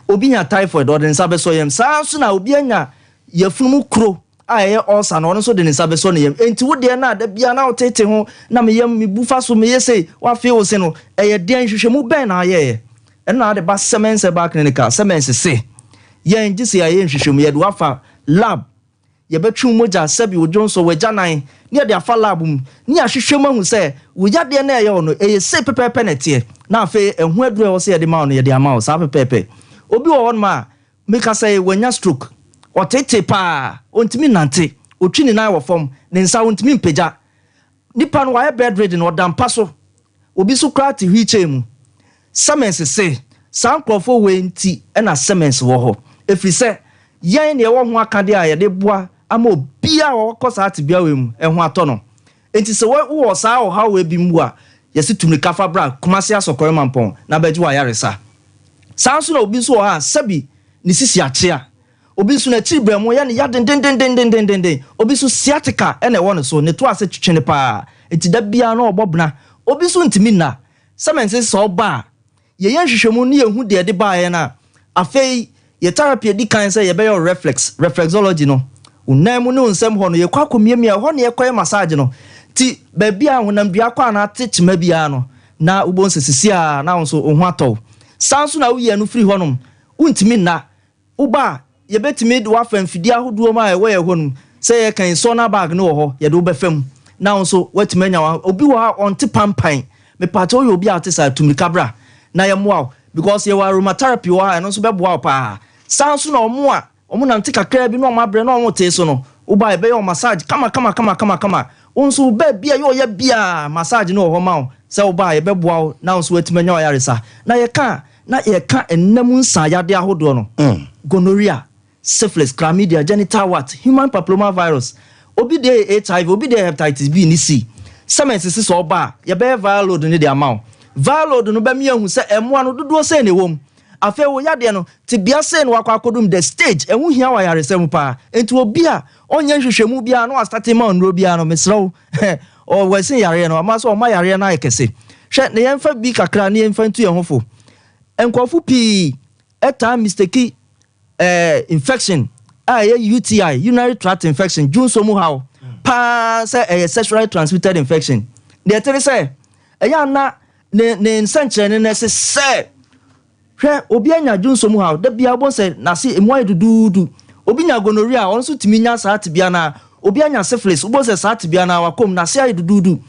Obi nya typhoid, ɔde ne nsa bɛsɔ yam. Saa ara nso na obi anya yafunu mu kuro a ɛyɛ ulcer no, ɔno nso de ne nsa bɛsɔ ne yam. Enti wo deɛ no a da biara na wotete ho, na me yam, mebu fa so, meyɛ sei, woafee wo se no, ɛyɛ deɛn? Nhwehwɛmu bɛn na woayɛeɛ? Ɛno na wode ba Semens Herbal Clinic a, Semens se, yɛn gye sɛ yɛayɛ nhwehwɛmu, yɛde wo afa lab, yɛbɛtwe wo mogya, sɛbi wo dwonsɔ, w'agyanan, ne yɛde afa lab mu, ne yɛahwehwɛ mu ahu sɛ wo yadeɛ no a ɛyɛ wo no, ɛyɛ sei pɛpɛɛpɛ na ɛteɛ, na afei ɛho aduro a ɛwɔ sɛ yɛde ma wo no, yɛde ama wo saa pɛpɛɛpɛ. Obi wɔ hɔnom a, meka sɛ wanya stroke, ɔteetee paa, ɔntumi nnante, ɔtwi ne nan wɔ fam, ne nsa ɔntumi mpagya. Nipa no wayɛ bedridden, ɔda mpa so. Obi nso koraa te wheelchair mu. Siemens se, saa nkorɔfoɔ wei nti na Siemens wɔ hɔ. Ɛfiri sɛ, yɛn na yɛwɔ ho akadeɛ a yɛde boa ama obiara a ɔkɔ saa tebea wei mu ho atɔ no. Enti sɛ wowɔ saa ɔhaw wei bi mu a, yɛse tu mmirika fa bra Kumasi Asɔkɔre Mampɔn na bɛgye wo ayaresa. Saa nso na obi nso wɔ hɔ a, sɛbi ne sisi akyea. Obi nso n'akyiri berɛmo yɛ no ya dendendendendenden. Obi nso sciatica na ɛwɔ ne so, ne to ase twetwe no paa, enti da biara na ɔbɔ bena. Obi nso ntumi nna. Sɛ mente sɛ ɔba a, yɛyɛ nhwehwɛmu na yɛhu deɛ ɛde baeɛ no a, afei yɛ therapy a ɛdi kan sɛ yɛbɛyɛ wo reflex, reflexology no. Wo nan mu ne wo nsam hɔ no, yɛkɔ akɔmiamia, ɛhɔ na yɛkɔyɛ massage no. Nti baabi a honamdua kɔ anaa te kyema biara no, na wobɛhu sɛ seesei ara na wo nso wo ho atɔ wo. Saa nso na woyi ɛno firi hɔnom, wontumi nna. Woba a, yɛbɛtumi de wo afa mfidie ahodoɔ mu a ɛwɔ yɛn hɔ no mu. Sɛ yɛka yi, sauna bag no wɔ hɔ, yɛde wo bɛfa mu na wo nso woatumi anya wo Obi wɔ hɔ a ɔnte pampan. Mepaakyɛw woyɛ obi a wote saa a, tu mmirika bra na yɛmmoa wo because yɛwɔ aromatherapy wɔ hɔ a ɛno nso bɛboa wo paa. Saa nso na wɔn a wɔnante kakraa bi na wɔabrɛ na wɔtee so no, woba a yɛbɛyɛ wo massage kama kama kama kama kama. Wo nso wo baabi a ɛyɛ ɔya biara, massage no wɔ hɔ ma wo. Sɛ woba a yɛbɛboa wo na wo nso woatumi anya w'ayaresa. Na yɛka a, Na yɛka nna mu nsaeyadeɛ ahodoɔ no, gonorrhea, syphilis, chlamydia, genital wart, human papilloma virus, obi deɛ yɛ HIV, obi deɛ yɛ hepatitis B ne C. Sɛ mansisi sɛ ɔba a, yɛbɛyɛ viral load no de ama wo. Viral load no bɛma yɛahu sɛ mmoa no dodoɔ sei na ɛwɔ mu. Afei wo yadeɛ no, tebea sei na wakɔ akɔdum, the stage, ɛho hia wɔ ayaresa mu paa. Enti obi a ɔnyɛ nhwehwɛmu biara na wastate ma wo nnuro biara no, mesrɛ wo, Ɔwɛsen yareɛ no, ama sɛ ɔma yareɛ no ayɛ kɛse. Hwɛ, na yɛmfa bi kakra na yɛmfa ntu yɛn ho fo. Nkurɔfo pii taa mistake eh, infection a ɛyɛ UTI, urinary tract infection, dwonsɔ mu haw, paa sɛ ɛyɛ sexually transmitted infection. Deɛ ɛte ne sɛ, ɛyɛ a na ne, ne nsɛnkyerɛnne no ɛse sɛ Hwɛ, obi anya dwonsɔ mu haw, da biara wobɛhu sɛ n'ase emu ayɛ duduudu. Obi nya gonorrhea a, ɔno nso tumi nya saa tebea no ara. Obi anya syphilis, wobɛhu sɛ saa tebea no ara, wakɔ mu, n'ase ayɛ duduudu.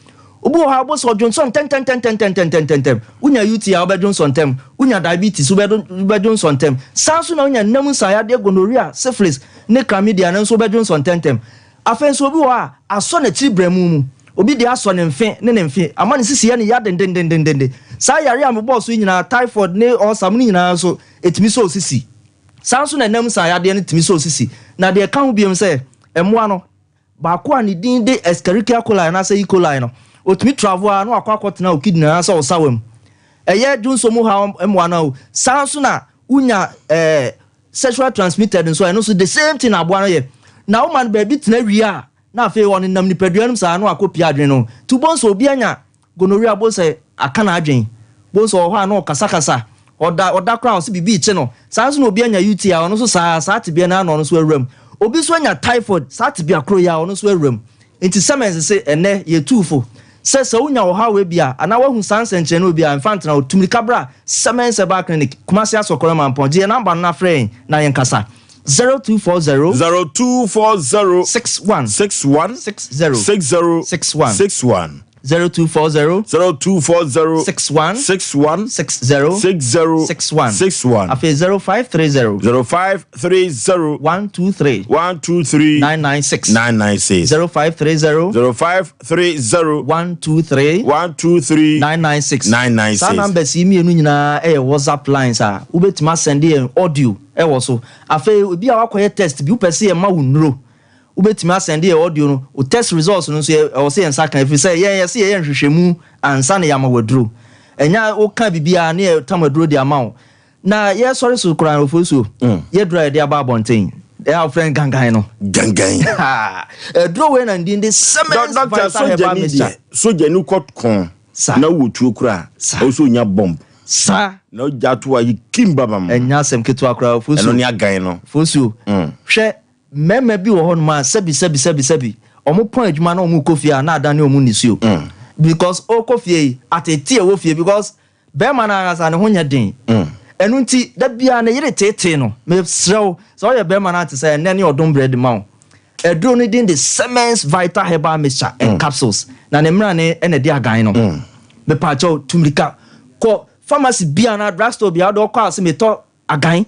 Obi wɔ hɔ a, wobɛhu sɛ ɔdwonsɔ ntɛmntɛmntɛmntɛmntɛmntɛm. Wonya UTI a, wobɛdwonsɔ ntɛm. Wonya diabetes, wobɛdwonsɔ ntɛm. Saa ara nso na wonya nna mu nsaeyadeɛ, gonorrhea, syphilis, ne chlamydia no nso wobɛdwonsɔ ntɛmntɛm. Afei nso obi wɔ hɔ a, asɔ n'akyiri berɛmo mu. Obi deɛ asɔ ne mfe ne ne mfe, ama ne sisi yɛ no ya dendendendenden. Saa yare a mebɔɔ so yi nyinaa, typhoid ne ulcer no nyinaa nso, ɛtumi sɔ wo sisi. Saa nso na ɛnam saa yadeɛ no tumi sɔ wo sisi. Na deɛ ɛka ho bio ne sɛ, mmoa no, baako a ne din de Escherichia coli anaasɛ E. coli no, ɔtumi travel ara na wakɔ akɔtena wo kidney anaasɛ wo sawa mu. Ɛyɛ dwonsɔ mu haw mmoa no ara o. Saa nso na wonya ɛɛ Sexual transmitted nso a ɛno nso the same thing na aboa no yɛ. Na woma no baabi tena wie a na afei ɔnenam nipadua no mu saa na wakɔ pia adwene no. Nti wobɛhu sɛ obi anya gonorrhea wobɛhu sɛ aka n'adwene. Wobɛhu sɛ ɔwɔ hɔ a na ɔkasakasa, ɔda ɔda koraa a ɔse biribi rekye no. Saa nso na obi anya UTI ɔno nso saa saa tebea no ara na ɔno nso awura mu. Obi nso anya typhoid saa tebea koro yi ara ɔno nso awura mu. Enti Siemens se ɛnnɛ yɛtu fo sɛ sɛ wonya ɔhaw wei bi a anaa woahu saa nsɛnkyerɛnne wei bi a mfa ntena hɔ, tu mmirika bra Siemens Herbal Clinic, Kumasi Asɔkɔrɛ Mampɔn. Gye yɛn namba no na frɛ yɛn na yɛnkasa. 0240. 0240. 61. 61. 60. 60. 61. 61. 0240. 0240. 61. 61. 60. 60. 61. 61. Afei 0530. 0530. 123. 123. 996. 996. 0530. 0530. 123. 123. 996. 996. Saa numbers yi mmienu nyinaa yɛ WhatsApp lines a wobɛtumi asɛnde yɛn audio wɔ so. Afei ebi a woakɔyɛ test bi wopɛ sɛ yɛma wo nnuro Wobɛtumi asɛnde yɛn audio no, wo test results no nso yɛ ɛwɔ sɛ yɛn nsa ka ɛfiri sɛ yɛn yɛse yɛyɛ nhwehwɛmu ansa na yɛama wo aduro. Ɛnyɛ woka biribiara ne yɛtam aduro de ama wo. Na yɛsɔre so koraa no, Ofosuo, yɛduru a yɛde aba abɔnten, ɛyɛ a wɔfrɛ no gangan no. Gangan. Aduro wei na ne din de Siemens Dɔkta, Vital Herbal sogyani Mixture. deɛ, sogyani kɔ ko na wowɔ tuo koraa a, ɛwɔ sɛ onya bomb. Sa. Na ogya to a, kim babam. Ɛnyɛ asɛm ketewa koraa, Ofosuo. Ɛno ne agan no. Ofosuo, hwɛ, mmarima bi wɔ hɔnom a, sɛbi, sɛbi, sɛbi, sɛbi, wɔpɔn adwuma na wɔrekɔ fie a, na adane wɔn nisuo. Because ɔrekɔ fie yi, ateetee a ɛwɔ fie, because Barima no ankasa ne ho nyɛ den. Ɛno nti, da biara ne yere teetee no. Mesrɛ wo, sɛ woyɛ barima no a te sɛ ɛnnɛ ne ɔdom berɛ de ma wo. Aduro no din de Semens Vital Herbal Mixture and Capsules, na ne mmrane na ɛde agan no. Mepaakyɛw, tu mmirika kɔ pharmacy biara anaa drugstore biara, wode ɔkɔ a se metɔ agan.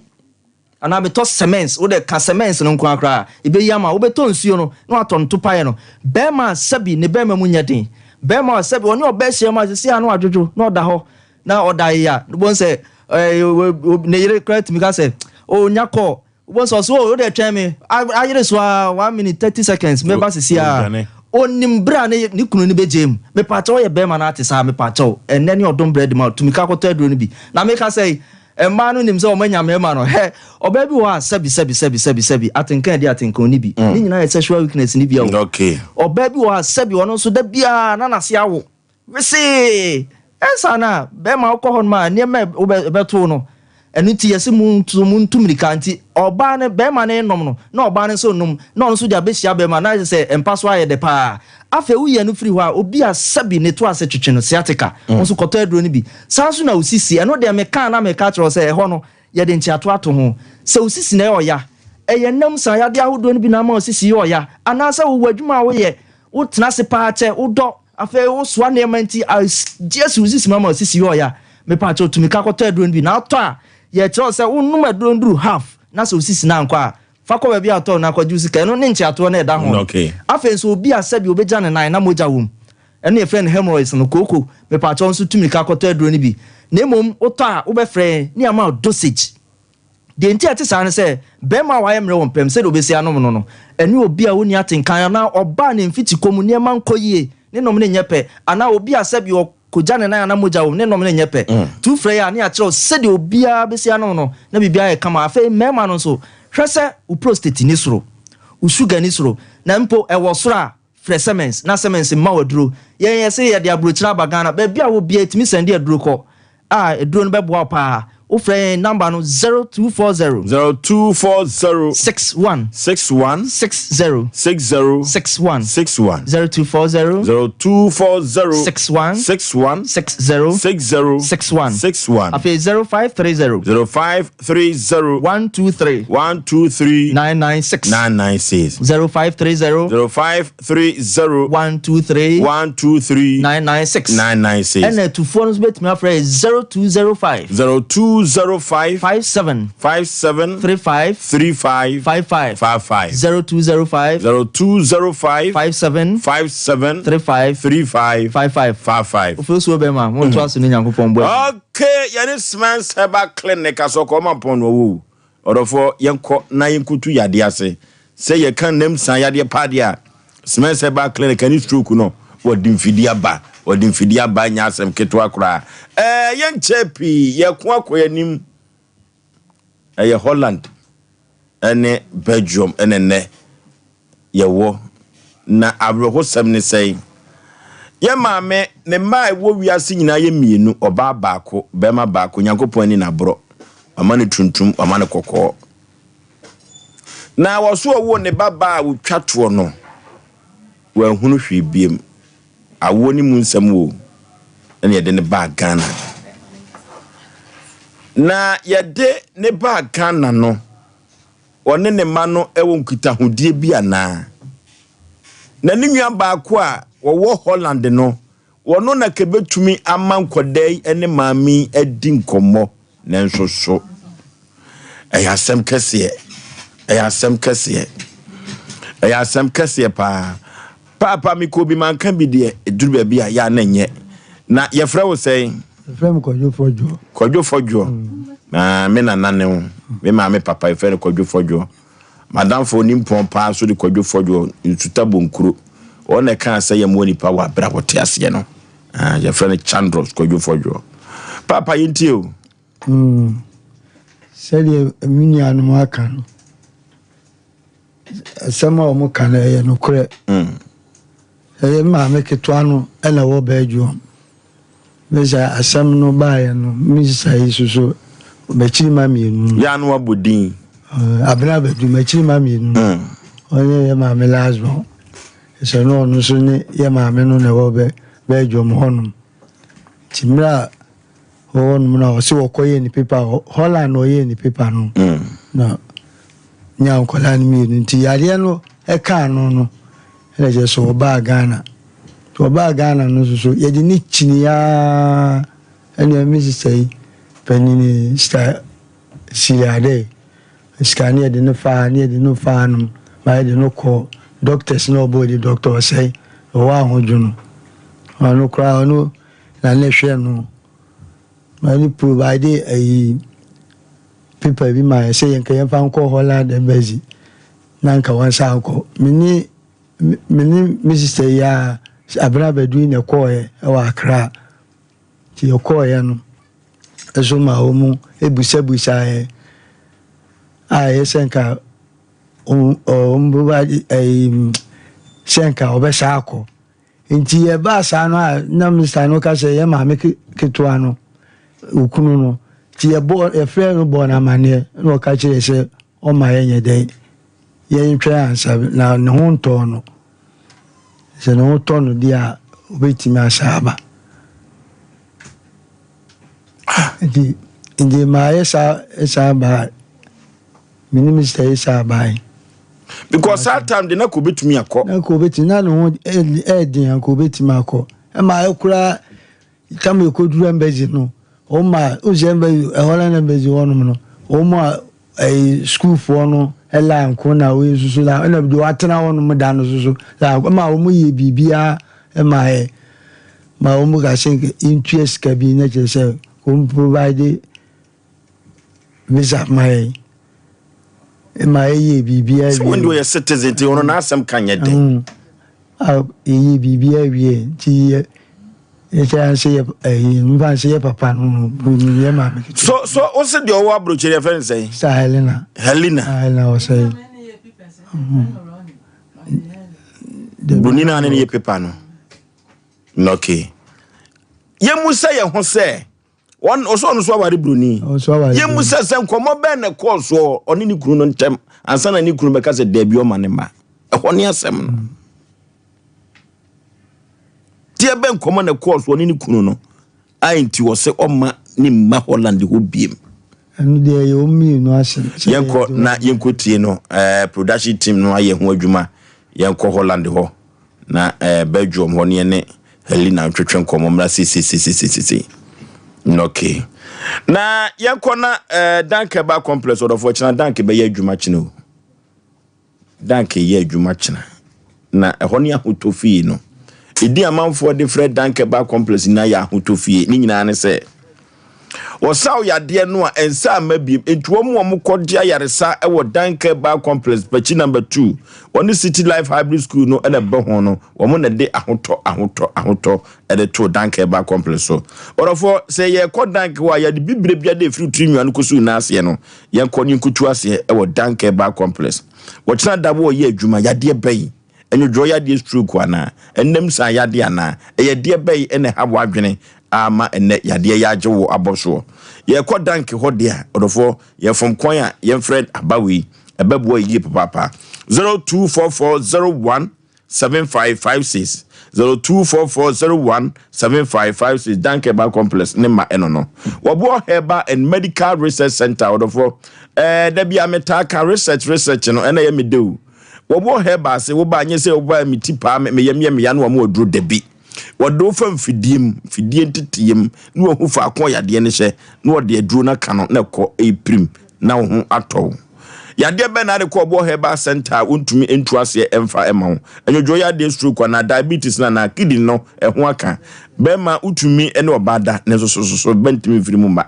Anaa metɔ cements, wo dɛ ka cements no nko ara koraa a, ebeyi ama wo. Wobɛtɔ nsuo no na watɔ no topaeɛ no. Barima a sɛbi ne barima mu nyɛ den, barima a sɛbi ɔne ɔbaa hyia mu a seesei a na wadwodwo na ɔda hɔ na ɔda yea, wobɛhu sɛ ɛɛ ne yere koraa tumi ka sɛ, oh nya call, wobɛhu sɛ ɔse oh wo deɛ twɛn me, ayere so ara one minute thirty seconds mɛba seesei ara. Ɔnim berɛ a ne ne kunu no bɛgyae mu. Mepaakyɛw woyɛ barima na ate saa a, mepaakyɛw ɛnnɛ ne ɔdom berɛ de ma wo, tumi ka kɔtɔ aduro no bi. Na meka sɛ Mmaa no nim sɛ wɔanya mmarima no. Hɛ! Ɔbaa bi wɔ hɔ a, sɛbi, sɛbi, sɛbi, sɛbi, sɛbi, atenka adi atenka ɔnni bi. Ne nyinaa yɛ sexual weakness no bi a o. Ɔbaa bi wɔ hɔ a, sɛbi, ɔno nso da biara na n'ase awo. Wesee! Ɛnsa no a, bɛrima wokɔ hɔnom a, nneɛma a wobɛ, ɛbɛto wo no, ɛno nti yɛse monto, montu mmirika. Nti ɔbaa no, bɛrima no renom no, na ɔbaa no nso renom, na ɔno nso de abɛhyia bɛrima, na ayɛ sɛ mpa so ayɛ dɛ paa. Afei woyi ɛno firi hɔ a, obi a sɛbi ne to ase twetwe no, sciatica, wo nso kɔtɔ aduro no bi. Saa nso na wo sisi, ɛno deɛ mekaa na meka kyerɛ wo sɛ ɛhɔ no, yɛde nkyeato ato ho. Sɛ wo sisi na ɛyɛ ɔya, ɛyɛ nam saa yadeɛ ahodoɔ no bi na ama wo sisi yɛ ɔya, anaasɛ wowɔ adwuma a woyɛ, wotena ase paa kyɛ, wodɔ, afei wosoa nneɛma nti, agye asi wo sisi mu ama wo sisi yɛ ɔya, mepaakyɛw tumi ka kɔtɔ aduro no bi. Na wotɔ a, yɛkyerɛ wo sɛ wonom aduro no duru half na sɛ wo sisi no ankɔ a, Fa kɔ baabi a ɔtɔɔ no na kɔgye wo sika. Ɛno ne nkyeatoɔ no a ɛda ho no. Afei nso obi a sɛbi ɔbɛgya ne nan na mogya wɔ mu, ɛno yɛfrɛ no hemorrhoids no, kooko, mepaakyɛw nso tu mmirika kɔtɔ aduro no bi. Na mmom wotɔ a wobɛfrɛ yɛn ne yɛama wo dosage. Deɛ nti a ɛte saa ne sɛ, barima a wayɛ mmerɛ wɔ mpam sɛdeɛ ɔbɛsi anom no no, ɛne obi a ɔnni atenkan anaa ɔbaa ne mfikyikɔ mu nneɛma nkɔ yie, ne nom no nyɛ pɛ, anaa obi a sɛbi ɔ. Kogya ne nan a na mogya wom, ne nom no nyɛ pɛ. Tu frɛ yɛ a ne yɛakyerɛ wo sɛdeɛ obiara bɛsi anom no na biribiara ayɛ kama. Afei mmarima no nso, hwɛ sɛ wo prostate nni soro, wo sugar nni soro, na mpo ɛwɔ soro a, frɛ Semens na Semens mma wo aduro. Yɛn yɛse yɛde aburokyire aba Ghana, baabi a wɔ biara yɛtumi sɛnde aduro kɔ a aduro no bɛboa wo paa. Wofrɛ yɛn number no 0240. 0240. 61. 61. 60. 60. 61. 61. 0240. 0240. 61. 61. 60. 60. 61. 61. Afei 0530. 0530. 123. 123. 996. 996. 0530. 0530. 123. 123. 996. 996. Ɛna atufoɔ no nso bɛtumi afrɛ yɛ 0205. 0205. 57. 57. 35. 35. 55. 55. 0205. 0205. 57. 57. 35. 35. 55. 55. Ofiri so bɛma mo nto aso ne Nyankopɔn bɔ. Okay, yɛne Smans Herbal Clinic asɔkɔ ɔma pɔn no ɔwɔ Ɔdɔfoɔ, yɛnkɔ na yɛnkɔtu yadeɛ ase. Sɛ yɛka nnamsa yadeɛ paa deɛ a, Semens Herbal Clinic ne stroke no, wɔde mfidie aba. Wɔde mfidie aba, ɛnyɛ asɛm ketewa koraa. Ɛɛ, yɛnkyɛɛ pii, yɛko akɔ yɛn anim. Ɛyɛ Holland ne Belgium na nnɛ yɛwɔ. Na awerɛhosɛm ne sɛn? Yɛn maame, ne mma a ɛwɔ wiase nyinaa yɛ mmienu, ɔbaa baako, barima baako. Nyankopɔn ani na aborɔ. Wama no tuntum, wama no kɔkɔɔ. Na wɔso ɔwoo ne ba baa a ɔtwa toɔ no, wanhunu hwee biem. Awoɔ no mu nsɛm o, ɛna yɛde no baa Ghana. Na yɛde ne baa Ghana no, Ɔne ne mma no wɔ nkitahodie bi anaa? Na ne nua baako a ɔwɔ Holland no, ɔno na ka ɛbɛtumi ama nkwadaa yi ne maame yi adi nkɔmmɔ, nanso so ɛyɛ asɛm kɛseɛ, ɛyɛ asɛm kɛseɛ, ɛyɛ asɛm kɛseɛ paa. Paapa mekɔɔ bi manka bi deɛ, ɛduru baabi a yɛ a na ɛnyɛ. Na yɛfrɛ wo sɛn? Yɛfrɛ me Kwadwo Fɔdwoɔ. Kwadwo Fɔdwoɔ. Na me nana ne wo. Me maame papa yɛfrɛ no Kwadwo Fɔdwoɔ. M'adamfo onimpɔn paa nso de Kwadwo Fɔdwoɔ, Nsuta Bonkuro. Ɔno na ɛkaa sɛ yɛmmoa nipa wɔ aberɛ a wɔte aseɛ no. Ah, yɛfrɛ no Chandros Kwadwo Fɔdwoɔ. Paapa yɛntie o. Mm. Sɛdeɛ me nuanom aka no, asɛm a wɔka no ɛyɛ nokorɛ. Ɛyɛ me maame ketewa no na ɛwɔ Belgium. Me sɛ asɛm no baeɛ no, me sista yi soso m'akyiri ma mmienu no. Yɛ ano abɔ din. Abena Badu, m'akyiri ma mmienu no. Ɔne yɛ maame last born. Sɛ no ɔno nso ne yɛ maame no na ɛwɔ Belgium hɔnom. Nti mmerɛ a ɔwɔ hɔnom no a ɔse wɔkɔyɛɛ ne paper wɔ Holland na ɔyɛɛ ne paper no na nya nkwadaa no mmienu nti yareɛ no ɛkaa no no ɛna kyerɛ sɛ ɔbaa Ghana nti ɔbaa Ghana no nso so yɛde ne kyini aa ɛna me sista yi panyini sista Celia dɛ sika ne yɛde no faa ne yɛde no faa no ma yɛde no kɔ doctors na ɔbɔ di doctor ɔsɛe ɔwɔ ahodwo no ɔno koraa ɔno na ne hwɛ no ma ne provide ayi paper bi ma yɛ sɛ yɛnka yɛmfa nkɔ Holland embassy na nka wɔn nsa nkɔ me ne me ne me sister yi a Abena Badu yi na ɛkɔɔɛ ɛwɔ Accra nti yɛkɔɔɛ no ɛso ma wɔn mu ebusabusaeɛ a ɛyɛ sɛ nka wɔn provide ɛyi sɛ nka wɔbɛsa akɔ. Nti yɛbaa saa no a na mista no ka sɛ yɛ maame ketewa no okunu no nti yɛbɔ yɛfrɛ no bɔɔ no amanneɛ na ɔka kyerɛ sɛ ɔma yɛnyɛ dɛn yɛntwɛn ansa na ne ho ntɔɔ no sɛ ne ho tɔ no deɛ a obɛtumi asa aba nti nti maayɛ saa saa baa Me ne Mister Esa bae. Because saa time de na kò betumi akɔ. Na kò betumi na ne ho ɛɛden anka obetumi akɔ. Ɛma ɛkura tam ekoduru embassy no. Wɔn a nhyɛ embassy ɛhɔ na embassy hɔnom no. Wɔn a ɛyi sukuufoɔ no ɛla nko na wɔyi nso so la ɛna deɛ watena hɔnom da no nso so la nko ɛma wɔn yɛ biribiara ɛma yɛ ma wɔn ka sɛ ntua sika bi na kyerɛ sɛ wɔn provide. Visa ma yɛn ma yɛyɛ biribiara wie. Sɛ wɔn de wɔyɛ citizen nti wɔn n'asɛm ka nyɛ den. Mm. A yɛyɛ biribiara wie nti yɛ yɛkyɛ anse yɛ ɛyi nfa anse yɛ papa no no yɛ maame ketewa. So so o se deɛ ɔwɔ aburokyire yɛ fɛn sɛn. Sɛ Helena. Helena. Ah, Helena ɔsɛ yi. Broni naa ne ne yɛ pepa no. Okay. Yɛn mu sɛ yɛn ho sɛ. Wɔn ɔsɛ ɔno nso aware buroni. Yɛn mu sɛ sɛ nkɔmɔ bɛn na ɛkɔɔ soɔ ɔne ne kunu no ntɛm ansa na ne kunu bɛka sɛ daabi ɔma ne mma. Ɛhɔ ne asɛm no. Deɛ bɛn nkɔmɔ na ɛkɔɔ soɔ ɔne ne kunu no a nti ɔsɛ ɔma ne mma Holland hɔ biem. Ɛno deɛ ɛyɛ wɔn mmienu asɛm. Yɛnkɔ na yɛnkɔ tie no ɛɛ production team no ayɛ ho adwuma yɛnkɔ Holland hɔ. Na eh, Belgium hɔ ne yɛne Helena ntwetwe nkɔmmɔ mmra seiseiseisei. Okay. Na yɛnkɔ na eh, Dank Herbal Complex ɔdɔfoɔ kyena Dank bɛyɛ adwuma kyena o. Dank yɛ adwuma kyena. Na ɛhɔ ne ahotɔ fie no. Ɛdi amanfoɔ de frɛ Dank Herbal Complex nyinaa yɛ ahotɔ fie. Ne nyinaa ne sɛ Wɔsaw yadeɛ no a, ɛnsa amma biem. Enti wɔn a wɔkɔgye ayaresa wɔ Danker Bar Complex, Pakyi Number 2, wɔne City Life Hybrid School no na ɛbɔ ho no, wɔn na ɛde ahotɔ, ahotɔ, ahotɔ de too Danker Bar Complex so. Ɔdɔfoɔ, sɛ yɛrekɔ Dank hɔ a, yɛde bibire biara de ɛfiri tiri nwia no kɔsi wo nan aseɛ no, yɛnkɔ ne yɛnkɔtu aseɛ wɔ Danker Bar Complex. Wɔkyena da wɔreyɛ adwuma, yadeɛ bɛn? Nnwodwoɔ yadeɛ stroke anaa? Ɛnam saa yadeɛ anaa? Ɛyɛ deɛ bɛn na ɛha w'adwene a ama ɛnnɛ yadeɛ yi agye wo abɔ soɔ? Yɛrekɔ dank hɔ deɛ a, ɔdɔfoɔ, yɛfom kwan a yɛmfrɛ aba wei, ɛbɛboa yie papaapa. 024401 7556 024401 7556 Dank Herbal Complex ne ma ɛno no. Wɔboɔ Herbal and Medical Research Center ɔdɔfoɔ. Ɛɛ da bi a metaa ka research research no ɛna ɛyɛ me dɛ o. Wɔwɔ herbal ase, wo ba nyɛ sɛ wo ba me ti paa me yam yɛ me ya no wɔn aduro dabi. Wɔde wo fa mfidie mu, mfidie nteteyɛ mu na wɔhu faako a yadeɛ no hyɛ na wɔde aduro no aka no na ɛkɔ ɛrepirim na wo ho atɔ wo. Yadeɛ bɛn na ade kɔ ɔboɔ herbal center a wontumi ntu aseɛ ɛmfa ɛma wo? Ɛnwodwoɔ yadeɛ stroke anaa diabetes no anaa kidney no ɛho aka. Bɛrima wotumi ne ɔbaa da nanso so so so bɛntumi mfiri mu mma.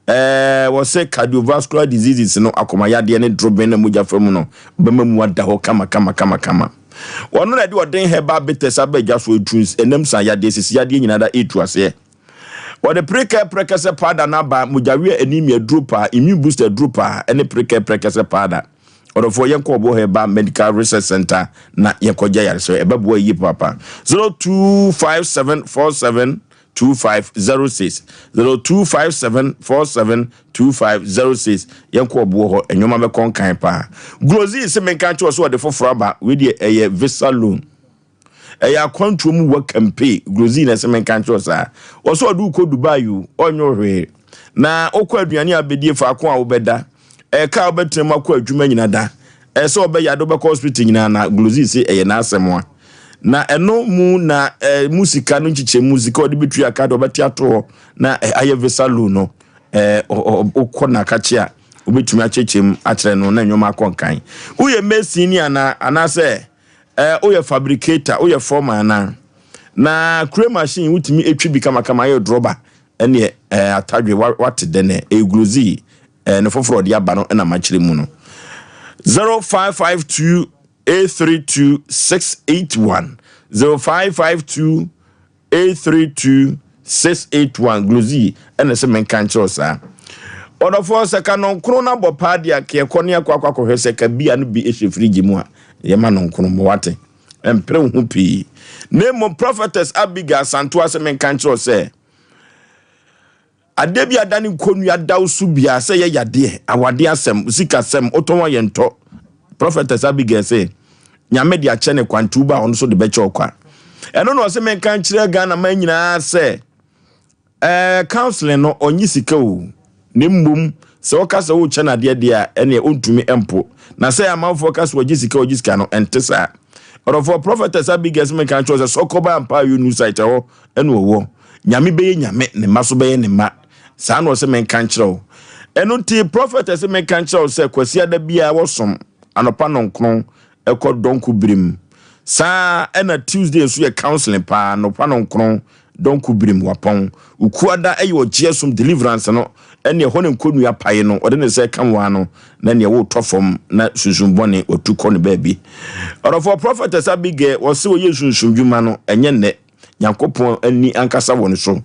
Ɛɛ wɔsɛ cardiovascular diseases no akoma yadeɛ ne dorobɛn na mogya fa mu no bɛma mu ada hɔ kama kama kama kama. Wɔn na ɛde ɔden herbal bitters aba adwa so etu ɛnam san yadeɛ sisi yadeɛ nyinaa da etu aseɛ. Wɔde prekɛ prɛkɛsɛ powder no aba, mogyaweɛ anemia aduro paa, immune booster aduro paa, ɛne prekɛ prɛkɛsɛ powder. Ɔdɔfoɔ yɛnkɔ Ɔbo Herbal Medical Research Center na yɛnkɔgye ayaresɛ, ɛbɛboa yie papaapa. 025747 2506 025747 2506 Yɛnkɔ ɔboɔ hɔ, nneɛma bɛkɔ nkan paa. Glozy se menka nkyerɛ wo sɛ ɔde foforɔ aba, wei deɛ ɛyɛ visa loan. Ɛyɛ akwantuo mu wɔ kampe. Glozy na ɛsɛ menka nkyerɛ wo saa. Ɔsɛ ɔde wo kɔ Dubai o, ɔnyɛ wo hwee. Na wokɔ aduane a wobɛdie, faako a wobɛda, ɛka a wobɛtena mu akɔ adwuma nyina da, ɛsɛ sɛ ɔbɛyɛ ade wobɛkɔ hospital nyinaa na Glozy se ɛyɛ n'asɛm a. Na ɛno mu na eh, mu sika no nkyekyɛmu, sika ɔde bɛtua ka de ɔbɛte ato hɔ na eh, ayɛ visa loan no. Eh, wokɔ na akakye a, wobɛtumi akyerɛkyerɛ mu akyerɛ no na nneɛma akɔ nkan. Woyɛ mason ni anaa anaasɛ Eh, woyɛ fabricator, woyɛ foreman anaa? Na kure machine wotumi etwi bi kamakama ayɛ drɔba ɛneɛ eh, atadwe wate dɛ nɛ ɛyɛ eh, ne foforɔ ɔde aba no ɛna makyerɛ mu no 0552 832 681 0552 832681 Glozy ɛna sɛ menka nkyerɛ wo saa. Ɔdɔfoɔ sɛ ka nɔnkron no abɔ paa deɛ anka yɛkɔ ne yɛkɔ akɔ akɔhwɛ sɛ ka bia no bi hyɛ firigye mu a yɛma nɔnkron ma wate. Ɛmpere wo ho pii. Na mmom Prophetess Abigail Asantewa sɛ menka nkyerɛ wo sɛ Adeɛ bi a da ne nkonnua da wo so biara, sɛ ɛyɛ yadeɛ, awadeɛ asɛm, sikasɛm, wotɔn a yɛntɔ. Prophetess Abigail se, Nyame de akyɛ ne kwa nti woba a ɔno nso de bɛkyɛ wo kwa. Ɛno na ɔse menka nkyerɛ Ghana man nyinaa sɛ, ɛɛ counseling no ɔnye sika o, na mmom sɛ ɔka sɛ wokyɛ no adeɛ deɛ a ɛneɛ ɔntumi mpo. Na sɛ amanfoɔ ka sɛ ɔgye sika ɔgye sika no, ɛnte saa. Ɔdɔfoɔ Prophetess Abigail se menka nkyerɛ wo sɛ sɔkɔba ampa ayɔ new site ɛhɔ ɛna ɔwɔ. Nyame bɛyɛ Nyame, ne mma so bɛyɛ ne mma. Saa na ɔse menka nkyerɛ wo. Ɛno nti Prophet ɛse menka nkyerɛ wo sɛ Kwasiada biara wɔsom anɔpa nɔnkron ɛkɔ dɔnko birim. Saa ɛna Tuesday nso yɛ counseling paa anɔpa nɔnkron dɔnko birim wapɔn. Ukuada ɛyɛ ɔgyeɛ som deliverance no ɛne ɛhɔ ne nkɔnua pae no ɔde ne nsa ɛka wo ano na neɛ wotɔ fam na sunsum bɔne watu kɔ ne baabi. Ɔdɔfoɔ Prophetess Abigail ɔse ɔyɛ sunsum dwuma no ɛnyɛ nnɛ. Nyankopɔn ani ankasa wɔ no so.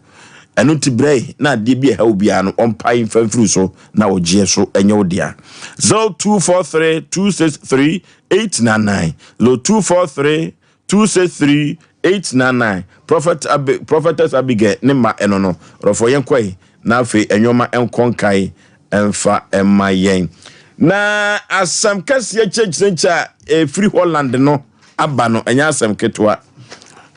Ɛno nti brɛ na adeɛ bi a ɛha wo biara no ɔmpae mfa mfiri so na ɔgyeɛ so nyɛ wo dea. 0243 263 899 0243 263 899 Prophet Ab Prophetess Abigail ne mma ɛno no rɔfo yɛn kɔe na afei ɛnwoma nkɔ nkae ɛmfa ɛma yɛn. Na asɛm kɛseɛ kyerɛkyerɛkyerɛ a ɛfiri Holland no aba no ɛnyɛ asɛm ketewa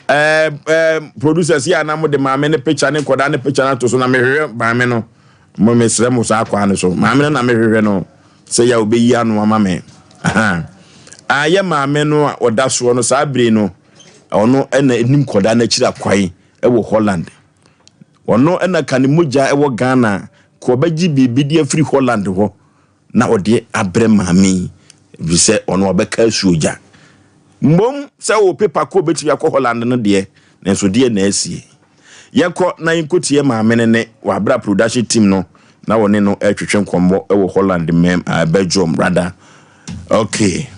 ɛɛ ɛɛ producers yɛ anam de maame ne picture ne nkɔdaa ne picture no ato so na mehwehwɛ maame no mo mesrɛ mo saa kwan no so maame no na mehwehwɛ no sɛ yɛ a obeyi ano ama me ayɛ maame no a ɔda soɔ no saa bere no ɔno ɛna enim kɔdaa n'akyiri akwan ɛwɔ Holland ɔno ɛna ka ne mogya ɛwɔ Ghana kɔ ɔbɛgye biribi de afiri Holland hɔ. na ɔde abrɛ maame yi efisɛ ɔno ɔbɛka asuogya. Mmom sɛ ɔwɔ pepa kɔ obetumi akɔ Holland no deɛ, nanso deɛ na asie. Yɛnkɔ na yɛnkɔtie maame no ne wɔ abere a production team no na wɔne no retwetwe nkɔmmɔ wɔ Holland mɛm, uh, Belgium rather. Okay.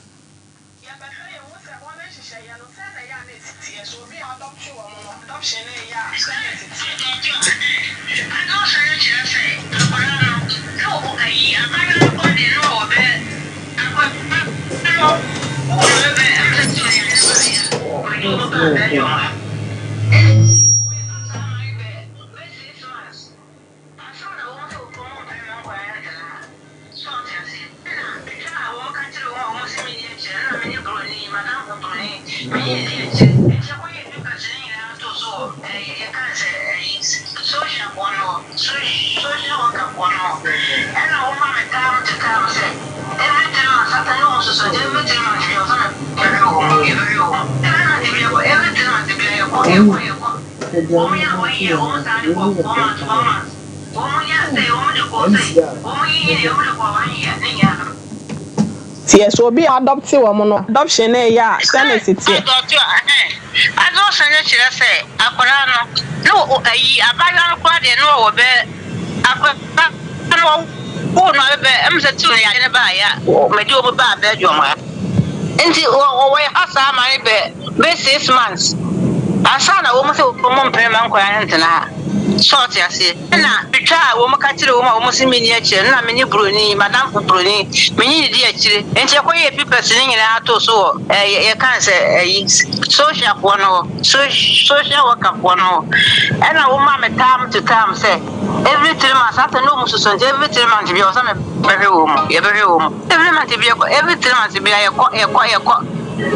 Yɛbɛhwɛ yɛhu sɛ wɔn nhyehyɛeɛ no sɛn na ɛyɛ a na ɛsi teɛ, so obi a adɔpte wɔn no, adoption no reyɛ a sɛn na ɛsi teɛ. Adoption no kyerɛ sɛ akwadaa no na ɔwɔ ayi abaayewa no kora deɛ na ɔwɔ bɛ akwadaa no wɔ no bɛ ɛm sɛ sɛ ɔyare baeɛ a ɔde wɔn baa Belgium ha ɛnti wɔwɔ saa man bɛ bɛ 6 months Ansa na wɔn sɛ wɔkɔ mu mpɛ mma nkwadaa no ntena ha. So ɔte aseɛ? Ɛna etwa a wɔka kyerɛ wɔn a wɔn se menni akyire no, ɛna me ne broni, m'adamfo broni, menye no di akyire. Enti yɛkɔyɛɛ papers no nyinaa too so wɔ ɛɛ yɛka no sɛ ɛyi social foɔ no hɔ, social worker foɔ no hɔ. Ɛna wɔma me time to time sɛ every 3 months, after ne wɔn soso nti every 3 months biara wɔsɛ me yɛhwɛ wɔn, yɛbɛhwɛ wɔn. Every month biara yɛkɔ, every 3 months biara yɛkɔ, yɛkɔ, yɛkɔ. Teɛ, so obi adopte wɔn no, adoption no reyɛ a, sɛn na ɛsi teɛ? Adoption no kyerɛ sɛ akwadaa no ne wɔ ayi abaayewa no koraa deɛ ne wɔwɔ bɛ akwadaa no wɔwoo no abɛbɛ ɛmu sɛ tu ne yade no baayɛ a mɛde wɔn baa Belgium ha nti wɔwɔ ha saa ma ne bɛ. Bɛyɛ 6 months ansa na wɔn sɛ wɔn mpene mma nkwadaa no ntena ha. So ɔte aseɛ? Ɛna metwaa wɔn ka kyerɛɛ wɔn a wɔn se menni akyire no, na me ne buroni, m'adamfo buroni, me ne no di akyire. Enti yɛkɔyɛɛ papers no nyinaa too so wɔ ɛɛ yɛka no sɛ ɛyi social foɔ no hɔ, so social worker foɔ no hɔ. Ɛna wɔmaa me time to time sɛ every 3 months, after na wɔn susu nti every 3 months bi ɛwɔ sɛ mebɛhwɛ wɔn mu, yɛbɛhwɛ wɔn mu. Every month bi yɛkɔ, every 3 months bi yɛkɔ, yɛkɔ, yɛkɔ.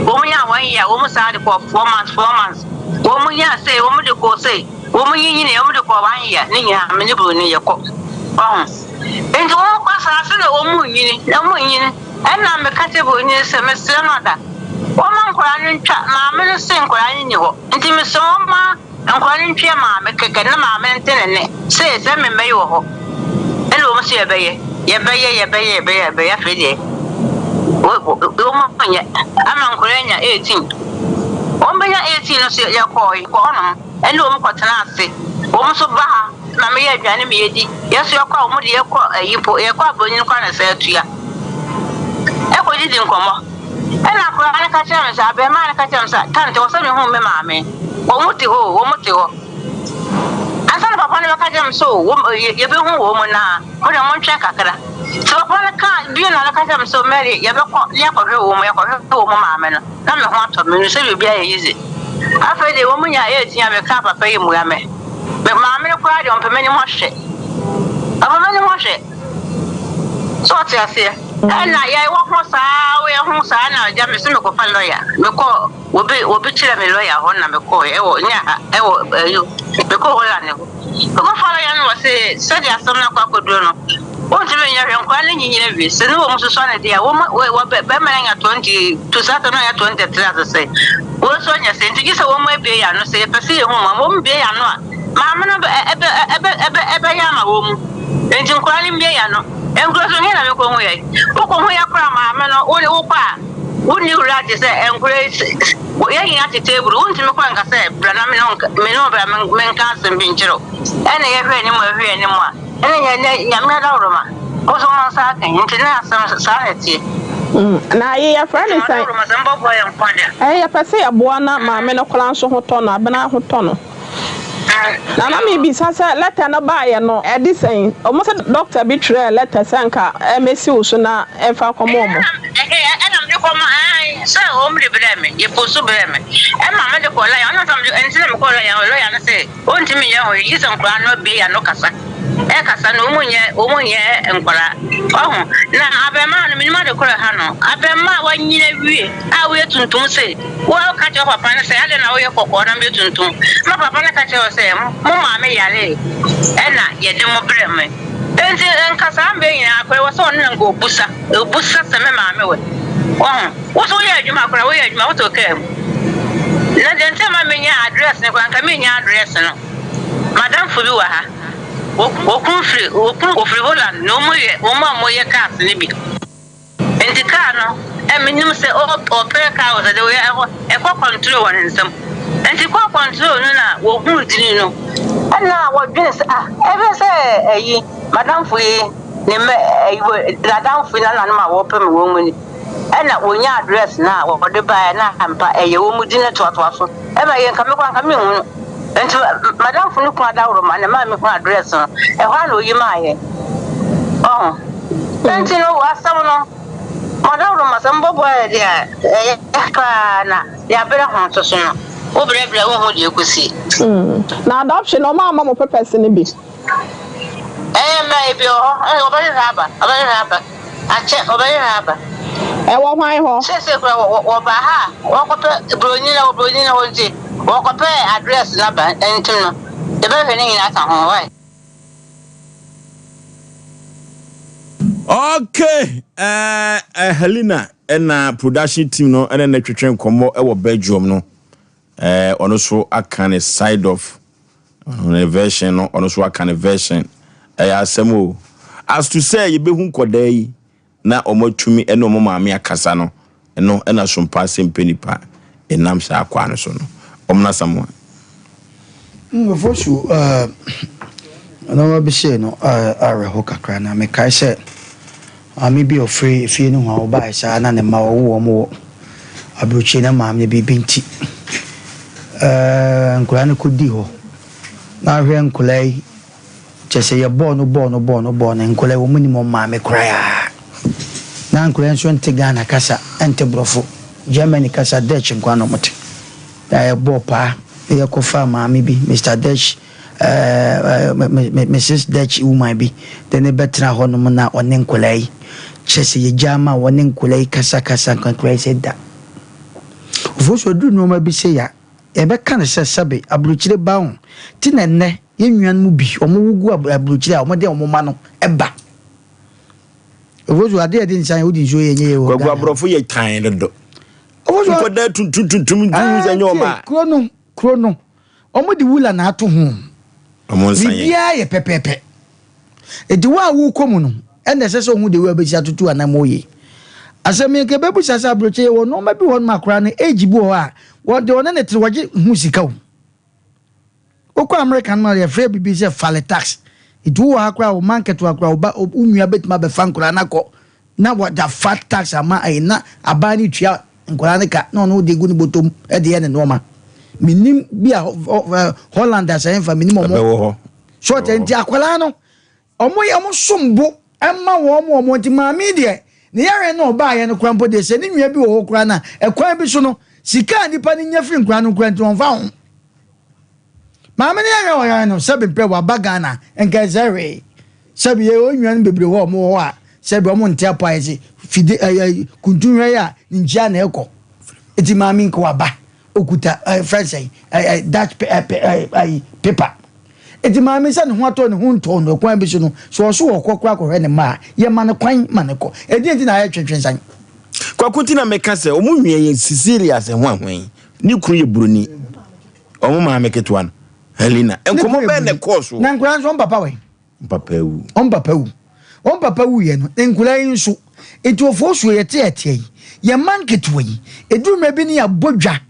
Wɔn nyaa one year, wɔn saa de kɔ 4 months, 4 months. Wɔn nyaa sei, wɔn de kɔɔ sei. Wɔn nyinyinii, wɔn de kɔɔ one year, ne nyinaa me ne buroni yɛkɔ. Wahu? Nti wɔn kɔ saa sɛdeɛ wɔn nyini, na wɔn nyini. Ɛna meka kyerɛ buroni no sɛ, mesrɛ no ada, wɔmma nkwadaa no ntwa, maame no se nkwadaa no nni hɔ. Nti mesrɛ wɔmma nkwadaa no ntwea maame kɛkɛ na maame no nte ne nne se sɛ me mma yi wɔ hɔ. Ɛna wɔn se yɛbɛyɛ, yɛbɛyɛ, yɛbɛyɛ, yɛbɛyɛ, yɛbɛyɛ, afei deɛ wɔn nyɛ ama nkwadaa anya 18. Wɔn bɛnya 18 no so yɛkɔɔ, yɛkɔɔ hɔnom. Ɛne wɔn kɔtena ase. Wɔn nso ba ha ma meyɛ aduane ma yɛdi. Yɛn nso yɛkɔ a, wɔn de yɛkɔ ayi mpo, yɛkɔ abronyin koraa na ɛsɛ atua. Ɛkɔdidi nkɔmmɔ. Ɛna akwadaa no ka kyerɛ me sɛ, abarimaa no ka kyerɛ me sɛ, Tante, wɔ sɛ mehu me maame. Wɔn te hɔ o, wɔn te hɔ. Ansa na papa no bɛka kyerɛ me sɛ, o, yɛbɛhu wɔn na mo deɛ montwɛn kakra. Nti papa no ka bio na no ka kyerɛ me sɛ, Mary, yɛbɛkɔ na yɛakɔhwɛ wɔn, yɛkɔhwɛ wɔn maame no. Na me ho atɔ me, menim sɛ biribi ayɛ yize. Afei deɛ wɔn nyaa AIDS a mekaa papa yi mmua me. Me maame no koraa deɛ ɔmpɛ m'anim ahwɛ. Ɔmpɛ m'anim ahwɛ. So ɔte aseɛ? Ɛna yɛwɔ ho saa yɛ ho saa na agya me so mekɔfa lɔya. Mekɔ obi obi kyerɛ me lɔya hɔ na mekɔɔ ɛwɔ nyɛ ha ɛwɔ ɛyo mekɔ Holland hɔ. Mekɔfa lɔya no wɔ se sɛdeɛ asɛm no akɔ akɔduro no Wontumi nyɛ hwee, nkwadaa no nyinyin awie. Sɛ ne wɔn susua no deɛ a, wɔn wɔ wɔ bɛrima no anya 22, saa asɛm no anya 23 ase sɛ wɔn nso anya sɛ nti gye sɛ wɔn abue yɛn ano sɛ yɛpɛ sɛ yɛhu wɔn. Wɔn bue yɛn ano a, maame no bɛ ɛbɛ ɛbɛ ɛbɛ ɛbɛyɛ ama wɔn mu. Nti nkwadaa no mbue yɛn ano. Nkuro so he na mekɔhu yɛ. Wokɔhu yɛ koraa maame no, wo wokɔ a, wonni wura te sɛ nkuro yi yɛn nyinaa te table, wontumi kɔ nka sɛ bra na me ne wo me ne wo bra menka asɛm bi nkyerɛ wo. Ɛna yɛhwɛ anim a yɛhwɛ anim a. Ɛna nyɛ nɛ Nyame adaworoma mo so mo nsa aka yi nti na asɛm saa na ɛteɛ. Na ayi yɛfrɛ ne Nti mo sɛn? adaworoma sɛ mobɛboa yɛn nko de a. Ɛɛ yɛpɛ sɛ yɛboa na maame no koraa nso ho tɔ no, abena ho tɔ no. Na na mebisa sɛ lɛtɛ no baeɛ no ɛde sɛn? Wɔn sɛ doctor bi twerɛɛ lɛtɛ sɛ nka ɛmɛsi wo so na ɛmfa nkɔma wɔn. Ɛna mede kɔma ɛɛ sɛ wɔn de brɛɛ me, yɛ post brɛɛ me. Ɛma mede kɔɔ lɔya, ɔno nso ɛnti na mekɔɔ lɔya hɔ, lɔya no se. Ontumi nyɛ hwee gye sɛ nkwadaa no abue ano kasa. Ɛkasa no, wɔn nyɛ wɔn nyɛ nkwadaa. Wahu? Na abarimaa no, menim ade korɔ ɛha no. Abarimaa a wanyini awie a woyɛ tuntum sei, woka kyerɛ papa no sɛ, adɛn na woyɛ kɔkɔɔ na meyɛ tuntum? Ma papa no ka kyerɛ wo sɛ, mo maame yaree ɛna yɛde mo brɛ me. Enti nka saa mmerɛ nyinaa koraa ɛwɔ sɛ ɔno na nka ɔbusa, ɔbusa sɛ me maame wɔ he? Wahu? Wo nso woyɛ adwuma koraa, woyɛ adwuma, wotɔ kaa mu. Na deɛ nti a ma menya address no koraa, nka mennya address no. Madamfo bi wɔ ha, wɔkunu firi, wɔkunu wɔfiri Holland, na wɔn yɛ wɔn a wɔyɛ cars no bi. Nti car no, ɛ menim sɛ ɔpɛ car wɔ sɛ de wɔyɛ ɛhɔ, ɛkɔ control wɔ ne nsam. Nti kɔ control no na wɔhunu dini no, ɛna wɔdwene sɛ ah, ɛbɛ sɛ ɛyi, madamfo yi, ne mma, ɛyi, n'adamfo yi nananom a wɔpɛ me wɔn mu ni. Ɛna wɔnyaa address no a wɔde baeɛ na ampa ɛyɛ wɔn din no toatoa so. Ɛma yɛ nka me koraa nka menhu no. Nti madamfo no kunu adaworoma na ɛmaa mehu address no. Ɛhɔ ara na ɔyi maa yɛn. Ɔho. Nti no asɛm no madaworoma sɛ mobɛboa yɛ deɛ a ɛyɛ paa na yɛabrɛ ho nso so no wobrɛbrɛ a wonhu deɛ ɛkɔsi. Na adoption no ɔmo amma mo papers no bi? Ɛyɛ mma ebi wɔ hɔ ɛɛ wɔbɛhwehwɛ aba wɔbɛhwehwɛ aba akyɛ wɔbɛhwehwɛ aba. Ɛwɔ hwan hɔ? Seesei koraa wɔ wɔ wɔba ha a wɔkɔpɛ broni na wɔ broni na hɔ nti wɔkɔpɛ address no aba nti no yɛbɛhwehwɛ ne nyinaa aka ho wai. Okay, eh, eh, Helena ɛna production team no ɛna ne twetwe nkɔmmɔ ɛwɔ Belgium no. Eh, ɔno so aka ne side of ne version no, ɔno so aka ne version. Ɛyɛ asɛm o. As to sɛ yɛbɛhu nkɔdaa yi na wɔatumi ne wɔn maame akasa no, ɛno ɛna sompa sɛ mpɛ nipa ɛnam saa kwaa no so no. Ɔmena Samoa. Nkurɔfoɔ su nneɛma bi sei no awerɛho kakra na mekae sɛ Maame bi a ɔfiri efie no ho a ɔbaeɛ saa na ne mma wɔwo wɔn wɔ aburokyire na maame no biribi nti ɛɛ nkwadaa no kɔdi hɔ. Na ahwɛ nkwadaa yi, kyerɛ sɛ yɛbɔɔ no bɔɔ no bɔɔ no bɔɔ no, nkwadaa yi wɔn nim wɔn maame koraa. Na nkwadaa yi nso nte Ghana kasa, nte Borɔfo, Germany kasa, Dutch nkoa na wɔte. Na yɛbɔɔ paa na yɛkɔfaa maame bi, Mister Dutch, ɛɛ Mrs. Dutch woman bi de no bɛtena hɔnom na ɔne nkwadaa yi, kyerɛ sɛ yɛgyaa ma wɔne nkwadaa yi kasakasa, nkwadaa yi sɛ da. Ofosu aduru nneɛma bi sei a, Yɛbɛka no sɛ sɛbe aburokyire ba ho nti na ɛnnɛ yɛn nuanom bi wɔwo gu aburokyire a wɔde wɔn mma no ba. Ofosu adeɛ a yɛde nsa yɛ wode nsuo yɛ nyɛ yie wɔ Kwaku Ghana. aborɔfo yɛ tan dodo. Ofosu Nkɔdaa tuntum tuntum nti wohu sɛ nyɛ wɔn a. Kuro no kuro no wɔde wula na ato ho. Wɔn nsa yɛ. Biribiara yɛ pɛpɛɛpɛ. Enti wo a worekɔ mu no, ɛnna ɛsɛ sɛ ohu de wei a obesi atoto anammɔn yie. Asɛm yi, nka ebebisa sɛ aburokyire yɛwɔ nneɛma bi wɔ hɔnom a koraa no age bi wɔ hɔ a wɔde ɔne ne tene wɔgye ho sika o. Wokɔ America no a yɛfrɛ biribi sɛ fale tax. Nti wowɔ ha koraa wo mma nketewa koraa wo ba wo nua betumi abɛfa nkwadaa no akɔ na wɔde afa tax ama ayi na aban no tua nkwadaa no ka na ɔno de gu ne bɔtɔm de yɛ ne nneɛma. Menim bi a Holland asɛmfa menim ɔmo. Ɛbɛwɔ hɔ. So ɔtɛ nti akwadaa no ɔmo yɛ ɔmo som bo ɛma wɔn wɔn nti maame yi deɛ ne yareɛ no ɔbaayɛ no koraa mpo deɛ sɛ ne nua bi wɔ hɔ koraa na ɛkwan bi so no sika a nipa no nya firi nkwadaa no koraa nti wɔn fa ho maame no yareɛ ɔyare no sɛbi mpɛ waba Ghana nka ɛsɛ hwee sɛbi yɛ wɔn nua no bebree hɔ ɔmo wɔ hɔ a sɛbi ɔmo nte apɔ ayɛ sɛ fide ɛyɛ kuntunhwɛ yɛ a ne nkyia na ɛkɔ eti maame nka waba okuta ɛɛ fɛn sɛn ɛɛ Dutch ɛɛ ɛɛ paper. Enti maame sɛ ne ho atɔ ne ho ntɔɔ no ɛkwan bi so no, sɛ ɔso ɔkɔ koraa kɔhwɛ ne mma a, yɛma no kwan ma no kɔ. Ɛdeɛn nti na ayɛ twentwensan? Kwaku nti na meka sɛ ɔmo nua yɛ Cecilia sɛ hwan hwan yi ne kunu yɛ buroni ɔmo maame ketewa no Helena nkɔmɔ bɛn na ɛkɔɔ so. Na nkwadaa nso wɔn papa wɛn? Wɔn papa awu. Wɔn papa wu. Wɔn papa wuiɛ no nkwadaa yi nso nti ofosuo yɛte ɛteɛ yi yɛn mma nketewa yi ɛduru mmerɛ bi ne yɛabɔ dwa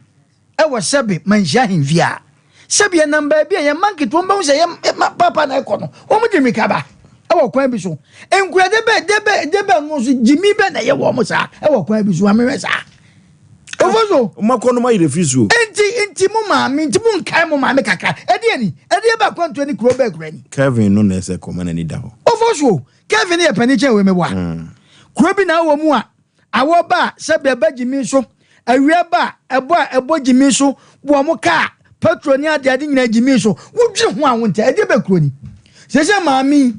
Ɛwɔ sɛbe manhyia ahemfie a, sɛbe yɛnam baabi a yɛn mma nketewa bɛhu sɛ yɛn ma papa na ɛkɔ no, wɔn de mmirika ba ɛwɔ kwan bi so. Nkura de bɛ de bɛ de bɛ no nso gyimi bɛ na ɛyɛ wɔn saa ɛwɔ kwan bi so amehwɛ saa. Ofo so. Wɔn akɔ no ma yerɛ fi so. Nti nti mo maame nti mo nkae mo maame kakra. Ɛdeɛ ni ɛdeɛ bɛ akwantuo ni kuro bɛ kura ni. Kevin no na ɛsɛ kɔma n'ani da hɔ. Ofo so Kevin yɛ panin kyɛn wei meboa. Kuro bi na awɔ mu a Awɔ ba a, sɛbe ɛba gyimi so, awia ba a, ɛbɔ a ɛbɔ gyimi so, wɔn kaa, petrol ne adeade nyinaa gyimi so. Wodwene ho a wonte, ɛdeɛ bɛ kuro ni? Seesei maame yi,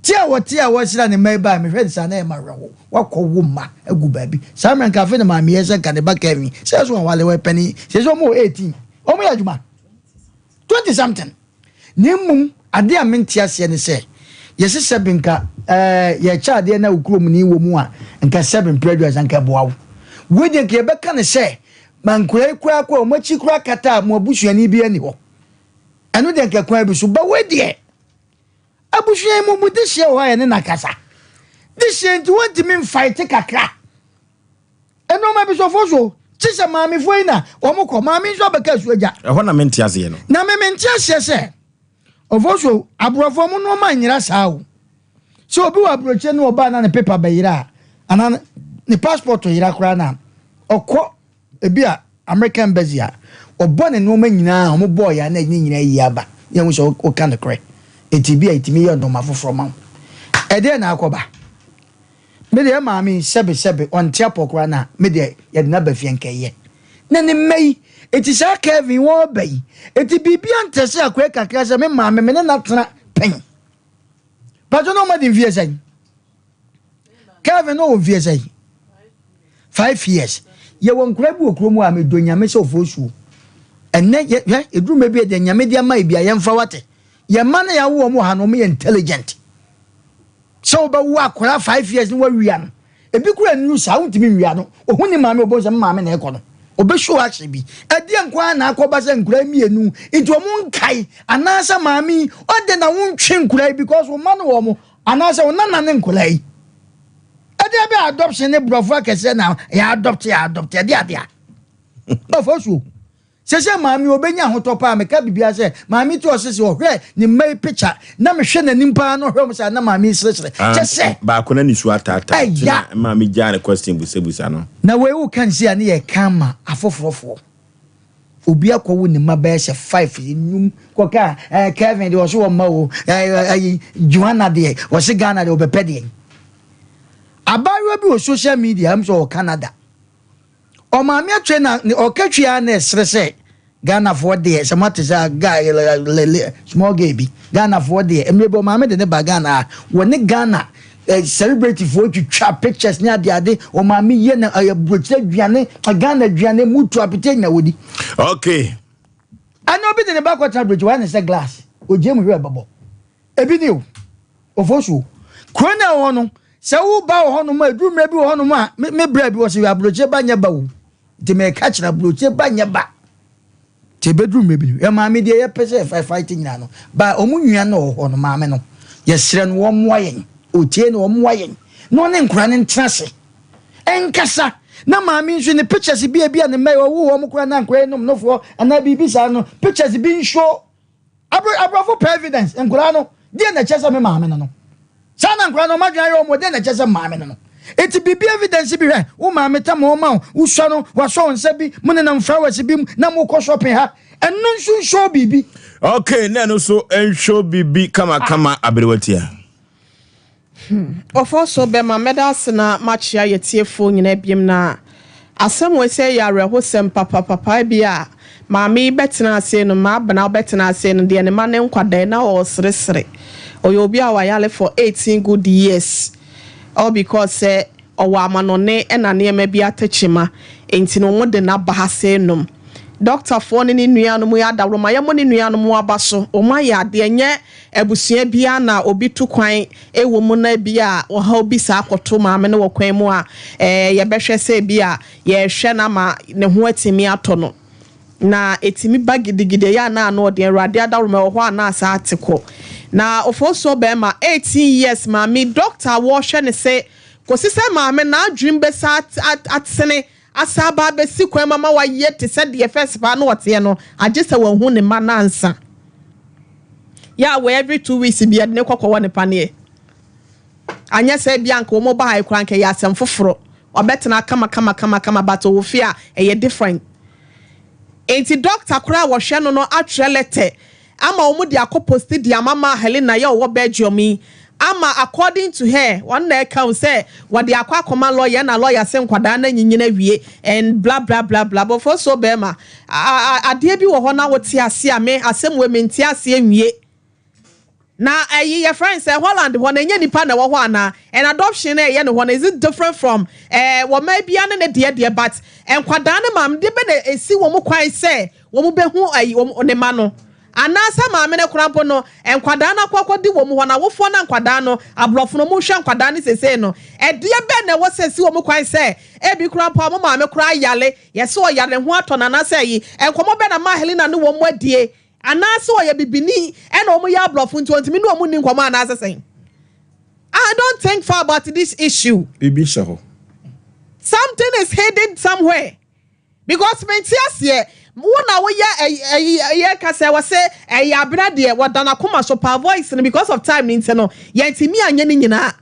te a wɔte a wɔahyira ne mma yi bae, mehwɛ no saa na ɛyɛ me awerɛhow. Wakɔ wo mma agu baabi. Saa mmerɛ nka afei na maame yɛ sɛ nka ne ba Kevin, sɛ ɛso awale wɔyɛ panin. Seesei wɔn wɔ 18, wɔn yɛ adwuma. 20 something. Na mmom adeɛ a mente aseɛ ne sɛ, yɛse sɛbe nka ɛɛ yɛkyɛ adeɛ na wo kuromni wɔ mu a, nka sɛbe mprɛ aduasa nka ɛboa wo. Wei deɛ nka yɛbɛka no sɛ, ma nkoraa yi koraa kɔ a wɔn akyi koraa kata a mo abusuani biara nni hɔ. Ɛno deɛ nka kwan bi so. Ba wei deɛ, abusua yi mu mo dehyeɛ wɔ hɔ a yɛne no akasa. Dehyeɛ nti wɔntumi mfaete kakra. Nneɛma bi sɔfo so kye sɛ maamefoɔ yi na wɔn kɔ maame nso abɛka asuo agya. Ɛhɔ na mente aseɛ no. Na me mente aseɛ sɛ ɔfo so aborɔfoɔ mo nneɛma nyera saa o. Sɛ obi wɔ aburokyire ne ɔbaa na ne pepa bɛyera a anaa ne passport yera koraa na ɔkɔ ebi a American embassy a ɔbɔ ne nneɛma nyinaa a wɔn bɔɔ yɛ a na ne nyinaa yie aba ne ɛho sɛ ɔka nokorɛ eti bi a etumi yɛ nneɛma foforɔ ma wo. Ɛdeɛ na akɔba. Me deɛ maame yi sɛbe sɛbe ɔnte apɔ koraa na me deɛ yɛde no aba fie nka ɛyɛ na ne mma yi eti saa Kevin wɔɔba yi eti biribi antɛ sɛ akoe kakra sɛ me maame me ne no atena pɛn patro na ɔma di mfie sɛn Kevin no wɔ mfie sɛn 5 years yɛwɔ nkora bi wɔ kurom a medɔ nyame sɛ ɔfoɔ suo ɛnɛ yɛ hwɛ ɛduru mɛ bi deɛ nyame de ama yɛ bi a yɛmfa wate yɛn mma no yɛawo wɔn wɔ ha no wɔn yɛ intelligent Sɛ wobɛwo akwadaa five years na wawia no, ebi koraa nnuru saa, wontumi nwia no. Ohu ne maame, obehu sɛ me maame na ɛkɔ no. Ɔbɛ show action bi. Ɛdeɛ nko ara na akɔba sɛ nkwadaa mmienu nti wɔn nkae anaasɛ maame yi ɔdɛn na wontwe nkwadaa yi because wo mma no wɔn anaasɛ wo nana ne nkwadaa yi. Ɛdeɛ bɛ adoption ne borɔfo akɛseɛ na yɛ adopt yɛ adopt ɛdeɛ adeɛ a. Ɔfɔ suo. Sese maame obenya ahotɔ paa meka bibia sɛ maame ti ɔsese ɔhwɛ ne mma yi picture na mehwɛ n'anim paa na ɔhwɛ wɔn saa na maame yi seresere Ah, kyɛ sɛ baako na nisu ataataa ɛya na maame gyaa ne question busabusa no. Na wei wo ka nsi a ne yɛ ka ama afoforɔfoɔ. Obi akɔwo ne mma bɛyɛ sɛ five, nnum kɔka a, ɛɛ Kevin deɛ ɔso ɔmma o, ɛɛ ɛyi Joanna deɛ ɔse Ghana deɛ ɔbɛpɛ deɛ. Abaayewa bi wɔ social media, ɛm sɛ ɔwɔ Canada. Ɔmaame atwe na ɔka twi ara na ɛsere sɛ Ghanafoɔ deɛ sɛ moate sɛ guy lele small girl bi Ghanafoɔ deɛ mmerɛ bi ɔmaame de ne ba Ghana a wɔne Ghana eh, celebrity foɔ twitwa pictures ne ade ade ɔmaame yɛ na ɛyɛ burokyerɛ aduane Ghana aduane mutu apete nyina wɔdi. Okay. Ɛna obi de ne ba kɔtena burokyerɛ wɔayɛ ne sɛ glass ogyina mu hwɛ ɛbɛbɔ ebi ni o ofosuo kuro na ɛwɔ no sɛ woba wɔ hɔnom a ɛduru mmerɛ bi wɔ hɔnom a me brɛ bi wɔ sɛ aburokyerɛ ba nyɛ ba o Nti meka kyerɛ aburokyire ba nyɛ ba. Nti ebeduru mmerɛ bi no, yɛ maame deɛ yɛpɛ sɛ yɛfa fight nyinaa no, ba wɔn nua no wɔ hɔ no, maame no, yɛsrɛ no wɔmmoa yɛn, otie no wɔmmoa yɛn, na ɔne nkora no ntena ase, ɛnkasa, na maame nso ne pictures bi a ebi a ne mma yi ɔwo wɔn koraa na nkora yi nom nofoɔ anaa biribi saa no, pictures bi nso Abro abrɔfo pɛ evidence nkwadaa no deɛ na ɛkyɛ sɛ me maame no no saa na nkwadaa no ɔmo adwene ayɛ ɔmo deɛ na ɛkyɛ sɛ maame no no eti biribi evidence bi hwɛ wo maame tam ɔma wo wosua no wasɔ wo nsa bi mo nenam flowers bi mu na mo kɔ shopping ha ɛno nso nhyɛ biribi. Okay na ɛno nso nhyɛ biribi kamakama aberewatia. Ɔfɔ so bɛma mɛda ase na makyea yɛ tiefoɔ nyinaa biom na asɛm wei sɛ yɛ awerɛhosɛm papapapa ebia maame yi bɛtena ase no maabena ɔbɛtena ase no deɛ ne ma ne nkwadaa na ɔresresre ɔyɛ obi a wayale for 18 good years all because sɛ ɔwɔ amanɔne na nneɛma bi atɛkyema nti no wɔde no aba ha sei nom. Dɔktafoɔ ne ne nuanom yi adaworoma yɛmmɔ ne nuanom aba so, wɔn ayɛ adeɛ, ɛnyɛ abusua biara na obi tu kwan wɔ mu na ebi a ɔhaw bi saa kɔto maame no wɔ kwan mu a ɛɛ yɛbɛhwɛ sɛ ebi a yɛrehwɛ no ama ne ho atumi atɔ no. Na ɛtumi ba gidigidi ɛyɛ a na ano ɔden, Awurade adaworoma ɛwɔ hɔ a na asa ate kɔ. Na Ofosuo barima 18 years maame dɔkta a wɔrehwɛ no sɛ Kɔsi sɛ maame no n'adwene bɛsan atene asan aba abɛsi kwan mu ama wayɛ te sɛ deɛ first paa na ɔteɛ no, agye sɛ wahu ne mma no ansa. Yɛ a wɔ every 2 weeks bi yɛde ne kɔ kɔwɔ ne paneɛ. Anyɛ sɛ bi anka wɔn ba ha yi koraa anka ɛyɛ asɛm foforɔ. Ɔbɛtena kama kama kama kama but ɔwɔ fie a ɛyɛ different. Enti doctor koraa a wɔhwɛ no no atwerɛ letter ama wɔn de akɔ posti de ama ma Helena yɛ ɔwɔ Belgium yi ama according to her ɔno na ɛka o sɛ wɔde akɔ akɔma lawyer ɛna lawyer se nkwadaa no anyinyin awie and bla bla bla bla bɔfo so bɛɛma adeɛ bi wɔ hɔ na wote ase a me asɛm wei mente aseɛ nwie na ɛyi yɛfrɛ no sɛ Holland hɔ no ɛnyɛ nipa na ɛwɔ hɔ anaa and adoption na ɛyɛ no hɔ no is it different from ɛɛ wɔ mmaa biara ne ne deɛ deɛ but nkwadaa no maame de bɛ na esi wɔn kwan sɛ wɔbɛhu ayi wɔn ne mma no. Anaasɛ maame no koraa mpo no, nkwadaa no akɔ akɔdi wɔn hɔ, na awofoɔ no a nkwadaa no, aborɔfo no, wɔhwɛ nkwadaa no seesei no, ɛdeɛ bɛn na ɛwɔ sɛ ɛsi wɔn kwan sɛ ebi koraa mpo a wɔn maame koraa yare, yɛse ɔyare ne ho atɔ no anaasɛ ayi, nkɔmmɔ bɛn na maa Helena ne wɔn adie, anaasɛ ɔyɛ bibini ɛna wɔn yɛ aborɔfo nti ɔntumi ne wɔn nni nkɔmmɔ anaasɛ sɛn? I don't think far about this issue. Biribi hyɛ hɔ. Something is hidden somewhere. Because mente aseɛ wo na woyɛ ɛyi yɛ ka sɛ wɔse ɛyɛ abena deɛ wɔda n'akoma so paa voice no because of time no nti no yɛntumi anyɛ ne nyinaa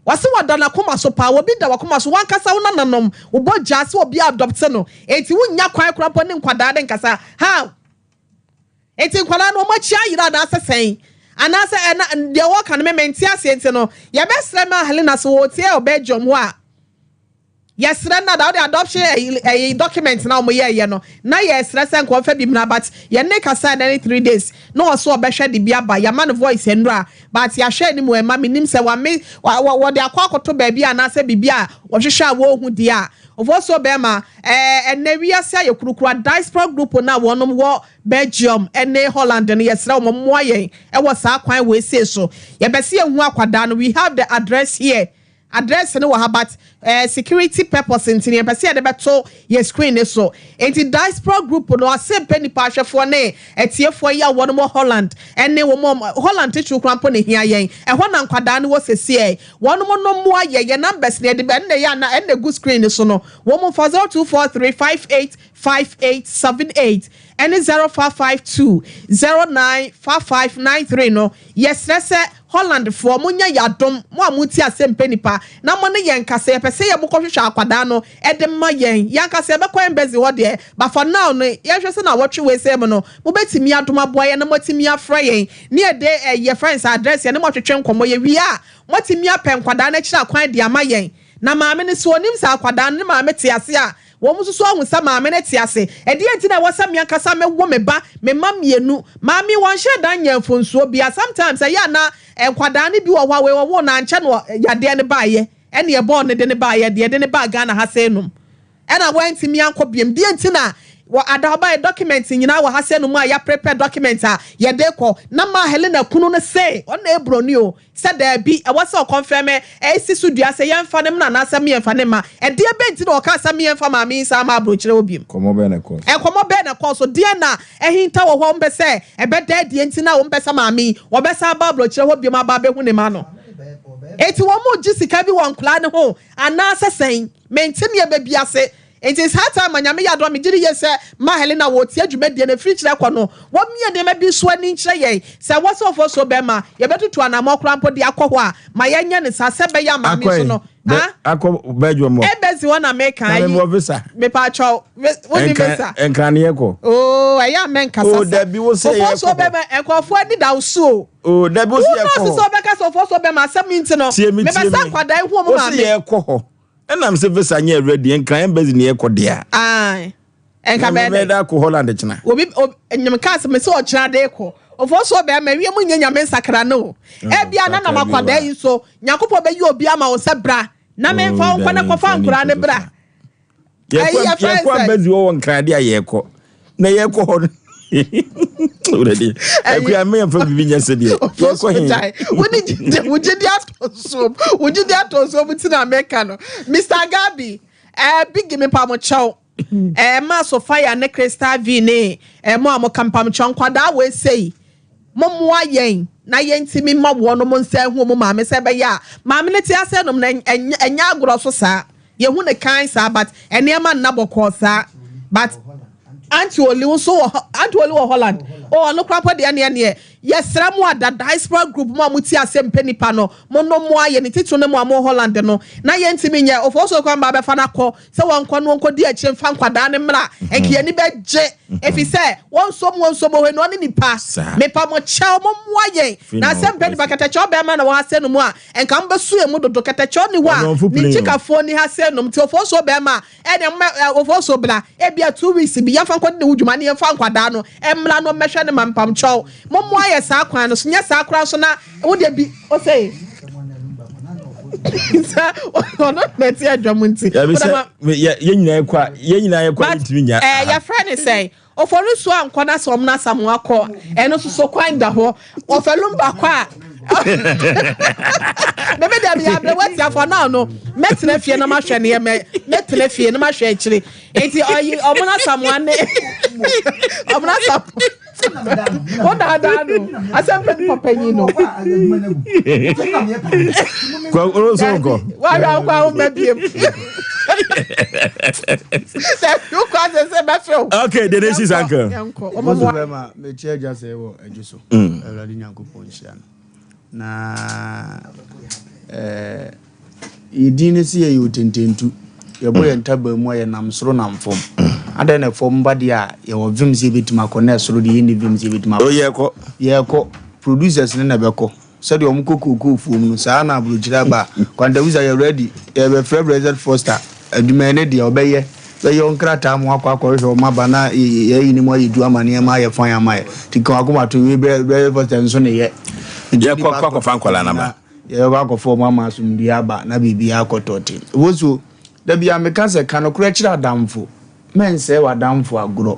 wɔse wɔda n'akoma so paa obi da wakoma so wankasa wo nananom wobɔ gyaa sɛ obi adopt no enti wonnya kwan koraa mpo ne nkwadaa de nkasa how enti nkwadaa no wɔn akyi ayera anaasɛ sɛn anaasɛ ɛna deɛ wɔka no me mente aseɛ nti no yɛbɛsrɛ ma Helena sɛ wɔtie wɔ Belgium hɔ a Yɛsrɛ na da wode adoption ɛyi ɛyi document na wɔn yɛɛyɛ no na yɛsrɛ sɛ nka ɔnfa bi mmra but yɛne no kasaɛ nɛ ne 3 days na ɔse ɔbɛhwɛ de bi aba yɛama no voice nnura but yɛahwɛ anim ɛmma menim sɛ wame wa wa wɔde akɔ akɔto baabi anaasɛ biribi a wɔhwehwɛ a wɔnhu deɛ a Ofosuo bɛɛma ɛɛ ɛnɛ wiase ayɛ kurukura diaspora group no a wɔnom wɔ Belgium ne Holland no yɛsrɛ wɔn mmoa yɛn ɛwɔ saa kwan wei sei so yɛbɛse yɛhu akwadaa no we have the address here Address no wɔ ha but eh, security purpose nti no yɛmpɛ sɛ yɛde bɛto yɛ screen no so. Enti diaspora group no ase mpɛ nipa ahwɛfoɔ ne atiefoɔ yi a wɔnom wɔ Holland ne wɔn a Holland titiriw koraa mpo na ehia yɛn. Ɛhɔ na nkwadaa no wɔ sesiɛ. Wɔnom no mmoa yɛn. Yɛn numbers no yɛde ɛno na ɛyɛ ana ɛno na egu screen no so no. Wɔn mfa 0243 58 5878 ɛne 0552 09 5593 no. Yɛsrɛ sɛ. Holland foɔ mo nyɛ yadom mo a mo ti ase mpɛ nipa na mo ne yɛn nkasa yɛpɛ sɛ yɛ mo kɔ hwehwɛ akwadaa no de ma yɛn yɛn ankasa yɛbɛkɔ embassy hɔ deɛ but for now no yɛnhwɛ sɛ nawɔtwe wei sei mu no mo bɛtumi adom aboa yɛn na mo atumi afrɛ yɛn ne yɛde eh, yɛfrɛ no sɛ address yɛne mo atwetwe nkɔmmɔ yɛwie a mo atumi apɛ nkwadaa no akyiri akwan de ama yɛn na maame no sɛ ɔnim sɛ akwadaa no ne maame te ase a Wɔn nso so ahu sɛ maame no te ase. Ɛdeɛn nti na ɛwɔ sɛ me ankasa mewo me ba, me mma mmienu? Maame, wɔnhyɛɛ da nyɛɛ mfomsoɔ biara. Sometimes ɛyɛ a na nkwadaa no bi wɔ hɔ a wei wɔwoo no ankyɛ na yadeɛ no baeɛ, ɛna yɛbɔɔ no de no baeɛ, deɛ yɛde no baa Ghana ha sei nom, ɛna wantumi ankɔ biom. Deɛn nti na wɔ ada ɔbaeɛ document nyinaa wɔ ha sei nom a yɛaprepare document a yɛde rekɔ, na maa Helena kunu no se, ɔno na ɛyɛ broni o, Sɛ daabi, ɛwɔ sɛ ɔkɔnfɛm ɛ, si so dua sɛ yɛmfa no mmra anaasɛ meɛmfa no mma. Ɛdeɛ bɛn nti na ɔkaa sɛ meɛmfa maame yi nsan mma aburokyire hɔ biom? Nkɔmmɔ bɛn na ɛkɔɔ so? Nkɔmmɔ bɛn na ɛkɔɔ so? Deɛn na ahinta wɔ hɔ a wɔmpɛ sɛ ɛbɛda adie nti na wɔmpɛ sɛ maame yi wɔbɛsan aba aburokyire hɔ biom aba abɛhu ne mma no? Enti wɔregye sika bi wɔ nkwadaa no ho anaasɛ sɛn? Mente nneɛma bi ase. Enti saa time a Nyame yɛ adom a megye di yie sɛ Ma Helena wɔretie dwumadie no ɛfiri kyerɛ kɔ no, wɔmmue nneɛma bi so ani nkyerɛ yɛn. Sɛ ɛwɔ sɛ ɔfosuo bɛma yɛbɛtutu anammɔn koraa mpo de akɔ hɔ a, ma yɛnyɛ no saa sɛ ɛbɛyɛ a maame Akɔ nso he? no Bɛ, ah? akɔ Belgium hɔ. Embassy hɔ na meka Na ayi. mewɔ visa. Mepaakyɛw, wonni Nkran, visa? Nkran ne yɛkɔ. Oo, ɛyɛ a mɛnkasa Oo, sa. dabi, wo sɛ Ofosuo yɛkɔ hɔ. bɛma, nkurɔfoɔ ani da wo so o. Oo, dabi, wo Wo sɛ yɛkɔ nɔɔse hɔ. sɛ wobɛka sɛ ofosuo bɛma asɛm yi nti no, Tie me, mepɛ tie sɛ me. nkwadaa yi hu wɔn Wo sɛ maame. yɛkɔ hɔ. Ɛnam sɛ visa nyɛ ready, Nkran embassy ne yɛkɔ deɛ a. Ae, ɛnka Na bɛyɛ dɛn? mebɛda akɔ Holland kyena. Obi, ob, nyim kaa sɛ mese ɔkyena de kɔ. Ɔfo so bɛrima, wiem nyɛ nyame nsakra no o. Ebia na nam sakra bi akwadaa wɔ yi so, Nyankopɔn bɛyi obi ama wo sɛ bra na memfa wo nkɔ na kɔfa nkoraa no bra. Yɛkɔ Ɛyi yɛfrɛ yɛkɔ sɛ embassy hɔ wɔ Nkran de a yɛkɔ. Na yɛkɔ hɔ no. Wurade, akuya me yɛmfa biribi nyɛ sɛdeɛ. Yɛkɔ he? Wone gyidi wo gyidi atɔ nsuom wo gyidi atɔ nsuom ti na meka no Mr. Gabi eh, bigi me pa mo kyɛw eh, ma Sophia ne Crystal V ne eh, mo a mo ka me pa mo kyɛw nkwadaa wɔ esei mo mmoa yɛn na yɛntumi ma wɔn mo nsa ehu mo maame sɛ ɛbɛyɛ a maame ne te ase nom na ɛnyɛ agorɔ so saa Yɛhu no kann saa but nneɛma nna bɔkɔɔ saa but Auntie Oli nso wɔ Auntie Oli wɔ Holland oh ɔno koraa mpo deɛ neɛ neɛ yɛsrɛ mo ada diaspora group mo a mo ti ase mpɛ nipa no mo no moa yɛ ne titiriw ne mo a mo wɔ Holland no na yɛntumi nyɛ Ofosuo kwan ba bɛfa no akɔ sɛ wɔnkɔ no wɔnkɔdi akyire mfa nkwadaa no mmra nka yɛn ani bɛgye ɛfiri sɛ wɔnsom wɔnsom wɔ hɔ no ɔne nipa mepa mo kyɛw mo mmoa yɛn na asɛm pɛ nipa kɛtɛkyɛw bɛrima na wɔ ha sɛ no mu a Nka mobɛso yɛn mu dodo kɛtɛkyɛw ni hɔ a ne nkyikafoɔ ni ha sɛ nom nti ofosuo bɛɛma a ɛneɛ moma ɛ ofosuo bra ebia 2 weeks bi yɛmfa nkɔdi ne ho dwuma ne yɛmfa nkwadaa no mmra no mmɛhwɛ ne ma mpamkyɛw mommoa yɛ saa kwan no so nyɛ saa koraa nso na wo deɛ bi ose sɛ ɔno na ɛte adwa mu nti Yɛbi sɛ yɛn nyinaa yɛ kɔ a yɛn nyinaa yɛ kɔ a yɛntumi nya. Ɛɛ yɛfrɛ ne sɛn Oforisuo ankɔ na sɛ ɔmo Asamoah kɔ ɛno nso so kwan da hɔ ɔfɛ Lumba kɔ a meme deɛ meyɛ abrɛ watia for now no mɛtena fie na mahwɛ nneɛma mɛtena fie na mahwɛ akyire nti ɔyi ɔmo Asamoah ne ɔmo Asamoah wo daadaa no asɛm pɛ nipa panyin no Kwa ɔno nso nkɔ. wahwɛ akɔ a woma biem Okay, the nation's uncle. Bosu bɛma mekyia agya sɛ wɔ adwo so. Awurade Nyankopɔn nhyira no. Na eh, yɛdin no sɛ yɛyɛ otententu. Yɛbɔ yɛn ntaban mu a yɛnam soro nam fam. Adɛn na fam ba deɛ a yɛwɔ vim sɛ yɛbɛtumi akɔ na ɛsoro deɛ yɛnni vim sɛ yɛbɛtumi akɔ. Oh, yɛkɔ. Yɛkɔ. Producers no na ɛbɛkɔ. Sɛdeɛ wɔn kɔ kookoo fuom no, saa ara na aburokyire aba. Kwantawisa yɛ ready, yɛbɛfrɛ Blessed Foster, adwuma yi ne deɛ ɔbɛyɛ, bɛyɛ wo nkrataa ma wakɔ akɔhwehwɛ wɔn aba na yɛayi ne mu ayɛ du ama nneɛma ayɛ fine ama yɛ. Nti ka w'akoma to wie Blessed Foster nso ne yɛ. Nti Yɛkɔ nipa kɔ akɔfa nkwadaa no aba. Yɛbɛkɔ akɔfa wɔn ama asomdwoeɛ aba na biribiara akɔ tɔte. Wosuo, da biara meka sɛ ka nokorɛ kyerɛ adamfo. Mɛnsɛe w'adamfo agorɔ.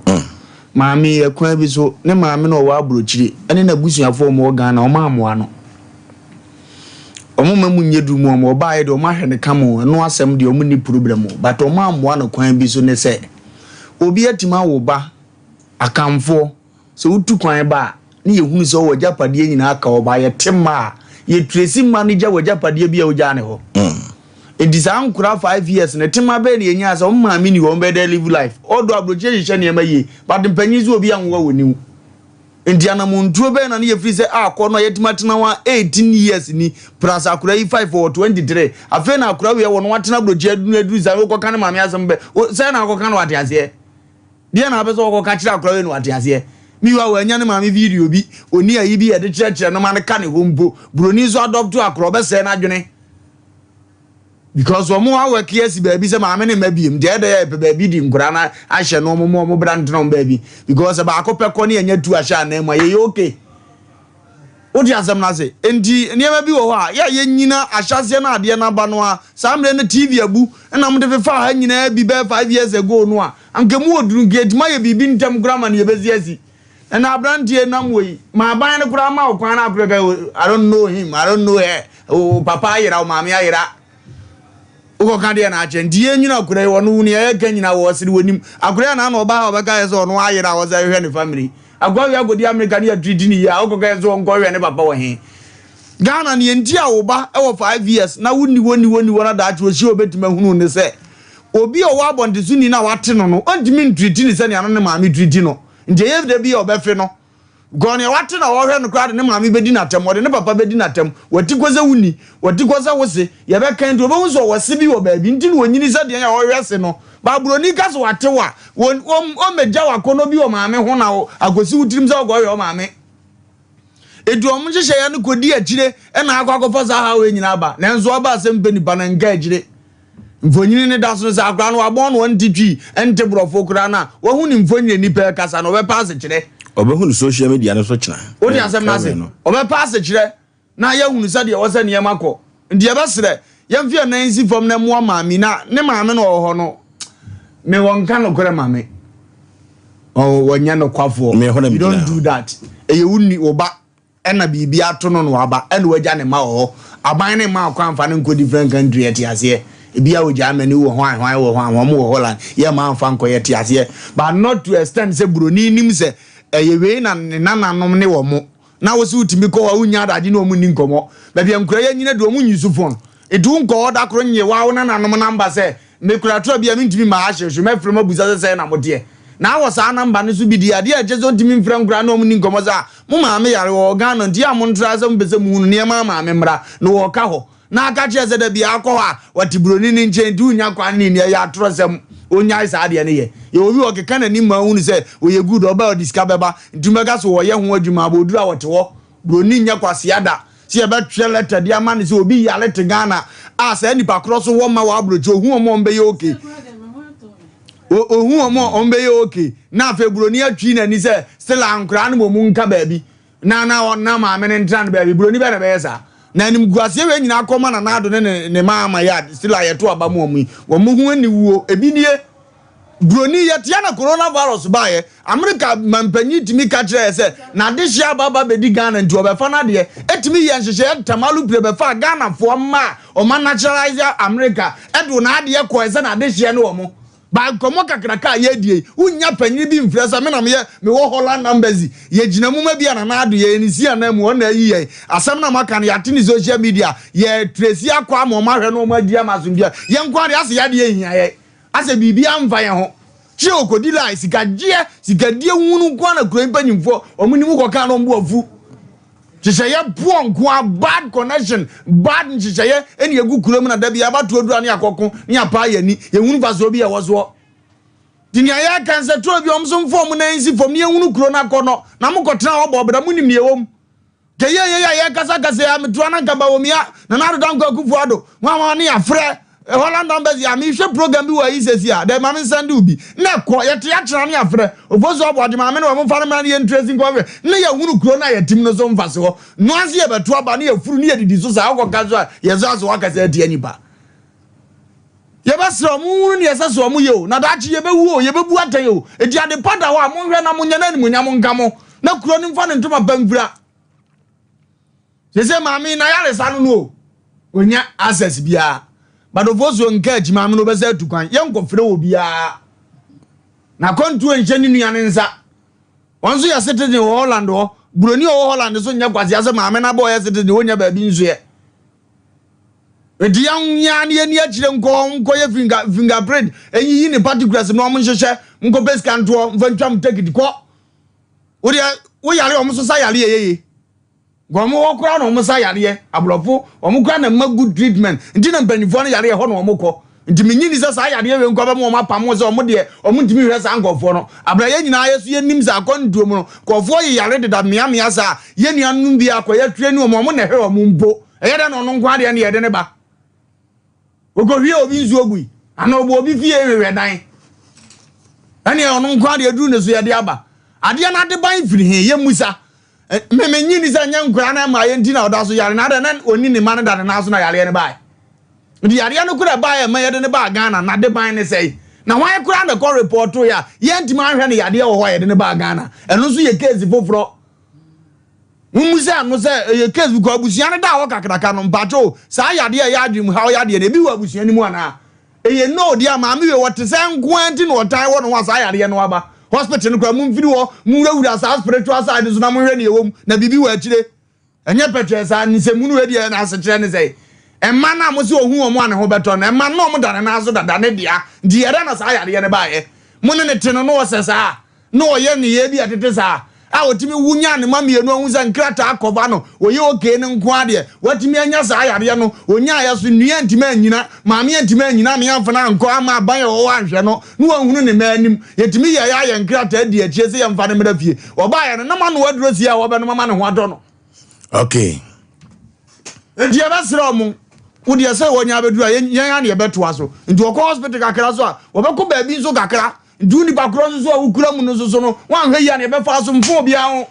Maame yi, ɛkwan bi so, ne maame no a ɔwɔ aburokyire ne n'abusuafoɔ a wɔwɔ Ghana, wɔammoa no. Wɔn mma mu nyɛ duru mu wɔn, ɔbaeɛ deɛ wɔahwɛ no kama o, ɛno asɛm deɛ wɔnni problem o, but wɔammoa no kwan bi so ne sɛ, obi atumi awo ba, Akanfoɔ, Sɛ wotu kwan ba a, ne yɛhunu sɛ ɔwɔ agyapadeɛ nyinaa ka ɔba a, yɛte mma a, yɛtresi mma no gya wɔ agyapadeɛ bi a wogyaa ne hɔ. Enti saa nkora 5 years no, tema bɛn na yɛnyaa sɛ wɔn maame ni hɔ, wɔn bɛyɛ dɛ live life. Although aburokyire hyehyɛ nneɛma yie, but mpanyin sɛ obi anwowa wɔ niw. Nti anamontuo bɛn na ne yɛfiri sɛ akɔ no a yɛatumi atena hɔ a 18 years ni plus akora yi 5 wɔ 23 afei na akora wei wɔ no watena aburokyi aduru aduru saa wokɔka ne maame asɛm bɛ sɛ na akɔka no wate aseɛ deɛ na apɛ sɛ wɔkɔka kyerɛ akora wei no wate aseɛ miwa wanya ne maame video bi oni ayi bi yɛde kyerɛkyerɛ no ma no ka ne hɔ mpo buroni nso adɔpto akora ɔbɛsɛe no adwene Because wɔn awɔke asi baabi sɛ maame ne mma biem deɛ ɛdɛ yɛ pɛ baabi di nkwadaa no ahyɛ no wɔn wɔn bra ntena wɔn baabi because baako pɛ kɔ ne yɛnyɛ tu ahyɛ anan mu a yɛyɛ okay wote asɛm no ase nti nneɛma bi wɔ hɔ a yɛ a yɛnyina ahyɛaseɛ no adeɛ no aba no a saa mmerɛ no tv abu ɛna wɔde fefa ha nyinaa bi bɛyɛ 5 years ago no a anka mu wɔ duru nka ɛtumi ayɛ biribi ntɛm koraa ma no yɛbɛsi asi. Ɛna abranteɛ nam wɔ yi ma aban no koraa ma wo kwan na akora ka I don't know him, I don't know her. O papa ayera, o maame ayera. Wokɔka deɛ na akyɛ nti yɛn nyina akora yi ɔno nea yɛka nyina wɔ ɔsere wɔnim. Akora yi na na ɔba ha ɔbɛka yɛ sɛ ɔno ayera a ɔsɛ hwehwɛ ne family. Akora wei akɔdi Amerika ne yɛtriti ne yie a wokɔka yɛ sɛ ɔnkɔhwɛ ne papa wɔ he. Ghana neɛ nti a wo ba wɔ 5 years na wonni hɔ nni hɔ nni hɔ na daakye ɔhyia ɔbɛtumi ahunu ne sɛ obi a ɔwɔ abɔntesoni no a wate no no ɔntumi ntriti ne sɛnea no ne maame triti no. Nti ɛyɛ da bi a ɔbɛfe no. Because nea wate na ɔhwɛ no koraa de ne maame bɛdi n'atɛm, ɔde ne papa bɛdi n'atɛm. Wati kɔ sɛ wonni, wati kɔ sɛ wose, yɛbɛka nti ɔbɛhu sɛ ɔwɔ se bi wɔ baabi nti na ɔnyini sɛ deɛn a ɔhwɛ se no. But buroni ka sɛ wate wo a, ɔmmɛgya wo akɔnnɔ bi wɔ maame ho na akɔsi wo tirim sɛ wokɔhwɛ wo maame. Enti wɔn nhyehyɛeɛ no kɔdi akyire na akɔ akɔfa saa haw yi nyinaa aba. Nanso aba asɛm pɛ nipa no nka akyire. Mfonini no da so no sɛ akwadaa no wabɔn no ɔnte Twi, ɛnte Borɔfo koraa no a, wahu ne mfonini a nipa rekasa no, ɔbɛpa asekyerɛ. Ɔbɛhu no social media no so kyena. Wote asɛm no ase? Ɔbɛpa asekyerɛ na yɛahunu sɛdeɛ ɛwɔ sɛ nneɛma kɔ. Nti yɛbɛsrɛ, yɛmfa yɛn nan nsi fam na mmoa maame yi. Na ne maame no ɔwɔ hɔ no, me wɔnka nokorɛ ma me. Wɔnyɛ nokwafoɔ. You don't do that. Ɛyɛ wo ni, wo ba. Ɛna biribi ato no na waba ɛna wagya ne mma wɔ hɔ. Aban no mma ɔkwan mfa no nkɔ different country yɛte aseɛ. Ebia wɔ Germany wɔ hwan hwan wɔ hwan wɔn wɔ Holland yɛ mma mfa nkɔ yɛte aseɛ but not to extent sɛ buroni nim sɛ ɛyɛ wei na ne nananom ne wɔn na wo sɛ wotumi kɔ hɔ a wonnya adagye ne wɔn nni nkɔmmɔ. Baabi a nkura yɛnyina du wɔn nyi so phone nti wonkɔ hɔ da koro nye wa wo nananom number sɛ Mekura tura bi a mentumi mma ahyew so, mɛfrɛ mo abisa sɛ sɛn na moteɛ. Na wɔ saa namba no so bi deɛ, adeɛ a ɛkyerɛ sɛ ɔntumi mfrɛ nkoraa ne wɔn nni nkɔmmɔ sɛ, ah, mo maame yare, ɔwɔ Ghana nti a montra sɛ mopɛ sɛ muhu no, nneɛma maame mmra, na wɔka hɔ. Na aka kyerɛ sɛ da biara akɔ hɔ a, ɔte buroni no nkyɛn nti wonnya kwan ne nni, ɛyɛ atorɔsɛm. Ɔnnyae saa adeɛ no yɛ. Yɛwɔ bi ɔkeka n'anim ma wohunu sɛ ɔyɛ good, ɔba a ɔde sika bɛba, nti wobɛka sɛ ɔyɛ ho adwuma, but ɔduru a ɔte hɔ. Buroni nyɛ kwasea da sɛ yɛbɛtwerɛ letter de ama no sɛ obi yare te Ghana a saa nipa korɔ so wɔ mma wɔ abrokyi ohu wɔn a wɔn bɛyɛ okay ohu wɔn a wɔn bɛyɛ okay na afei buroni atwi n'ani sɛ still ankoraa no wɔn nka baabi na na ɔna maame no ntra no baabi buroni bɛ na bɛyɛ saa na animguaseɛ wei nyinaa kɔma na naado ne ne ne maama yɛ a still a yɛto aba mu wɔn yi wɔn ho aniwuo ebi nie. Broni, yɛtea na corona virus baeɛ, Amerika mampanyin tumi ka kyerɛɛ sɛ n'adehyeɛ aba aba bɛdi Ghana nti ɔbɛfa n'adeɛ, ɛtumi yɛɛ nhyehyɛeɛ ntɛm alupre bɛfaa Ghanafoɔ mma a ɔma naturalize Amerika ɛde n'adeɛ kɔɛ sɛ n'adehyeɛ ne wɔn. Ba nkɔmmɔ kakraka a yɛredie yi, wonnya panyin bi mfrɛ sɛ me na meyɛ mewɔ Holland Embassy, yɛgyina mu ma bi a Nana Addo yɛyɛ ne si anan mu ɔno na ayi yɛn, asɛm no a moaka no yɛate ne social media, yɛ trace akɔ ama wɔn ahwɛ na wɔn adi ama asomdwoeɛ, yɛn nko ara deɛ asɛ yɛadeɛ nhia yɛn. Asɛ biribiara mfa yɛn ho. Kyerɛ okodi line, sika gyeɛ, sika die hunu nko ara na kuro yi mpanyinfoɔ wɔn nim kɔ kaa na wɔn bo afu. Nhyehyɛeɛ poɔ nko ara, bad connection, bad nhyehyɛeɛ ɛna egu kuro mu na da bi abatoɔ duru a ne akɔko ne apaa yɛn ani, yɛhunu mfasoɔ bi a ɛwɔ soɔ. Nti nea yɛka nsɛ turo bi wɔn nso mfa wɔn nan nsi fam ne yɛhunu kuro no akɔnnɔ na mokɔtena hɔ bɔ ɔbra monim nea ɛwɔ mu. Kɛyɛ yɛ a yɛkasakasa yi a metoa na nka Bawumia, Nana Addo Dankwa Akufo Addo, hwan hwan ne yɛafrɛ Holland Embassy a mehwɛ program bi wɔ ayi sɛsi a dɛ ma me nsɛnde wo bi na ɛkɔ yɛte akyena ne yɛafrɛ Ofosu Aboagye maame no wɔ momfa no mmra ne yɛntrɛsi nkɔ hwɛ na yɛhunu kuro no a yɛtim no so mfasoɔ noa nso yɛbɛto aba ne yɛfuru ne yɛdidi so saa wokɔka so a yɛsɔ aso wakasa atia nipa. Yɛbɛsrɛ wɔn, monhunu nea ɛsɛ sɛ wɔyɛ o, na daakye yɛbɛwu o, yɛbɛbu atɛn o. Enti ade pa da hɔ a, monhwɛ na monyɛ na animuonyam nka mo, na kuro no mfa ne ntoma pa mfira. Sese maame yi n'ayaresa no no o, onya access biara. But Ofosuo nka akyi maame no ɔbɛsɛ atu kwan, yɛnkɔfrɛ obiara. N'akwantuo nhyɛ ne nua ne nsa. Wɔn nso yɛ citizen wɔ Holland hɔ. Buroni a ɔwɔ Holland nso nyɛ kwasea sɛ maame no abɔ ɔyɛ citizen, ɔnya baabi nsoɛ. Enti yɛn ara ne yɛnni akyire nkɔ hɔ nkɔyɛ finger fingerprint, nyiyi ne particulars na wɔn nhyehyɛ, nkɔpɛ sika ntoɔ, mfa ntwa mo tekiti kɔ. Wodeɛ Wo yare a wɔn nso sa yare a ɛyɛ yie. Wɔn hɔ koraa na wɔn sa yareɛ. Aborɔfo, wɔn koraa na ɛma good treatment. Nti na mpanimfoɔ no yareɛ ɛhɔ na wɔn kɔ. Nti menye ni sɛ saa yareɛ wei nko bɛma wɔn apam sɛ wɔn deɛ wɔn ntumi nhwɛ saa nkurɔfoɔ no. Abira yɛn nyinaa yɛ so yɛnim sɛ akwantuo mu no nkurɔfoɔ yɛ yare deda mmeammea saa. Yɛn nuanom bi akɔyɛ train wɔn, wɔn na ɛhwɛ wɔn mpo. Ɛyɛ dɛn na ɔno nko ara deɛ na yɛde ne ba? Okohwie obi nsuo gui anaa ɔbɔ obi fie hwehwɛ dan. Ɛneɛ ɔno nko adeɛ duru ne so yɛde aba. Adeɛ no adeban firi he? Yɛmmusa. Me mennye nni sɛ nyɛ nkoraa no ɛmmaeɛ nti na ɔda so yare na adɛn na ɔnni ne mma no da ne nan so na yareɛ no baeɛ. Nti yareɛ no koraa ɛbaeɛ ɛma yɛde no baa Ghana n'adeban ne sɛe? Na hwan koraa na ɛkɔ repɔtoeɛ a yɛntumi anhwɛ no yadeɛ wɔ hɔ a yɛde no baa Ghana? Ɛno nso yɛ case foforɔ. Mummusa no sɛ ɛyɛ case because abusua no da hɔ kakraka no mpakyɛ o saa yadeɛ a ɛyɛ adwene mu haw yadeɛ no ebi wɔ abusua no mu anaa? Ɛyɛ no deɛ a maame wei ɔte sɛ nko ara nti na ɔtan wɔ ne ho a saa yadeɛ no aba. Hospital no koraa mumfiri hɔ monwurawura saa spiritual side no so na monhwɛ nea ɛwɔ mu na biribi wɔ akyire. Ɛnyɛ pɛkyɛɛ saa nsɛmhunu wei deɛ n'asekyerɛ ne sɛn? Mma no a mose ɔhu wɔn a ne ho bɛtɔ no mma no na wɔn da ne nan so dada ne dea nti yɛdɛn na saa yadeɛ no baeɛ? Mo ne no te no na ɔsɛ saa? Na ɔyɛ nneyɛɛ bi a ɛtete saa a ɔtumi wu nyaa ne mma mmienu ahu sɛ nkrataa kɔva no ɔyɛ okay no nko ara deɛ watumi anya saa yadeɛ no ɔnyaaeɛ so nnua antumi annyina maame antumi annyina ame amfa no ankɔ amma aban a ɛwɔ hɔ anhwɛ no na wanhunu ne mma anim yɛtumi yɛeɛ ayɛ nkrataa di akyire sɛ yɛmfa no mmra fie ɔbaeɛ no na moanoa aduro sie a wɔbɛnom ama ne ho atɔ no. Okay. Nti yɛbɛsrɛ ɔmo wo deɛ sɛ wɔnya abɛduru a yɛn a na yɛbɛtoa so nti wɔkɔ hospital kakra so a wɔbɛkɔ baabi nso kakra Nti wo nipa korɔ nso so a wokura mu no nso so no, woanhwɛ yie a nea ɛbɛfa so mfa obiara ho.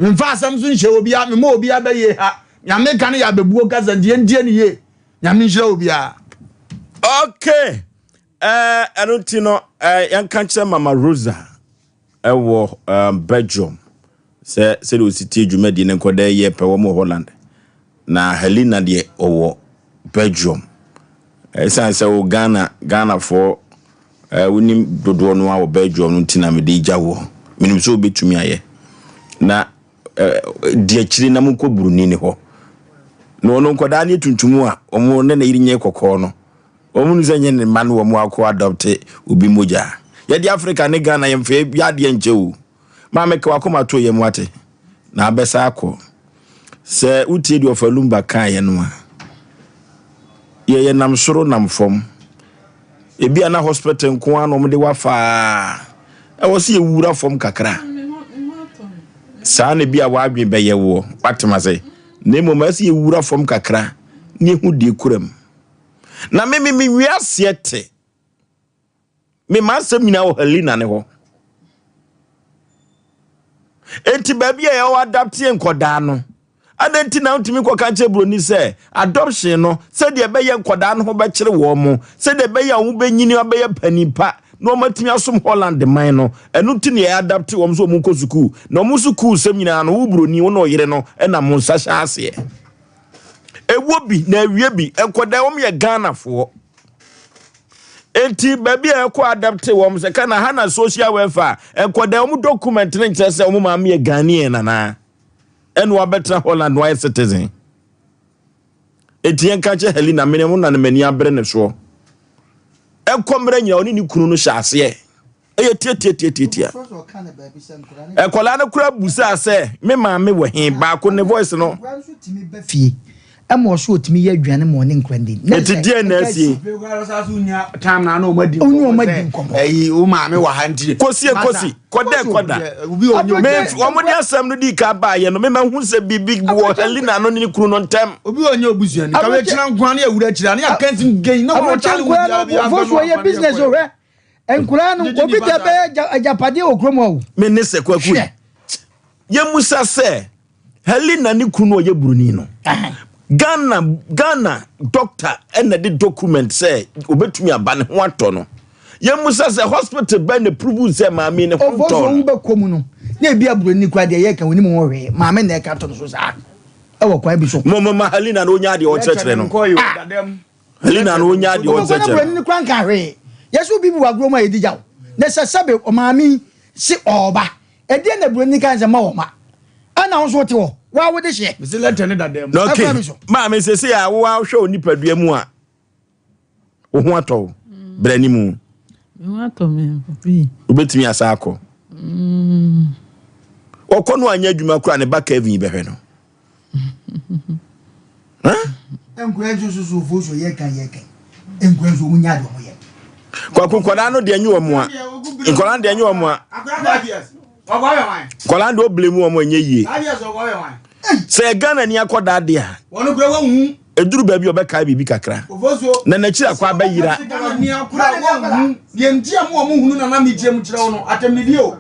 Memfa asɛm nso nhyɛ obiara, mema obiara bɛyie ha. Nea meka no yɛ abɛbuo kasa nti yɛntie no yie. Nyame nhyira obiara. Okay. Eh, ɛno nti no, eh, yɛnka nkyerɛ Mama Rosa ɛwɔ um, Belgium sɛ sɛdeɛ ɔsi tie dwumadie no nkɔda yɛ pɛ wɔn wɔ Holland. Na Helena deɛ ɔwɔ Belgium. Ɛsiane sɛ wo Ghana, Ghanafoɔ Eh, wonim dodoɔ no ara wɔ Belgium no nti na mede gya woɔ. Menim sɛ wobɛtumi ayɛ. Na eh, di akyire na monkɔ buroni ne hɔ. Na ɔno nkwadaa no yɛ tuntum a, wɔn ne ne yere nyɛ kɔkɔɔ no. Wɔn nu sɛ nyɛ ne mma no wɔn akɔ adɔpte obi mogya. Yɛde Africa ne Ghana yɛmfa yɛ adeɛ nkyɛ o. Maame ka wakoma to yam wate. Na abɛsa akɔ. Sɛ wotie deɛ ɔfa Lumba kaeɛ no a, yɛyɛ nam soro nam fam. Ebi a na hospital nko ara na wɔde wafa a, ɛwɔ sɛ yɛwura fam kakra. Saa na ebi a w'adwene bɛyɛ woɔ, watem ase. Na mmom ɛsɛ sɛ yɛwura fam kakra na yɛhu deɛ kura mu. Na me me me wiaseɛ te. Me m'asɛm nyinaa wɔ Helena ne hɔ. Enti baabi a yɛwɔ adapteɛ nkɔdaa no, adɛn nti na wontumi nkɔka nkyerɛ buroni sɛ adoption no sɛdeɛ ɛbɛyɛ nkɔdaa no ho bɛkyere wɔn mo, sɛdeɛ ɛbɛyɛ a wɔn bɛnyini abɛyɛ panin pa na wɔatumi asom Holland man no, ɛno nti na yɛ adapte wɔn sɛ wɔn nkɔ sukuu, na wɔn sukuu sɛm nyinaa no, wo buroni, wo ne ɔyere no na mo nsa hyɛ aseɛ. Ɛwɔ bi na awie bi, nkɔdaa wɔn yɛ Ghanafoɔ. Enti baabi a ɛkɔ adapte wɔn sɛ ka na ha na social welfare nkɔda wɔn document no nkyerɛ sɛ wɔn maame yɛ Ghanaian anaa ɛna wabɛtena Holland na wayɛ citizen. Enti yɛn ka kyerɛ Helena mene mo na ne m'ani abere ne soɔ. Ɛnkɔ mmerɛ nyina ɔne ne kunu no hyɛ aseɛ. Ɛyɛ tiatiatiatia. Nkwadaa no koraa busaa sɛ, Me maame wɔ he? Baako ne voice no. Fie ɛma ɔso ɔtumi yɛ aduane ma ɔne nkora ndi. Eti deɛ na asie? Time na na ɔmo adi nkɔmɔ sɛ ɛyi wo maame wɔ ha nti. Kosi ekosi kɔdɛ kɔda. Me wɔn de asɛm no di ka baa yɛ no me ma hu sɛ biribi wɔ Helena no ne ne kunu no ntɛm. Obi wɔ nyɛ obusuani. Kawe kyerɛ nkoa ne awura kyerɛ ne akansi gɛn na wɔn kyale wo biara bi. Abrɔkyɛ nkoa no wɔyɛ business ohwɛ. Nkoraa no obi deɛ bɛyɛ agyapadeɛ wɔ kurom hɔ o. Me ne sɛ kwaku yi. Yɛmusa sɛ Helena ne kunu ɔyɛ buroni no. Ghana Ghana doctor ɛna de document sɛ obetumi aba ne ho atɔ no. Yɛmusa sɛ hospital bɛn na prove sɛ maame ne ho ntɔ no. Ɔfɔ so wobɛkɔ mu no na ebi a buroni kura deɛ yɛka onim ho hwee maame na ɛka to no so saa ɛwɔ kwan bi so. Mo mo ma Helena na onya adeɛ ɔkyerɛkyerɛ no. Ah. Helena no onya deɛ Wobɛkɔ na ɔnkyerɛkyerɛ buroni no kora nka hwee. Yɛsɛ obi bu agorɔ mu a yɛdi gyaw. Na sɛ sɛbe ɔmaame yi se ɔɔba, ɛdeɛn na buroni ka sɛ mma ɔmma? Ɛna wo nso wote hɔ, wo ara wode hyeɛ. Mese lɛtɛ ne dada mu. Na okay, Ɛkwan bi so. maame sese a wo ara wohwɛ wo nipadua mu a, wo ho atɔ wo, brɛ ne mu. Me ho atɔ me, papi. Wobɛtumi asa akɔ. Mm. Ɔkɔ no anyɛ adwuma koraa ne ba Kevin bɛhwɛ no. Nkura nso soso fo so yɛ kan yɛ kan. Nkura nso wɔn nya de wɔn yɛ. Kwaku nkwadaa no deɛ nye wɔn a nkwadaa no deɛ nye wɔn a nkwadaa no deɛ ɔbile mu wɔn nyɛ yie. Sɛ Ghana ni akɔdaa deɛ a ɛduru baabi a ɔbɛkae biribi kakra na n'akyiri akɔ abɛyera. Deɛ nti a mo a mohunu na na mekyerɛ mu kyerɛ wo no atɛmdidie o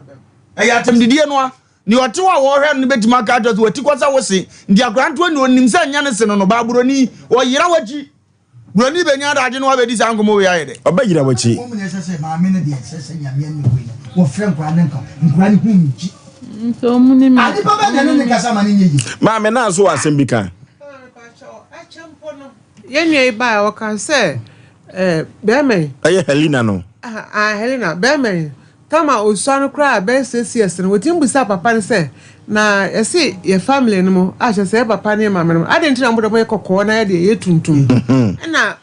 ɛyɛ atɛmdidie no a Nea ɔte hɔ a wɔrehwɛ no no betumi aka akyerɛ sɛ wati kɔ sɛ wo se. Nti akora ntoa nea onim sɛ ɛnyɛ ne se no no ba. Buroni, ɔyera w'akyi. Buroni benya adagye na wabedi saa nkɔmmɔ wei ayɛ dɛ? Ɔbɛyera w'akyi. Mmom nea ɛsɛ sɛ maame no deɛ ɛsɛ sɛ Nyame anim wei no wɔfrɛ nkwadaa no nka nkwadaa no hu ngyi. Nso ɔmo ne me. Ah nipa bɛn na ɛne ne kasa ma no nyɛ yie. Maame naa nso wɔ asɛm bi ka. Yɛn nua yi bae a ɔka sɛ eh, bɛrima yi. Ɛyɛ Helena no. Ah, ah, Helena, bɛrima yi. Tam a osua no koraa bɛyɛ 6 years no, otumi bisaa papa no sɛ, Na yɛse yɛ family no mu, a kyerɛ sɛ yɛ papa ne yɛ maame no mu, adɛn nti na mo de moyɛ kɔkɔɔ na yɛ deɛ yɛyɛ tuntum? Ɛna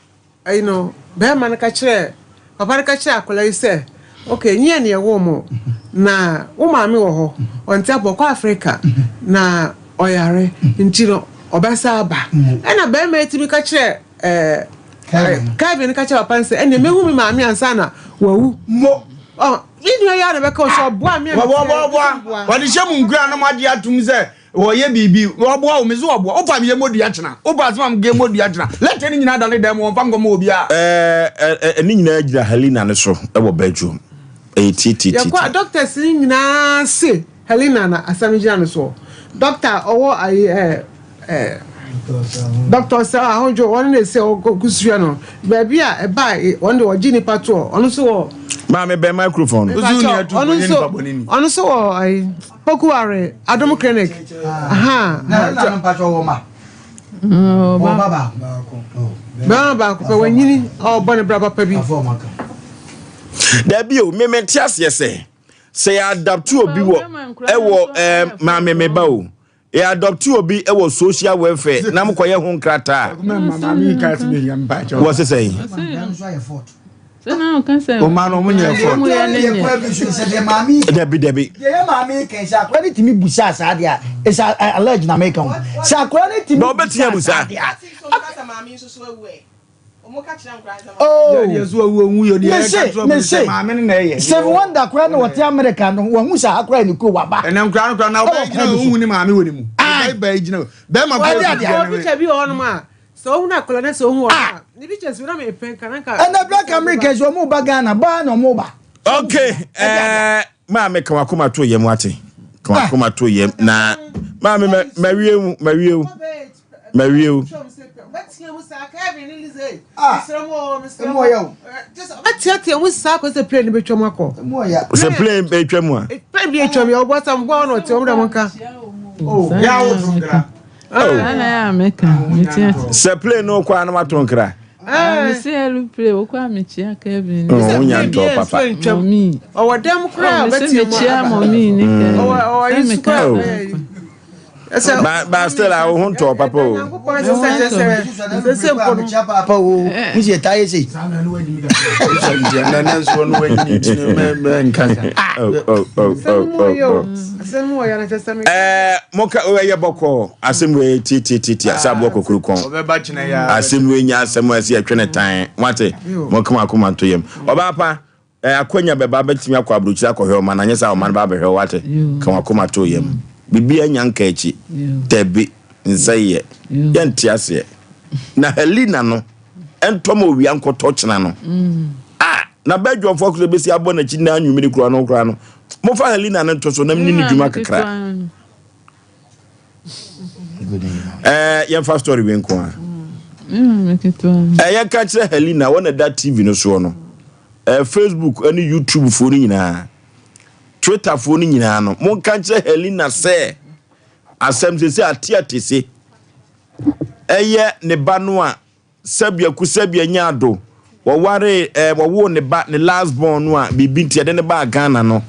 ayi no, bɛrima no ka kyerɛɛ, papa no ka kyerɛɛ akwadaa yi sɛ, Ok, nyɛ yɛn na yɛwoo mo, na wo maame wɔ hɔ, ɔnte apɔ, ɔkɔ Africa, na ɔyare, nti no ɔbɛsa aba. Ɛna bɛrima yi tumi ka kyerɛɛ ɛɛ Kevin ka kyerɛ papa no sɛ ɛnna mehu me maame ansa na wawu. Mo. Ɔ me nua yi ara na bɛka sɛ ɔboa me a Wɔboa. Wɔde hyɛ mu nkura na moagye atom sɛ wɔyɛ biribi. Wɔboa wo, me so wɔboa. Wopa me yɛ modua kyena. Wopa asɛm a meka modua kyena. Lɛtɛ no nyinaa da ne dan mu, wɔmfa nkɔma obiara. Ɛɛ ne nyinaa gyina Helena no so wɔ bedroom. Ɛyɛ tiatiatia. Yɛkɔ a doctors no nyinaa se Helena na asɛm no gyina no soɔ. Doctor a ɔwɔ ayi ɛɛ ɛɛ Doctor Ɔsɛe Ahodwo wɔn na ese ɔkɔ no baabi a ɛbaa wɔn de wɔgye nipa toɔ ɔno nso wɔ. Maame bɛn microphone no. Mepakyɛw ɔno nso ɔno nso wɔ ayi Pokuware Adom Clinic. Ahaa. Na Helena no mpakyɛw wɔ ma. Ɔba baako. Bɛrima baako pɛ wanyini a ɔbɔ ne bra papa bi. Dabi o, me mente aseɛ sɛ sɛ yɛ adapte obi wɔ ɛwɔ ɛɛ maame me ba o yɛ adopte obi ɛwɔ social welfare na mo kɔyɛ ho nkrataa wɔ sesɛ yi. Dabi dabi. Deɛ yɛ maame kan sɛ akora ne tumi busa saa deɛ a ɛsɛ alleged na meka ho sɛ akora ne tumi busa saa deɛ a. Oh, mese mese Stevie Wonder koraa na wɔte America no wɔn ho sɛ ha koraa ne kuro waba. Ɛnna nkura no koraa na ɔbɛn gyina ohun ne maame wɔ ne mu. Ɔbɛn gyina bɛrima koraa gyina ne mu. Picture bi wɔ hɔnom a sɛ ohun akwadaa na sɛ ohun ɔno a ne pictures bi na mi pɛ nka na nka. Ɛnna black Americans wɔn ba Ghana baa na wɔn ba. Okay ɛɛ maame ka wakoma to yam wate ka wakoma to yam na maame mɛ mɛ wie mu mɛ wie mu. Mawie o. Ɔbɛteatea mu saa kɔ sɛ plane bɛtwa mu akɔ. Sɛ plane bɛtwa mu a. Plane bi atwa mu yɛ ɔbɔ asam bɔ ɔna ɔte ɔmo dɛ mo nka. Sɛ plane no kɔ a na wato nkra. Mese aeroplane wokɔ a mekyia Kevin. Wo nya ntɔ papa. Mɔmi. Ɔwɔ dɛm koraa ɔbɛtea mu aba. Mekyia mɔmi ne Kevin. Ɔwɔ ɔwɔ yi sukuu. Ba ba still a wo ho ntɔ papa o. Papa o, n ṣe táyé ṣe. Ɛɛ mo ka ɛyɛ bɔkɔɔ asɛm wei tietietie asɛ aboɔ kokoro kɔn asɛm wei nya asɛm a ɛsɛ yɛtwe ne tan wate mo kama akoma nto yam ɔbaa pa. Eh, akwanya bɛba bɛtumi akɔ aburokyiri akɔhwɛ ɔman anyɛ saa ɔman ba abɛhwɛ wo ate ka wakoma to yam biribi anya nka akyi dabi nsɛyɛ yɛnte aseɛ na Helena no ɛntɔ ma owia nkɔtɔ kyena no ah na bɛdwɔfoɔ akosɛ bɛsi abɔ n'akyi na anwummere kura no koraa no mofa Helena no nto so na mene ne dwuma kakra ɛɛ yɛmfa story wei nko a ɛɛ yɛnka kyerɛ Helena wɔn na ɛda TV no soɔ no ɛɛ Facebook ɛne YouTube foɔ no nyinaa Twitter foɔ no nyinaa no monka nkyerɛ Helena sɛ asɛm sɛ sɛ ate ate se ɛyɛ ne ba no a Sɛbia ku sɛbia nyaa do wɔwaree ɛɛ wɔwoo ne ba ne last born no a biribi nti yɛde no baa Ghana no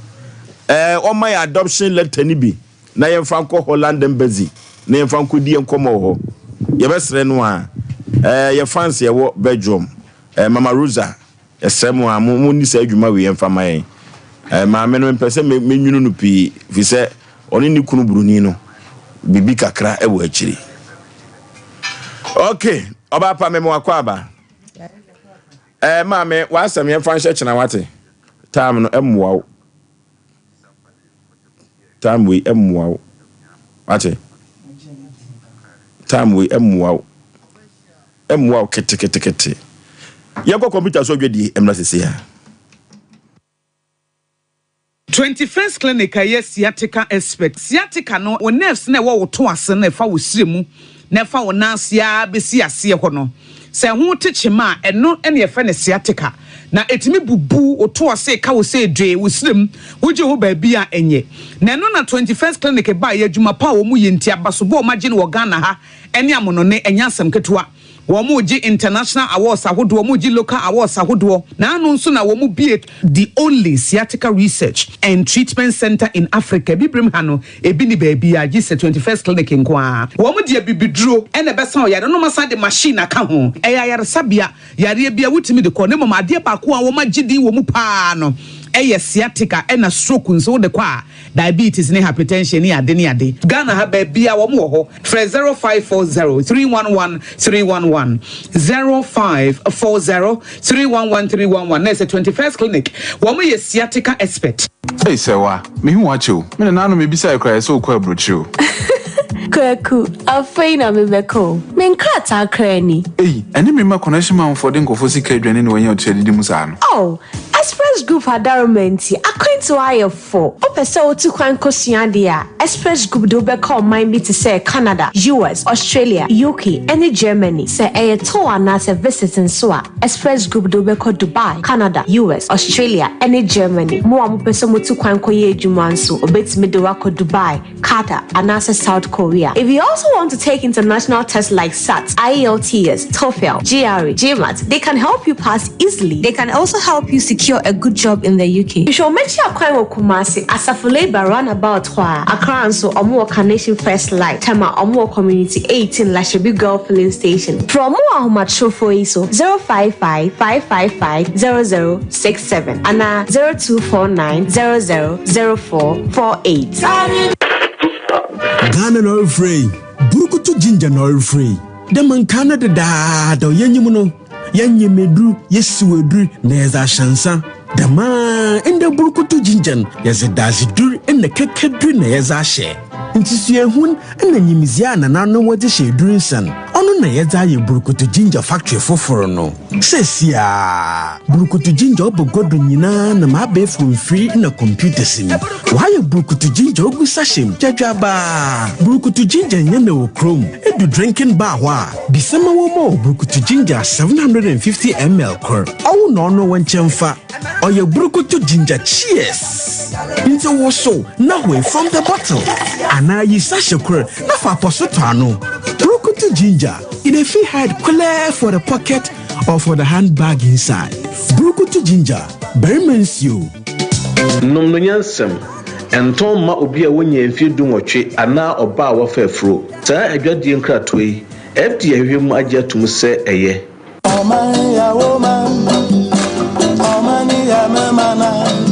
ɛɛ ɔma yɛ adoption letter no bi na yɛmfa nkɔ Holland Embassy na yɛmfa nkɔdi yɛn nkɔmmɔ wɔ hɔ yɛbɛsrɛ no a ɛɛ yɛ fans yɛwɔ Belgium ɛɛ Mama Rosa yɛsrɛ mo a mo mo ni saa adwuma wei yɛmfa ma yɛn ɛɛ maame no mempɛ sɛ me menwunu no pii fi sɛ. ɔne ne kunu buroni no biribi kakra wɔ akyiri. Ok, ɔbaa pa mema wakɔ aba. Ɛɛ maame, w'asɛm yɛmfa nhyɛ kyena wate. Time no ɛmmoa wo. Time wei ɛmmoa wo. Wate? Time wei ɛmmoa wo. Ɛmmoa wo keteketekete. Yɛnkɔ kɔmputa so adwadie mmra sese a. 21st Clinic a ɛyɛ sciatica expert. Sciatica no, wo nerves no a ɛwɔ wo to ase no a ɛfa wo srɛ mu na ɛfa wo nan ase ara bɛsi aseɛ hɔ no, sɛ ɛho te kyema a, ɛno na yɛfrɛ no sciatica. Na ɛtumi bubu wo to ase, ka wo sɛ dwee, wo srɛ mu, wogye ho baabi a ɛnyɛ. Na ɛno na 21st Clinic baeɛ, adwuma pa a wɔyɛ nti, abasobɔ a wɔagye no wɔ Ghana ha ne amonone, ɛnyɛ asɛm ketewa. Wɔregye international awards ahodoɔ, wɔregye local awards ahodoɔ, na ano nso na wɔbue the only sciatica research and treatment centre in Africa. Abibirem ha no, ebi nni baabiara gye sɛ 21st Clinic nko ara. Wɔde abibiduro na ɛbɛsa ɔyare no na wɔasan de machine aka ho. Ɛyɛ ayaresabea, yareɛ biara wotumi de kɔ, na mmom adeɛ baako a wɔagye din wɔ mu pa ara no yɛ sciatica ɛna stroke nso wode kɔ a, Diabetes ne hypertension ne ade ne ade. Ghana ha baabiaa wɔn wɔ hɔ. Frɛ 0540 311 311, 0540 311 311 na ɛsɛ 21st clinic wɔn yɛ sciatica expert. Ei Sɛwa, mehu wo akyɛ o. Me nana ano mebisae koraa yɛ sɛ wokɔ aburokyire o. Kwaku, afei na mebɛkɔ o. Me nkrataa koraa ni. Ei, ɛne me mma connection manfoɔ de nkurɔfoɔ sika adwane na wɔanya ɔtiri adidi mu saa no. Oh, Express Group adaroma nti, akwantuo ayɛ fo. Wopɛ sɛ wotu kwan kosua adeɛ a, Express Group de wo bɛkɔ ɔman bi te sɛ Canada, US, Australia, UK, ne Germany. Sɛ ɛyɛ tour anaasɛ visit nso a, Express Group de wo bɛkɔ Dubai, Canada, US, Australia, ne Germany. Mo a mopɛ sɛ motu kwan kɔyɛ adwuma nso, wɔbɛtumi de wo akɔ Dubai, Qatar, anaasɛ South Korea. If you also want to take international tests like SAT, IELTS, TOEFL, GRE, GMAT, they can help you pass easily. They can also help you secure a good job in the UK. Hwehwɛ wɔn akyi akwan wɔ Kumasi, Asafo Labour roundabout hɔ ara. Accra nso, wɔn wɔ Carnation First Light, Tema, wɔn wɔ Community 18 Lashibi Girl Filling Station. Frɛ wɔn wɔ ahomatorofo yi so, 055 555 0067 anaa 0249 00 0448. Ghana na ɔrefrɛ yi, Burukutu Ginger na ɔrefrɛ yi. Dɛ ma nkaa no dedaada ɔyɛnyim no, yɛnyem edur, yesiw edur na yɛdze ahyɛ nsa. Dɛm ara ndɛ Burukutu Ginger no, yɛdze dadzedur na kɛkɛdur na yɛdze ahyɛ. Ntsi suahun na nyimdzee a nananom wɔdze hyɛ edur nsa no, ɔno na yɛdze ayɛ Burukutu Ginger factory fofor no. Seseiara, Burukutu Ginger ɔba gua do nyina nam abaɛfor mfir na computers mu. Wɔayɛ Burukutu Ginger ogu sachet mu gyadwabaa. Burukutu Ginger nnyɛ na wɔ kurom. Edu drinking bar hɔ a, bisa ma wɔmma wo Burukutu Ginger 750 ml kor. Ɔwo na ɔno wo nkyɛn fa. Ɔyɛ Burukutu Ginger Cheers! Ntsi wosow na hoe from the bottle anaa yi sachet kor na fa apɔso tɔ ano. Burukutu Ginger. E dey fit hide clear for the pocket or for the handbag inside. Burukutu ginger, barima nsuo. Nom no nyansam. Ɛntɔn mma obi a wannyaa mfeɛ dunwɔtwe anaa ɔbaa a wafa afuro. Saa adwadie nkratoɔ yi, FDA ahwehwɛ mu agye atom sɛ ɛyɛ.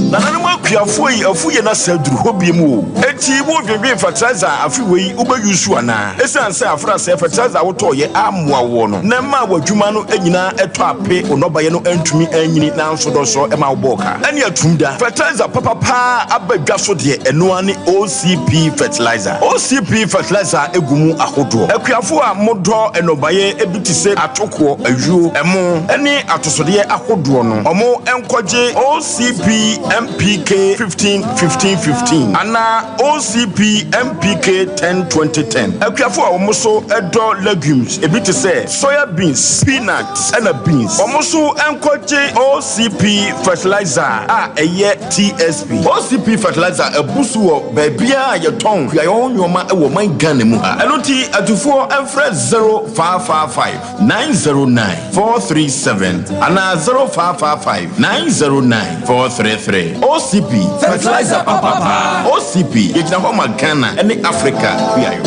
Nananom akuafoɔ yi afu yɛn asa aduru hɔ biom o. Enti wo dwendwen fertilizer a afe wei wo bɛ use anaa? Esiane sɛ afra sɛɛ fertilizer a wo tɔɔ yɛ ammoa woɔ no na ɛmaa w'adwuma no nyinaa ɛtɔ ape, wo nnɔbaeɛ no antumi anyini nanso dɔsɔ ɛma wo bɔɔ ka. Ɛne atum da. Fertilizer papa paa aba dwa so deɛ ɛno ara ne OCP fertilizer. OCP fertilizer gu mu ahodoɔ. Akuafoɔ a mo dɔ nnɔbaeɛ bi te sɛ atokoɔ, ayuo, ɛmo ne atosodeɛ ahodoɔ no, ɔmo nkɔgye OCP MPK 15 15 15 anaa OCP MPK 10 20 10. Akuafoɔ a wɔn nso dɔ legumes ebi te sɛ soya beans, peanut ɛna beans, wɔn nso nkɔgye OCP fertilizer a ɛyɛ TSP. OCP fertilizer abu so wɔ baabiara a yɛtɔn kuayɔ ho nnoɔma wɔ ɔman Ghana mu ha. Ɛno nti atufoɔ mfrɛ 0555 909 437 anaa 0555 909 433. OCP, fertilizer papa paa. OCP, yɛgyina hɔ ma Ghana ne Africa kuayɔ.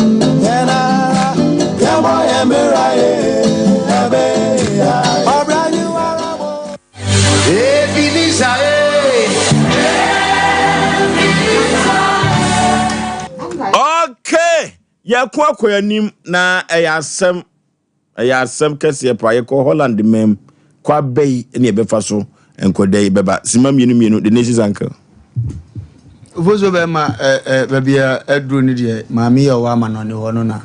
Yɛko akɔ yɛn anim na ɛyɛ asɛm, ɛyɛ asɛm kɛseɛ paa. Yɛkɔ Holland man mu, kɔ abɛ yi ne yɛbɛfa so nkɔda yi bɛba. Sima mmienu mmienu, the nation's uncle. Ofosuo bɛma ɛ ɛ baabi a aduro no deɛ maame yi a ɔwɔ amanɔne hɔ no na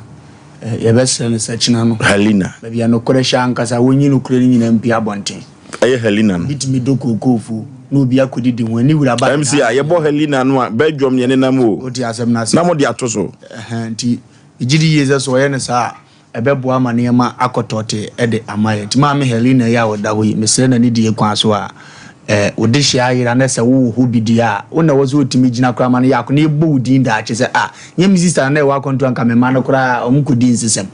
ɛ yɛbɛsrɛ no sɛ kyena no. Helena. Baabi a nokorɛ hyɛ ankasa wɔnyi nokorɛ no nyinaa mpue abɔnten. Ɛyɛ Helena no. Obi tumi dɔ kookoofo na obi akɔdidi ho ani wura ba. MC a yɛbɔ Helena no a Belgium ne yɛnenam o. Wote asɛm no ase. Na mode ato so. Ɛhɛn nti megye di yie sɛ sɛ ɔyɛ no saa a ɛbɛboa ama nneɛma akɔ tɔɔtee de ama yɛn. Nti maame Helena yi a ɔda hɔ yi mesrɛ no anidie kwan so a eh, wo dehyeɛ ayera na sɛ wowɔ hɔ bi deɛ a wo na ɛwɔ sɛ wotumi gyina koraa ma no yɛ ako na yɛbɔ wo din daakye sɛ ah nyɛ me sister na na ɛwɔ akwantu anka me mma no koraa wɔn kɔdi nsesɛm.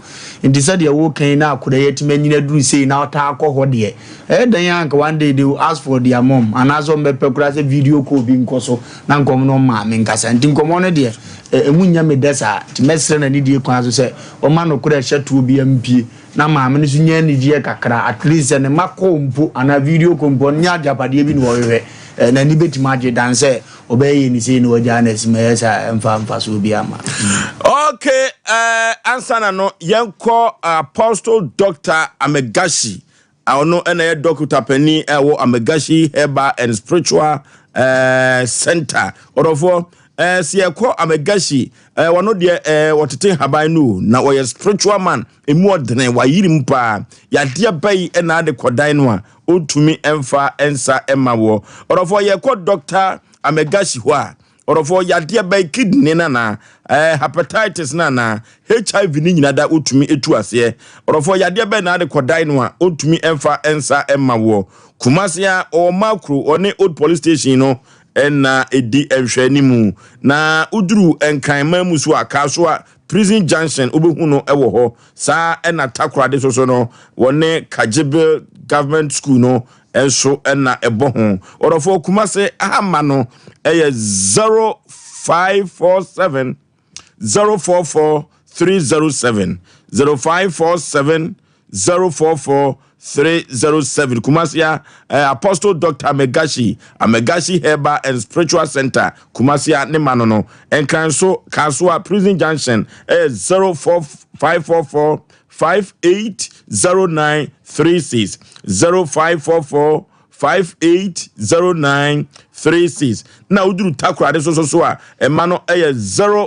Nti sɛdeɛ woreka yi na akwadaa yi atumi anyini aduru sei na ɔtaa kɔ hɔ deɛ, ɛyɛ dɛn ara anka one day they will ask for their mom anaasɛ wɔbɛpɛ koraa sɛ video call bi nkɔ so na nka wɔn ne wɔn maame nkasa. Nti nkɔmmɔ no deɛ, ɛmu nyɛ me dɛ saa. Nti mɛsrɛ no anidie kwan so sɛ ɔmma nokorɛ a ɛhyɛ toɔ biara mpue na maame no nso nya anigyeɛ kakra, at least sɛ ne mma call mpo anaa video call mpo, ɔno nyɛ agyapadeɛ bi na ɔhwehwɛ, n'ani bɛtumi agye than sɛ Ɔbɛyɛ yɛ ne sei na wagyaa no asi ma ɛyɛ saa a ɛmfa mfasoɔ biara mma. Okay, eh, ansa na no yɛnkɔ Apostle Doctor Amegashi. Ɔno na ɛyɛ dɔkota panin ɛwɔ Amegashi Herbal and Spiritual eh, Center. Ɔdɔfoɔ, eh, sɛ yɛkɔ Amegashi, eh, wɔno deɛ eh, wɔtete nhaban no o, na wɔyɛ spiritual man, emu ɔdene, wayiri mu paa. Yadeɛ bɛyi na ade kɔdan no a, Ontumi mfa nsa mma woɔ. Ɔdɔfoɔ yɛkɔ Doctor Amegashi hɔ a, ɔdɔfoɔ yadeɛ bɛn kidney no anaa, eh, hepatitis no anaa, HIV no nyina da wotumi tu aseɛ. Ɔdɔfoɔ yadeɛ bɛn na ade kɔdae no a ontumi mfa nsa mma woɔ. Kumasi a ɔwɔ Makro ɔne Old Police Station no na ɛdi nhwɛanimu. Na woduru Nkran man mu so a, Kasoa Prison Junction wobɛhu no wɔ hɔ. Saa na Takoradi nso so no, wɔne Kagyebel Government School no nso na ɛbɔ ho. Ɔdɔfoɔ Kumase ahama no yɛ 0547 044 307, 0547 044 307 Kumasi a eh, Apostle Dr. Amegashi, Amegashi Herbal and Spiritual Center, Kumasi a ne ma no no. Nkran so, Kasoa Prison Junction, eh, 04544 580936, 0544 580936. Na woduru Takoradi so so so a, ɛma no ɛyɛ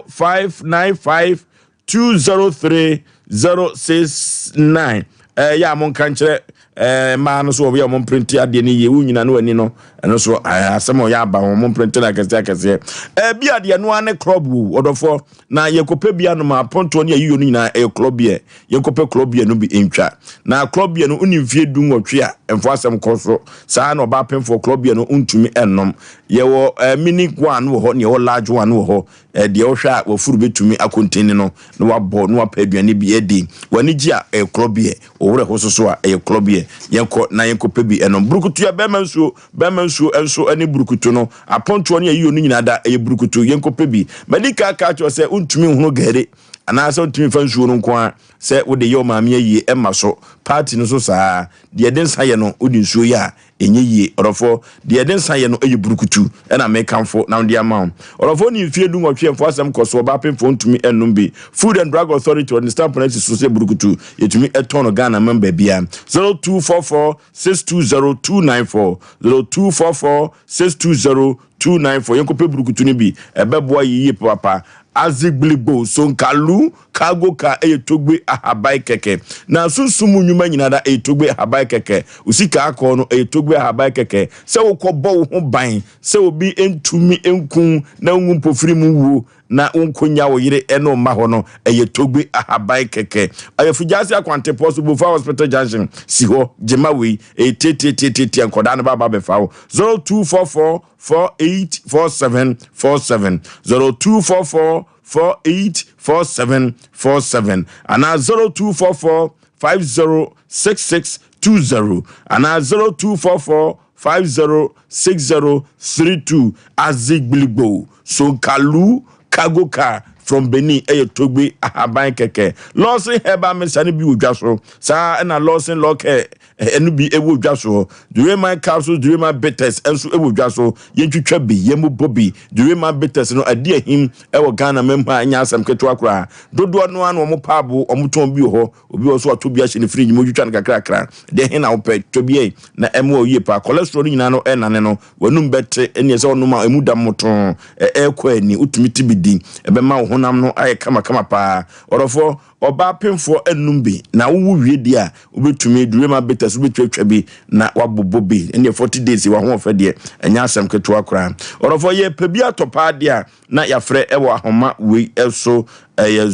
0595 203069 ɛyɛ a monka nkyerɛ ɛɛ mmaa no so wɔyɛ wɔn mprente adeɛ no yie wonyina no ani no ɛno so ɛɛ asɛm a ɔyɛ aba wɔn mprente no akɛseɛ akɛseɛ ɛɛ bi adeɛ no ara ne club wo ɔdɔfoɔ na yɛkɔpɛ bi anom apɔntoɔ ne ayiyɔ no nyinaa ɛyɛ club beer yɛnkɔpɛ club beer no bi ntwa na club beer no wonni mfie du nwɔtwe a mfo asɛm kɔ so saa na ɔbaa pemfoɔ club beer no ntumi ɛnnom yɛwɔ ɛɛ mini one wɔ hɔ ne yɛwɔ large one wɔ hɔ Deɛ wohwɛ a w'afuru bɛtumi akontene no na wabɔ na wapɛ aduane bi adi. W'ani gye a, ɛyɛ korɔbeɛ. Wo werɛ ho soso a, ɛyɛ korɔbeɛ. Yɛnkɔ na yɛnkɔpɛ bi nnom. Burukutu yɛ bɛrima nsuo. Bɛrima nsuo nso ne burukutu no. Apontoɔ ne ayiyɔ no nyinaa da, ɛyɛ burukutu. Yɛnkɔpɛ bi. Madi kan aka akyerɛ wo sɛ wontumi nhono gari anaasɛ wontumi mfa nsuo no nko ara sɛ wode yɛ wo maame ayie. Ɛmma so. Party no nso saa ara. Deɛ ɛde nsa yɛ no, wode nsuo yɛ a, Ɛnyɛ yie. Ɔdɔfoɔ, deɛ yɛde nsa yɛ no yɛ burukutu, ɛna mekamfo na mede ama wo. Ɔdɔfoɔ ne mfeɛ dunwɔtwe ɛmfo asɛm kɔ so, ɔbaa pemfoɔ ntumi nnom bi. Food and Drug Authority wɔde ne stamp no asi so sɛ burukutu, yɛtumi tɔn no Ghana man baabiara. 0244 620 294, 0244 620 294. Yɛnkɔpɛ burukutu no bi, ɛbɛboa yɛ yie papaapa. Azigbiligbo, Sonkalu, Cargo car yɛ togbe ahaban kɛkɛ. Na sunsum mu nnwuma nyinaa da ɛyɛ togbe ahaban kɛkɛ. Wo sika akɔ no ɛyɛ togbe ahaban kɛkɛ. Sɛ wokɔ bɔ wo ho ban sɛ obi ntumi nku wo na wonwu mpofiri mu wuo na wonkɔ nya wo yere ne wo mma hɔ no ɛyɛ togbe ahaban kɛkɛ. Ɛyɛ Fijaase akwantepɔ so Bofa Hospital Junction si hɔ gyema wei ɛyɛ tiatiatiatia nkɔdaa no ba ba bɛfa wo 0244 4847 47 0244 48 47 47 anaa 0244 50 66 20 anaa 0244 50 60 32 Azigbiligbo Sonkalu Cargo Car. from Benin ɛyɛ Togbe ahaban kɛkɛ. Lawson Herbal Mixture no bi wɔ dwa so. Saa ɛna Lawson Lawcare ɛno bi ɛwɔ dwa so. Dureman capsules, Dureman bitters nso ɛwɔ dwa so. Yɛntwitwa bi, yɛmmobɔ bi. Dureman bitters no adi ahim ɛwɔ Ghana man mu a ɛnyɛ asɛm ketewa koraa. Dodoɔ no ara na wɔn paabo, wɔn tɔn bi wɔ hɔ. Obi wɔ so wato bi ahyɛ ne fridge mu, otwitwa no kakrakra. Deɛ he na wopɛ? Twa bi ɛ na ɛmmoa wo yie paa. Cholesterol no nyinaa no ɛnane no, w'anum bɛte, ɛneɛ sɛ ɔnom a emu da mmotoo, ɛɛkɔ ani, wotumi te bi di. Ɛbɛma wo honam no ayɛ kamakama paa. Ɔdɔfoɔ, ɔbaa pemfoɔ ɛnnom bi, na wowo wie deɛ a, wobɛtumi, Durema bitters, wobɛtumi atwa bi na woabobɔ bi. Ɛneɛ 40 days yi, w'ahoɔfɛ deɛ, ɛnyɛ asɛm ketewa koraa. Ɔdɔfoɔ, yɛpɛ bi atɔ paa deɛ a, na yɛafrɛ ɛwɔ ahoma wei so, ɛyɛ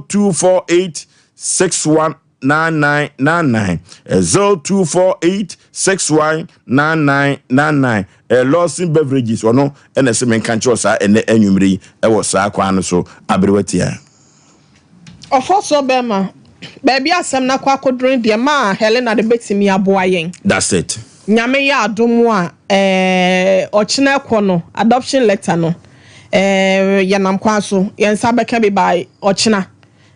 0248 61 9999 0248 61 9999 Lawson Beverages ɔno ɛna ɛsɛ menka nkyerɛ saa ɛnɛ anwummere yi ɛwɔ saa kwan no so aberewa tia. Ɔfɔsoɔ bɛrima, baabi a asɛm no akɔ akɔduru no deɛ maa Helena de bɛtumi aboa yɛn. That's it. Nyame yɛ adom a eh, ɔkyena ɛkɔ no adoption letter no eh, yɛnam kwan so yɛn nsa bɛka bi by ɔkyena.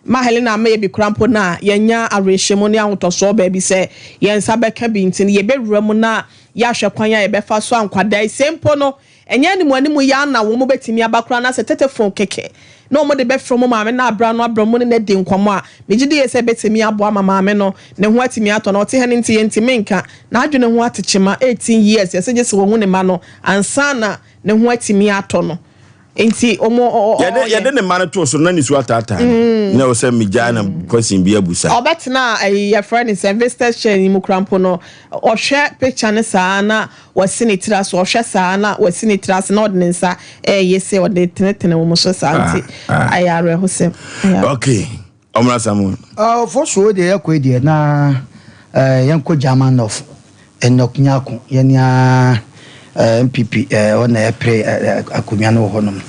Ma Helena amma yɛ bi koraa mpo no a, yɛanya awerɛhyɛmu ne ahotɔsoɔ baabi sɛ yɛn nsa bɛka bi nti no, yɛbɛwura mu na yɛahwɛ kwan a yɛbɛfa so a nkwadaa yi, sɛ mpo no, ɛnyɛ animuanimu yi ara na wɔbɛtumi aba koraa anaasɛ tetefon kɛkɛ na wɔde bɛfrɛ wɔn maame na aberɛ ano aberɛ wɔn ne no adi nkɔmmɔ a, megye di yie sɛ ɛbɛtumi aboa ma maame no ne ho atumi atɔ no. Ɔte ha no nti yɛntumi nka. N'adwene ho ate kyema, 18 years, yɛse gye sɛ wahu ne mma no ansa na ne ho atumi atɔ no. Nti ɔmo ɔ Yɛde ɔyɛ. yɛde ne mma no too so na ne su ataataa no. Na ɛwɔ sɛ megyae na question bi abusa. Ɔbɛtena ɛyi yɛfrɛ no sɛ visitors chair yi mu koraa mpo no, ɔhwɛ picture no saa na wasi ne tiri ase, ɔhwɛ saa na wasi ne tiri ase na ɔde ne nsa ɛɛyɛ sei, ɔde tenetene wɔn so saa nti ɛyɛ awerɛhosɛm. Ɛyɛ Okay, ɔmmra Samuel. Ɔfo deɛ yɛkɔ yi deɛ na yɛnkɔ German North Enoch Nyarko yɛne ara NPP ɔna ɛpere akonnwa no wɔ hɔnom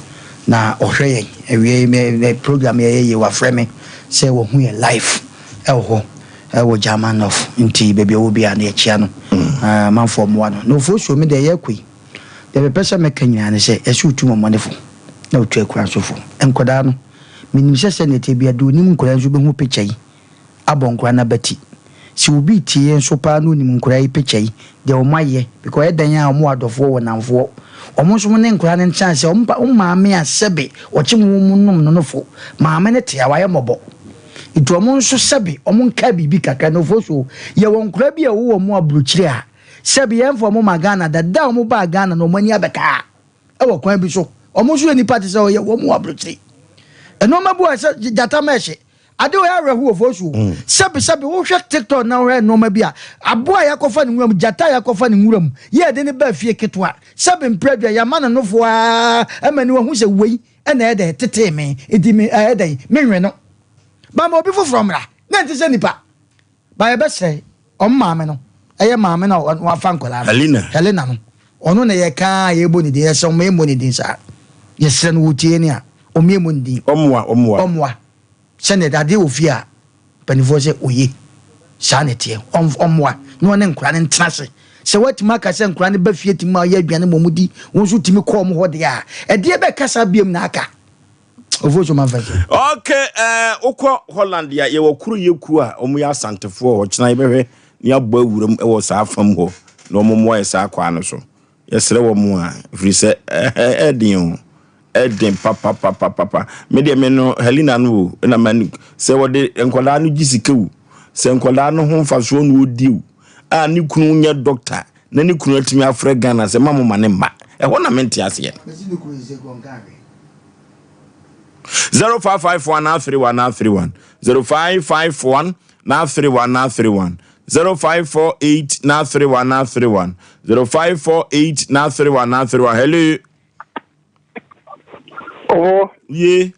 na ɔhwɛ yɛn awia yi me program yɛyɛ yie wafrɛ me sɛ wahu yɛn live ɛwɔ hɔ ɛwɔ German North nti baabi ɔwɔ biara no yɛkyia no amanfoɔ mmoa no na Ofosuo me deɛ yɛkɔ yi deɛ mepɛ sɛ meka nyinaa ne sɛ ɛsɛ otu mɔmɔnefo na otu akura nso fo nkwadaa no menim sɛ sɛdeɛ ɛteɛ biara deɛ onim nkwadaa nso bɛhu picture yi abɔ nkora no abati. Sɛ obi retie yɛn nso paa na onim nkora yi picture yi, deɛ wɔn ayɛ, because ɛyɛ dɛn a wɔn wɔ adɔfoɔ wɔ nnamfoɔ. Wɔn nso wɔn ne nkora no ntena ase, wɔn pa, wɔn maame a sɛbe ɔkye wɔn mu nom no nofo, maame no te a wayɛ mmɔbɔ. Nti wɔn nso sɛbe wɔn nka biribi kakra. Na ofosuo, yɛwɔ nkora bi a ɛwɔ wɔn aburokyire a, sɛbe yɛnfa wɔn ma Ghana da, da a wɔn baa Ghana no wɔn ani abɛka wɔ kwan bi so. Wɔn nso yɛ nnipa te sɛ ɔyɛ wɔn wɔ aburokyire. Nneɛma bi wɔ hɔ sɛ gyata ma ɛhye. Ade wei awerɛho wɔ fo so o. Sɛbe sɛbe wohwɛ TikTok na wohwɛ nneɛma bi a, aboa a yɛakɔfa ne nwura mu, gyata a yɛakɔfa ne nwura mu, yɛ yɛde no baa fie ketewa, sɛbe mprɛ dua, yɛama no nofo ara ma ni wahu sɛ wei na ɛyɛ dɛn tetee me, nti me ɛyɛ dɛn menwe no. Ba ma obi foforɔ mmra, na ɛnte sɛ nipa. Ba yɛbɛsrɛ wɔn maame no, ɛyɛ maame no a wafa nkwadaa no, Helena. Helena no, ɔno na yɛka a yɛbɔ ne din, yɛsrɛ wɔn yɛmmɔ ne din saa. Yɛsrɛ no wɔtie ne a, wɔn yɛmmɔ ne din. Ɔmmoa, ɔmmoa. Ɔmmoa. Sɛdeɛ adeɛ wɔ fie a mpanimfoɔ sɛ oye, saa na ɛteɛ. Ɔmmoa na ɔne nkwadaa no ntena ase. Sɛ woatumi aka sɛ nkwadaa no ba fie tumi ma wɔyɛ aduane ma wɔdi, wo nso wotumi kɔ wɔn hɔ deɛ a, ɛdeɛ bɛn kasa biom na aka? Ofosu ma mfa nhyɛ. Ok eh, wokɔ Holland a yɛwɔ koro yɛ kuo a wɔn yɛ asantefoɔ hɔ kyena yɛbɛhwɛ ne abɔ awuram wɔ saa fam hɔ na wɔn mmoa yɛ saa kwaa no so yɛsrɛ wɔn a ɛfiri sɛ ɛden o ɛden papapapapa me deɛ me no Helena no o na ma sɛ wɔde nkwadaa no gye sika o sɛ nkwadaa no ho mfasoɔ na wɔdi o a ne kunu nyɛ dɔkta na ne kunu atumi afrɛ Ghana sɛ ma mo ma ne mma ɛhɔ na mente aseɛ. 0551 931 931 0551 931 931 0548 931 931 0548 931 931 hello. Owó. Ye.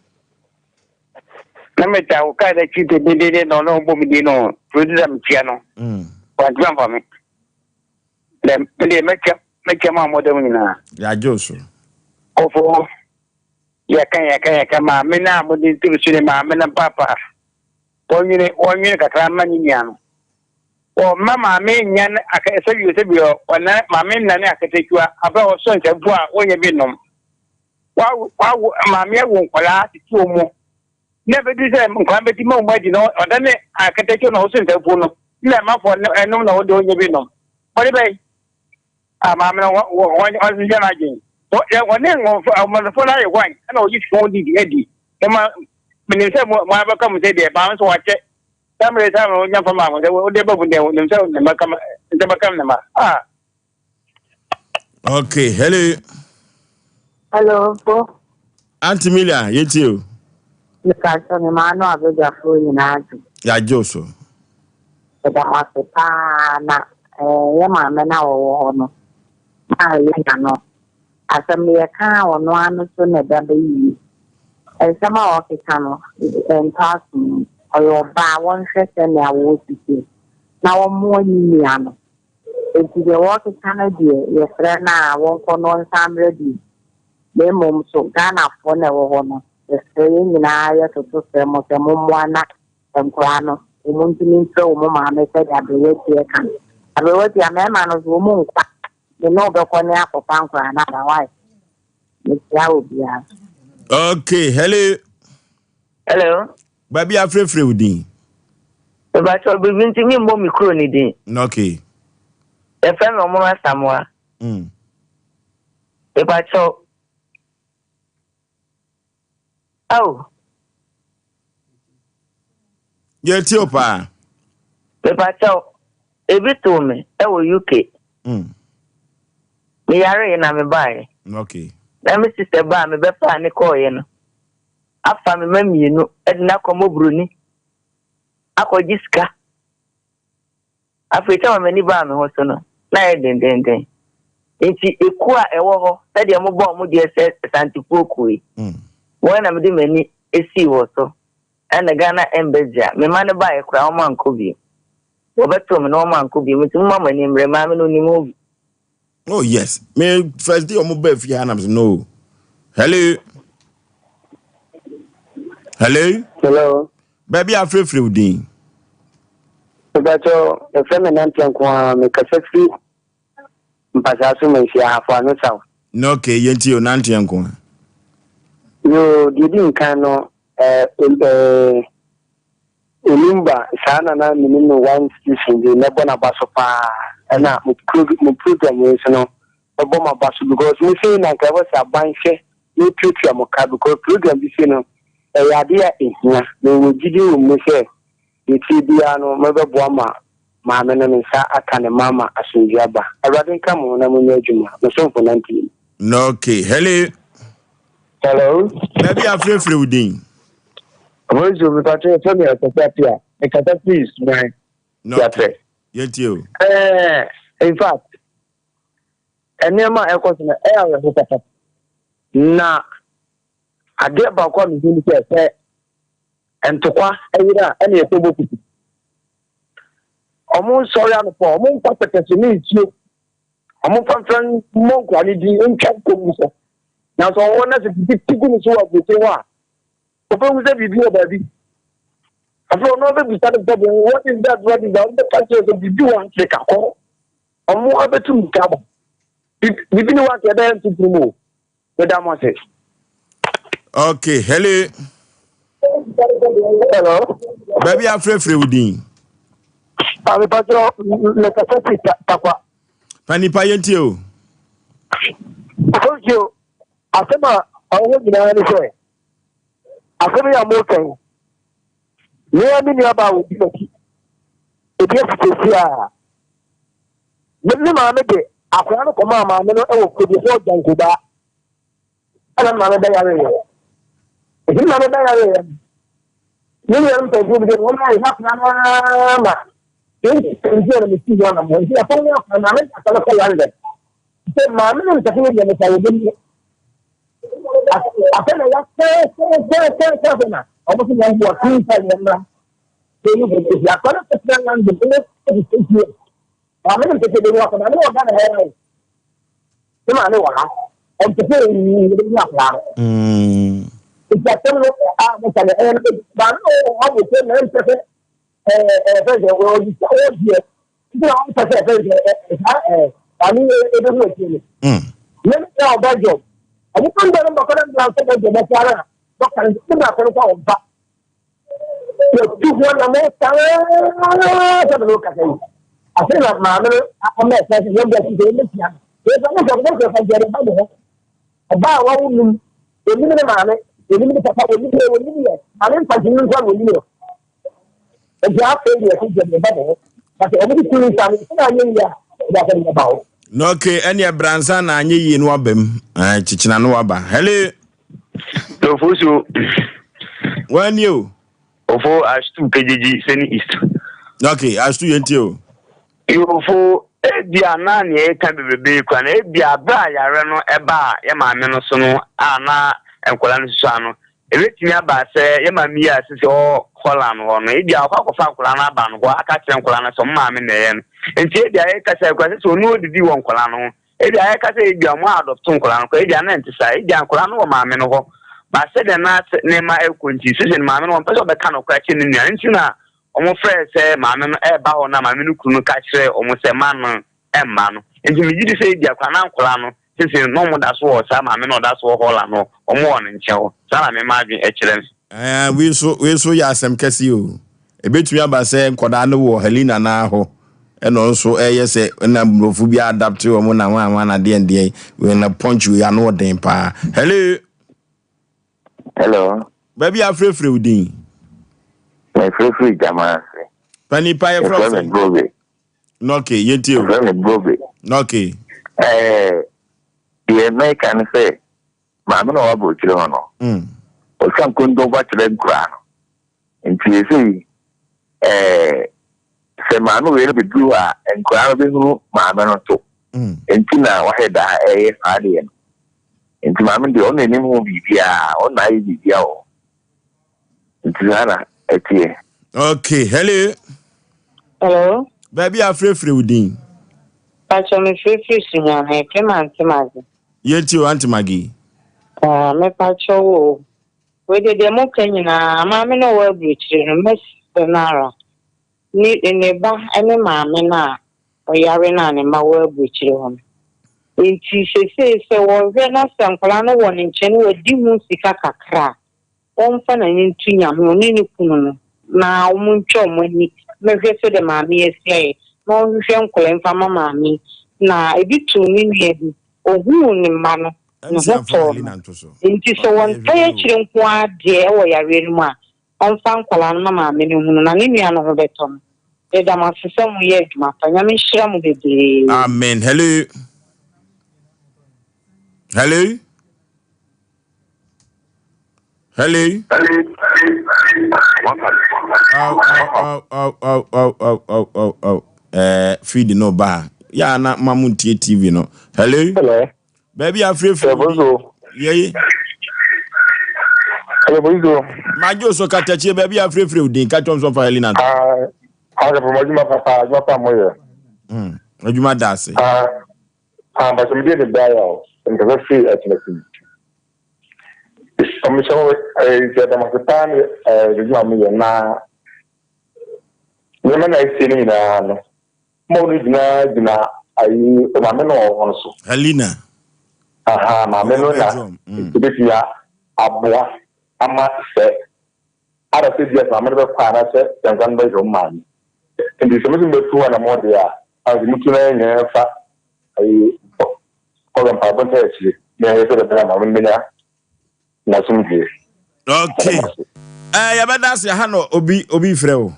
Na meta wo kaa n'akyi dendendenden na ɔno ɔbɔ me din no producer mekyia no. Wantumi amfa me. Dɛ me deɛ mɛkyɛ mɛkyɛ mo a moda mu nyinaa. Yɛagye wo so. Kɔfo yɛka yɛka yɛka maame no a mode ntom so ne maame no papa wɔnwene wɔnwene kakra mma ne nua no. Wɔmma maame nya ne aka sɛbi sɛbi ɔna maame nna ne akatakyiwa abɛ ɔsɔ nsa mpo a wɔnyɛ bi nom. Wawo wawo maame awo nkwadaa tete wɔn mu. Na ebedu sɛ nkwadaa bɛdi ma wɔn adi no ɔda ne akatakyi na ɔso nsafuo no na ɛmafoɔ no ɛnom na ɔde ɔnyɛ bi nom. Wɔde bɛyi a maame no wɔ wɔ wɔn ɔhyehyɛ n'adwene. Wɔ wɔne ɔmɔnfoɔ no ayɛ hwan ɛna ɔgye sika wɔn didi adi. Mo ma menim sɛ mo mo abɛka mo sɛ deɛ maame nso wakyɛ. Saa mmerɛ saa mmerɛ ɔnya fa maa mo sɛ wode ba mu deɛ nim sɛ ne mma kama nsa bɛka ne ma. Ah. Okay, hello. Hello, bo. Auntie Milia, yɛtie o. Mekakyɛ me maa no abadwafoɔ nyinaa dwo. Yɛagye wo so. Meda mo ase paa na eh, yɛ maame no a wɔwɔ hɔ no, na Elena no, asɛm no yɛka a ɔno ara no so na ɛda bɛyie. Nsɛm a ɔkeka no, ɛntɔ asom. Ɔyɛ ɔbaa, wɔnhwɛ sɛnea wɔsisi na wɔmmoa ne nua no. Enti deɛ wɔrekeka no deɛ yɛsrɛ no a wɔnkɔ na ɔnsan mmra bio. Na mmom nso Ghanafoɔ na ɛwɔ hɔ no yɛsrɛ yɛn nyinaa yɛtoto srɛ mo sɛ mommoa na nkwadaa no wɔn ntumi mfrɛ wɔn maame sɛdeɛ aberewa tia ka no. Aberewa tia mmarima no nso wɔn nkɔ a me ne wo bɛkɔ ne akɔfa nkwadaa no aba why? Mekyia obiara. Okay, hello. Hello. Baabi afrɛfrɛ wo din. Mebakyɛ biribi nti mi mmɔ mi kuro ne din. Okay. Yɛfrɛ me Ɔmono Asamoah. Mm. Mebakyɛ Oh. Yɛtie o paa. Mebakyɛ ebi too me ɛwɔ UK. Mm. Meyaree na mebaeɛ. Okay. Na me sister baa mebɛfaa ne kɔɔeɛ no. afa me mma mmienu de no akɔ mmɔborɔni akɔgye sika. Afei sɛ m'ani baa me ho so no, na ayɛ dendeenden. Nti ekuo a ɛwɔ hɔ sɛdeɛ mobɔɔ mo deɛ sɛ Asantefoɔ kuo yi, wɔn na mede m'ani sii wɔ so. Ɛna Ghana Embassy a me mma no baeɛ koraa wɔn ankɔ bio. Wɔbɛtoo me na wɔn ankɔ bio. Nti momma mo ani mmere, maame no ɔnim ho bi. Oh yes. Me first day omo ba fie ha na no. Hello. Hello. Hello. Baabi afrɛfrɛ wo din. Mepakyɛw, yɛfrɛ me Nanteɛ nko ara, mekasa firi Mpasaa so Manhyia Ahafo Ano South. No okay, yɛntie o, Nanteɛ nko ara. Yoo, deɛ di nkan no, eh, eh, Olumba saa na na menim no one season bi mɛbɔ n'aba so paa ɛna mo mo program wei nso no mɛbɔ m'aba so because mo sei na nka ɛwɔ sɛ aban hwɛ na otuatua mo ka because program bi sei no ɛyɛ adeɛ a ehia na ɛwɔ gyidi wɔ mu sɛ deɛ tie biara no mɛbɛboa ma maame no ne nsa aka ne mma ama asomdwoe aba. Awurade nka mo ho na monyɛ adwuma. Me somfo nante yi. Okay, hello. Hello. Baabi afrɛfrɛ wo din. Afonso, mepatro yɛfrɛ me Akwasi Apia. Mekasa firi Suman. No, okay. Yɛntie o. Eh, in fact, nneɛma a ɛkɔ so no ɛyɛ awerɛho papa. Na adeɛ baako a mehu ne sɛ sɛ ntokwa yere a ɛne ɛsɛ bɔkutu. Ɔmo nsɔre anɔpa, ɔmo mfa pɛtɛso ne nsuo, ɔmo mfa mfra mmɔ nkwadaa no din ntwa nkɔm gu so. Nanso ɔwɔ na sɛ biribi ti gu ne so wɔ aburokyire hɔ a, obehu sɛ biribi wɔ baabi. Afei ɔno abɛbisa no sɛ what is that what is that ɔmo bɛka kyerɛ sɛ biribi wɔ Africa kɔ. Ɔmo abɛtu mmirika aba. Biribi ne wɔ ase ɛbɛyɛ ntuturu mu o. Meda mo ase. Okay, hello. Hello. Baabi afrɛfrɛ wo din. Mepatɔ mekasa fi Takwa. Pa nipa yɛntie o. Ofosuo, asɛm a ɔwɔ hɔ nyinaa ne sɛ asɛm yi a moka yi, mea me nuabaa wɔ di m'akyi. Ebi asi sɛsi a Me ne maame de akwadaa no kɔmaa maame no wɔ Kodiafoɔ Gyankobaa ɛna ne maame bɛyareeɛ. Nti ne maame bɛyareeɛ no, ne nuanom mpanyinfoɔ bi de wɔn ayɛ akwadaa no ara ma 2017 na mesi ho anammɔn. Nti yɛtɔn ne akwadaa maame de akwadaa no kɔ London. Sɛ maame no mpɛsɛ no deɛ mefa wɔ bɛmu. Afei na yɛsɛnsɛnsɛnsɛnsɛn na wɔn nso yɛn boɔ tun sɛ yɛn mmra. Nti akwadaa no kɔtena London ɛna ɛdi sɛ Maame no mpɛ sɛ obehu akwadaa no. Maame no wɔ Ghana ha yi. Ne maame wɔ ha. Ɔmpɛ sɛ obehu akwadaa no. Nti asɛm no a mo ka no ɛyɛ no maame no wɔ hɔ abotire na ɛmpɛ sɛ ɛɛ ɛɛ fɛn sɛ ɔdi sɛ ɔdiɛ. Nti na ɔmpɛ sɛ fɛn sɛ ɛɛ saa ɛɛ maame yi ebehu akyire no. Ne ne ɔba job. Ɔmo kɔ ndɛ no mbɔkɔ dɛ mbra nso bɛgye bɛsa ara a dɔkta no ne bra kɔ no kɔ a ɔmfa. Yɛtu ho anamɔ saa sɛ mene wo kasa yi. Afei na maame no ama ɛsɛ sɛ yɛn bɛ sɛ yɛn bɛtia no. Yɛfa ne sɛ ɔbɛsɛ fa nkyɛn ba ne ho. Ɔbaa a wawo num, onim ne maame, onim ne papa, onim yɛ, onim yɛ. Maame mfantini nso a onim yɛ. Nti afei deɛ ɛsɛ sɛ yɛba ne ho. But ɔmo de tumi sa no, sɛ na anyɛ yie a, ɛde asɛ de bɛba hɔ. Na okay, ɛne ɛbransa na anyɛ yie no waba mu. Kyekyena no waba. Hello. Ofosu. Wani o. Ofo Ashtu Kejiji Seni East. Okay, Ashtu yɛn ti o. Ofo ebia na nea yɛka bebrebe kura na ebia abere a yare no ɛbaa yɛ maame no so no a na nkwadaa no susua no ebetumi aba sɛ yɛ maame yi a sisi ɔwɔ Holland hɔ no ebia ɔkɔ akɔfa nkwadaa no aba no hɔ aka kyerɛ nkwadaa no sɛ ɔmo maame na ɛyɛ no nti ebia yɛka sɛ nkwadaa sɛ ɔno odidi wɔ nkwadaa no ho Ebia yɛka sɛ ebia wɔadɔpto nkwadaa no koraa, ebia na ɛnte saa. Ebia nkwadaa no wɔ maame no hɔ, but sɛdeɛ na nneɛma rekɔ nti, seesei no maame no wɔmpɛ sɛ ɔbɛka nokorɛ akyerɛ ne nua no nti na wɔfrɛɛ sɛ maame no reba hɔ na maame no kunu no ka kyerɛɛ wɔn sɛ mma no mma no. Nti megye di sɛ ebia koraa na nkwadaa no seesei no na wɔda so wɔ saa maame no a ɔda so wɔ Holland no, wɔwɔ ne nkyɛn hɔ. Saa na me m'adwene kyerɛ me. Ɛɛ, wei nso, wei nso yɛ asɛm kɛse o. Ebetumi aba sɛ nkwadaa no wɔ Helena no ara hɔ, ɛna ɔno nso ɛyɛ sɛ ɛna mmorɔfo bi adapte wɔn na hwan hwan adeɛ ndeɛ wei na punch wei ano ɔden paa. Hello. Hello. Baabi a afirafira wo din. Mefirafiri gyama ase. Pani pa yɛfrɛ wo sɛ. Yɛfrɛ me Brobe. Nɔke, yɛntie o. Yɛfrɛ me Brobe. Nɔke. Ɛɛ, deɛ mɛka ne sɛ maame na ɔwɔ aburokyire hɔ no, ɔtwa nkontompo kyerɛ nkuraa no. Nti seesei ɛɛ sɛ maame wei no bɛduru hɔ a, nkoraa no bɛhunu maame no to. Nti na wahwɛ daa ɛyɛ saa adeɛ no. Nti maame deɛ ɔno na anim ho biribiara, ɔno na ayɛ biribiara wɔ hɔ. Nti saa na ɛteɛ. Okay, hello. Hello. Baabi a afirafira wo din. Pacho me firifiri Sunyani, yɛfrɛ me Aunty Maggie. Yɛntie o, Aunty Maggie. Ah, me pacho wo. Wei deɛ deɛ moka nyinaa maame no a ɔwɔ aburokyire no mɛsrɛ no ara ne ne ba ne maame no a ɔyare no a ne mma wɔ aburokyire hɔ no nti seesei sɛ wɔhwɛ na sɛ nkwadaa no wɔ ne nkyɛn na wadi ho sika kakra a wɔmfa n'ani nto Nyame ɔne ne kunu no na wɔntwa wɔn ani mmɛhwɛ sɛdeɛ maame yi asi ayɛ na ɔnhwehwɛ nkwadaa mfa ma maame yi na ebi too ne nua bi ohuu ne mma no ne ho tɔɔ no. Enti sɛ wɔntae akyire nko ara deɛ wɔ yareɛ no mu a, ɔmfa nkwadaa no ma maame no nhunu na ne nua no ho bɛtɔ no. Yɛda mo ase sɛ moyɛ adwuma pa. Nyame nhyira mo bebree. Amen. Hello. Hello. Hello. Oh, oh, oh, oh, oh, oh, oh, oh, oh. Eh, feed no ba. Ya na mamu ntie TV no. Hello. Hello. Baabi a afirafira wo din. Yɛyi. Hello, Bozo. Madwo so katakyie baabi a afirafira wo din. Ka kyɛm sɛ ɔmfa Helena nto. Ah, ah, adwuma papa, adwuma pa moyɛ. Hmm, adwuma da ase. Ah, ah, bàtà mi di ni báyà o, nkasa firi akyinasi. Ɔmo hyɛ wɔ ɛɛ sɛ damase paa ne ɛɛ adwuma mo yɛ na nneɛma na esie no nyinaa no. Mo no gyina gyina ayi maame no ɔwɔ hɔ no so. Helena. Aha maame no na ebetumi aboa ama sɛ ada sɛ bi a sɛ maame no bɛkɔ anaasɛ sɛ nkwa no bɛhwɛ wɔn maame. Nti sɛ mo sɛ mobɛtu anamɔ deɛ a, anka mutu na yɛn nyinaa yɛmfa ayi kɔlɔ mpaebɔ ntaa akyire na yɛhwɛ sɛ ɛbɛyɛ a maame no bɛnya n'asomdwoeɛ. Okay. Eh, yɛbɛda ase ha na obi obi frɛ o.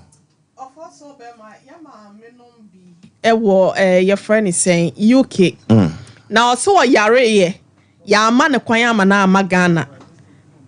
Ɛwɔ eh, yɛfrɛ ne sɛn UK. Na ɔsɛ ɔyareeɛ, yɛama no kwan ama no amma Ghana.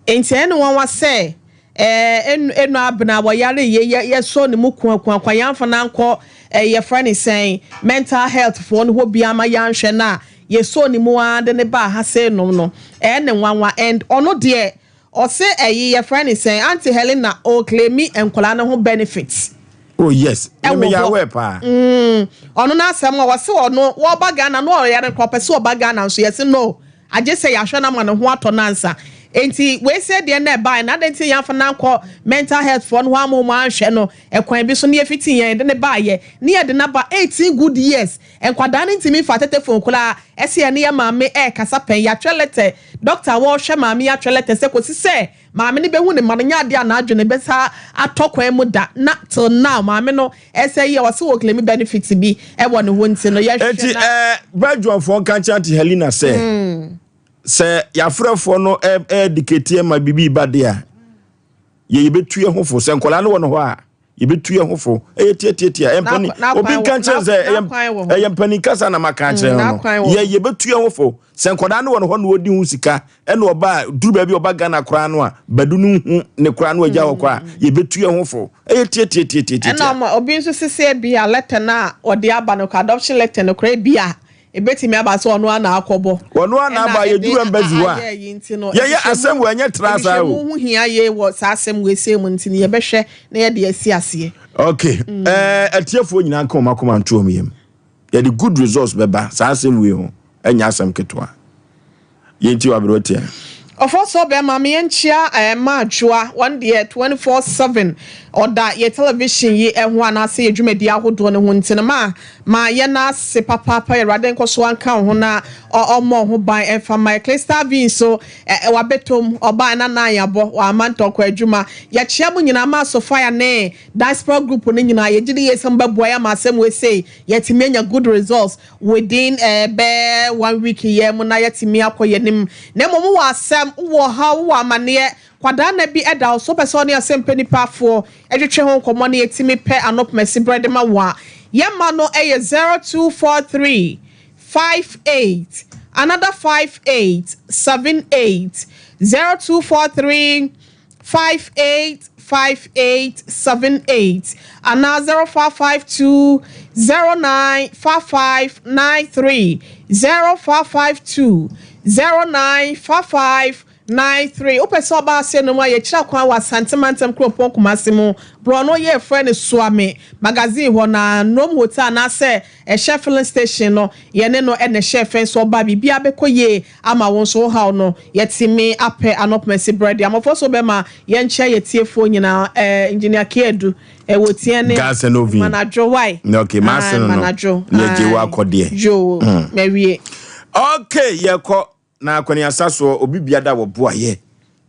Nti ɛyɛ no nwanwa sɛ eh, enu enu abena wɔyareeɛ yɛ yɛsɔ ne mu kuakuakua yɛamfa no ankɔ eh, yɛfrɛ ne sɛn mental health foɔ no hɔ bi ama yɛanhwɛ no a Yɛsɔɔ ne mu ara de no baa ha sei nom no, ɛyɛ ne nwanwa and ɔno deɛ ɔse ɛyi yɛfrɛ ne sɛn Auntie Helena ɔreclaimi nkwadaa no ho benefit. Oh yes, me Ɛwɔ meyɛ hɔ. aware paa. Mm, ɔno n'asɛm a ɔse ɔno wɔba Ghana no ɔyare koraa ɔpɛ sɛ ɔba Ghana nso yɛse no agye sɛ yɛahwɛ no ama ne ho atɔ no ansa. Enti wei sɛ deɛ na ɛbaeɛ no, adɛn nti na yɛamfa no ankɔ mental health foɔ no hɔ ama wɔn anhwɛ no ɛkwan bi so na yɛfiti yɛn de no baeɛ na yɛde no aba 18 good years. Nkwadaa no ntumi mfa tetefon koraa ɛsɛ yɛne yɛn maame ɛrekasa pɛn. Yɛatwerɛ lɛtɛ, doctor a wɔrehwɛ maame yi atwerɛ lɛtɛ sɛ kɔsi sɛ maame no bɛhu ne mma no nyɛ adeɛ a n'adwene bɛsa atɔ kwan mu da na till now maame no ɛsɛ yɛ ɔse wɔ claim benefit bi ɛwɔ ne hɔ nti no yɛhwɛ Enti na ɛɛ Belgiumfoɔ nka nkyerɛ Aunty Helena sɛ sɛ yɛafrɛfoɔ no ɛɛdikɛti ma biribi ba de a yɛ yɛbɛtu yɛn ho fo sɛ nkwadaa no wɔ no hɔ a yɛbɛtu yɛn ho fo ɛyɛ tiatiatia ɛyɛ mpanin obi nka nkyerɛ sɛ ɛyɛ ɛyɛ mpanin kasa na maka akyerɛ no no yɛ yɛbɛtu yɛn ho fo sɛ nkwadaa no wɔ no hɔ na wɔdi ho sika ɛna ɔba duru baabi ɔba Ghana koraa no a badu no hu ne koraa no agya hɔ kɔ a yɛbɛtu yɛn ho fo ɛyɛ tiatiatiatiatia. Ɛna ɔma obi nso sese bi a letter no a ɔde aba no kɔ adoption letter no koraa bi a Ebetumi aba sɛ ɔno ara na akɔbɔ. Ɔno ara na aba, yɛduru embassy hɔ a, yɛyɛ asɛm wei ɛnyɛ tra saa o. Nhwehwɛmu ho hia yie wɔ saa asɛm wei sei mu nti no yɛbɛhwɛ na yɛde asi aseɛ. Ok, ɛɛ atiefoɔ nyinaa nka wɔn akoma nto wɔn yam. Yɛde good results bɛba saa asɛm wei ho, ɛnyɛ asɛm ketewa. Yɛnti wɔ aberewa tia. Ɔfɔsɔ bɛma me yɛnkyea eh, ma adwoa wɔn deɛ 24/7 ɔda yɛ television yi ho anaasɛ yɛ dwumadi ahodoɔ no ho nti no ma ma yɛn ase papaapa yɛ awurade nkɔ so anka wo ho na ɔmmɔ wo ho ban ɛmfa ma yɛ Crystal V nso eh, wabɛtɔm ɔbaa na nan abɔ wama ntɔkwa adwuma yɛkyea mo nyinaa ma Sophia ne diaspora group no nyinaa yɛgye di yie sɛ mobɛboa yɛ ama asɛm wei sei yɛatumi anya good results Within eh bɛɛ one week yɛ mu na yɛatumi akɔ yɛn anim. Na mmom wowɔ asɛm, wowɔ ɔhaw, wowɔ amaneɛ, kwadaa nna bi da wo so, wopɛ sɛ wo ne asɛmpɛ nipa foɔ twetwe ho nkɔmmɔ na yɛtumi pɛ ano pomasi berɛ de ma wo a, yɛn mma no yɛ 0243 58 another 58 78, 0243 585878 anaa 0552 095593, 0552 095593. Wopɛ sɛ ɔba ase no mu a, yɛkyerɛ kwan wɔ Asante Mantam Kuropɔn Kumasi mu. Borɔno yɛfrɛ no Suame Magazine hɔ na Nrom Hotel anaasɛ Ɛhyɛ Filling Station no, yɛne no na ɛhyɛ fɛ nso ɔba a biribiara bɛkɔ yie ama wo nso wo haw no yɛtumi apɛ ano pmasi berɛ de amɔfoɔ so bɛma yɛnkyɛ yɛ tiefoɔ nyinaa eh, Engineer Kiedu eh, wɔ tia ne Gas and oven. Manadwo why? Okay, Ah, maase no no. Manadwo. Ne agye wo Aye. akɔdeɛ. Yoo, mawie. Okay, yɛkɔ na akwaniasa soɔ obi biada wɔ boayɛ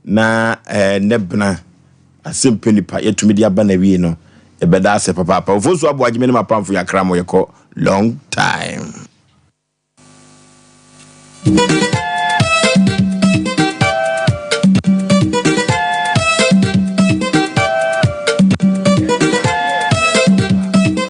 na eh, ne bena asɛmpɛ nipa yɛtumi de aba na wie no yɛbɛda ase papaapa. Ofosu aboagye me ne mapamfo yɛakra mo yɛkɔ long time.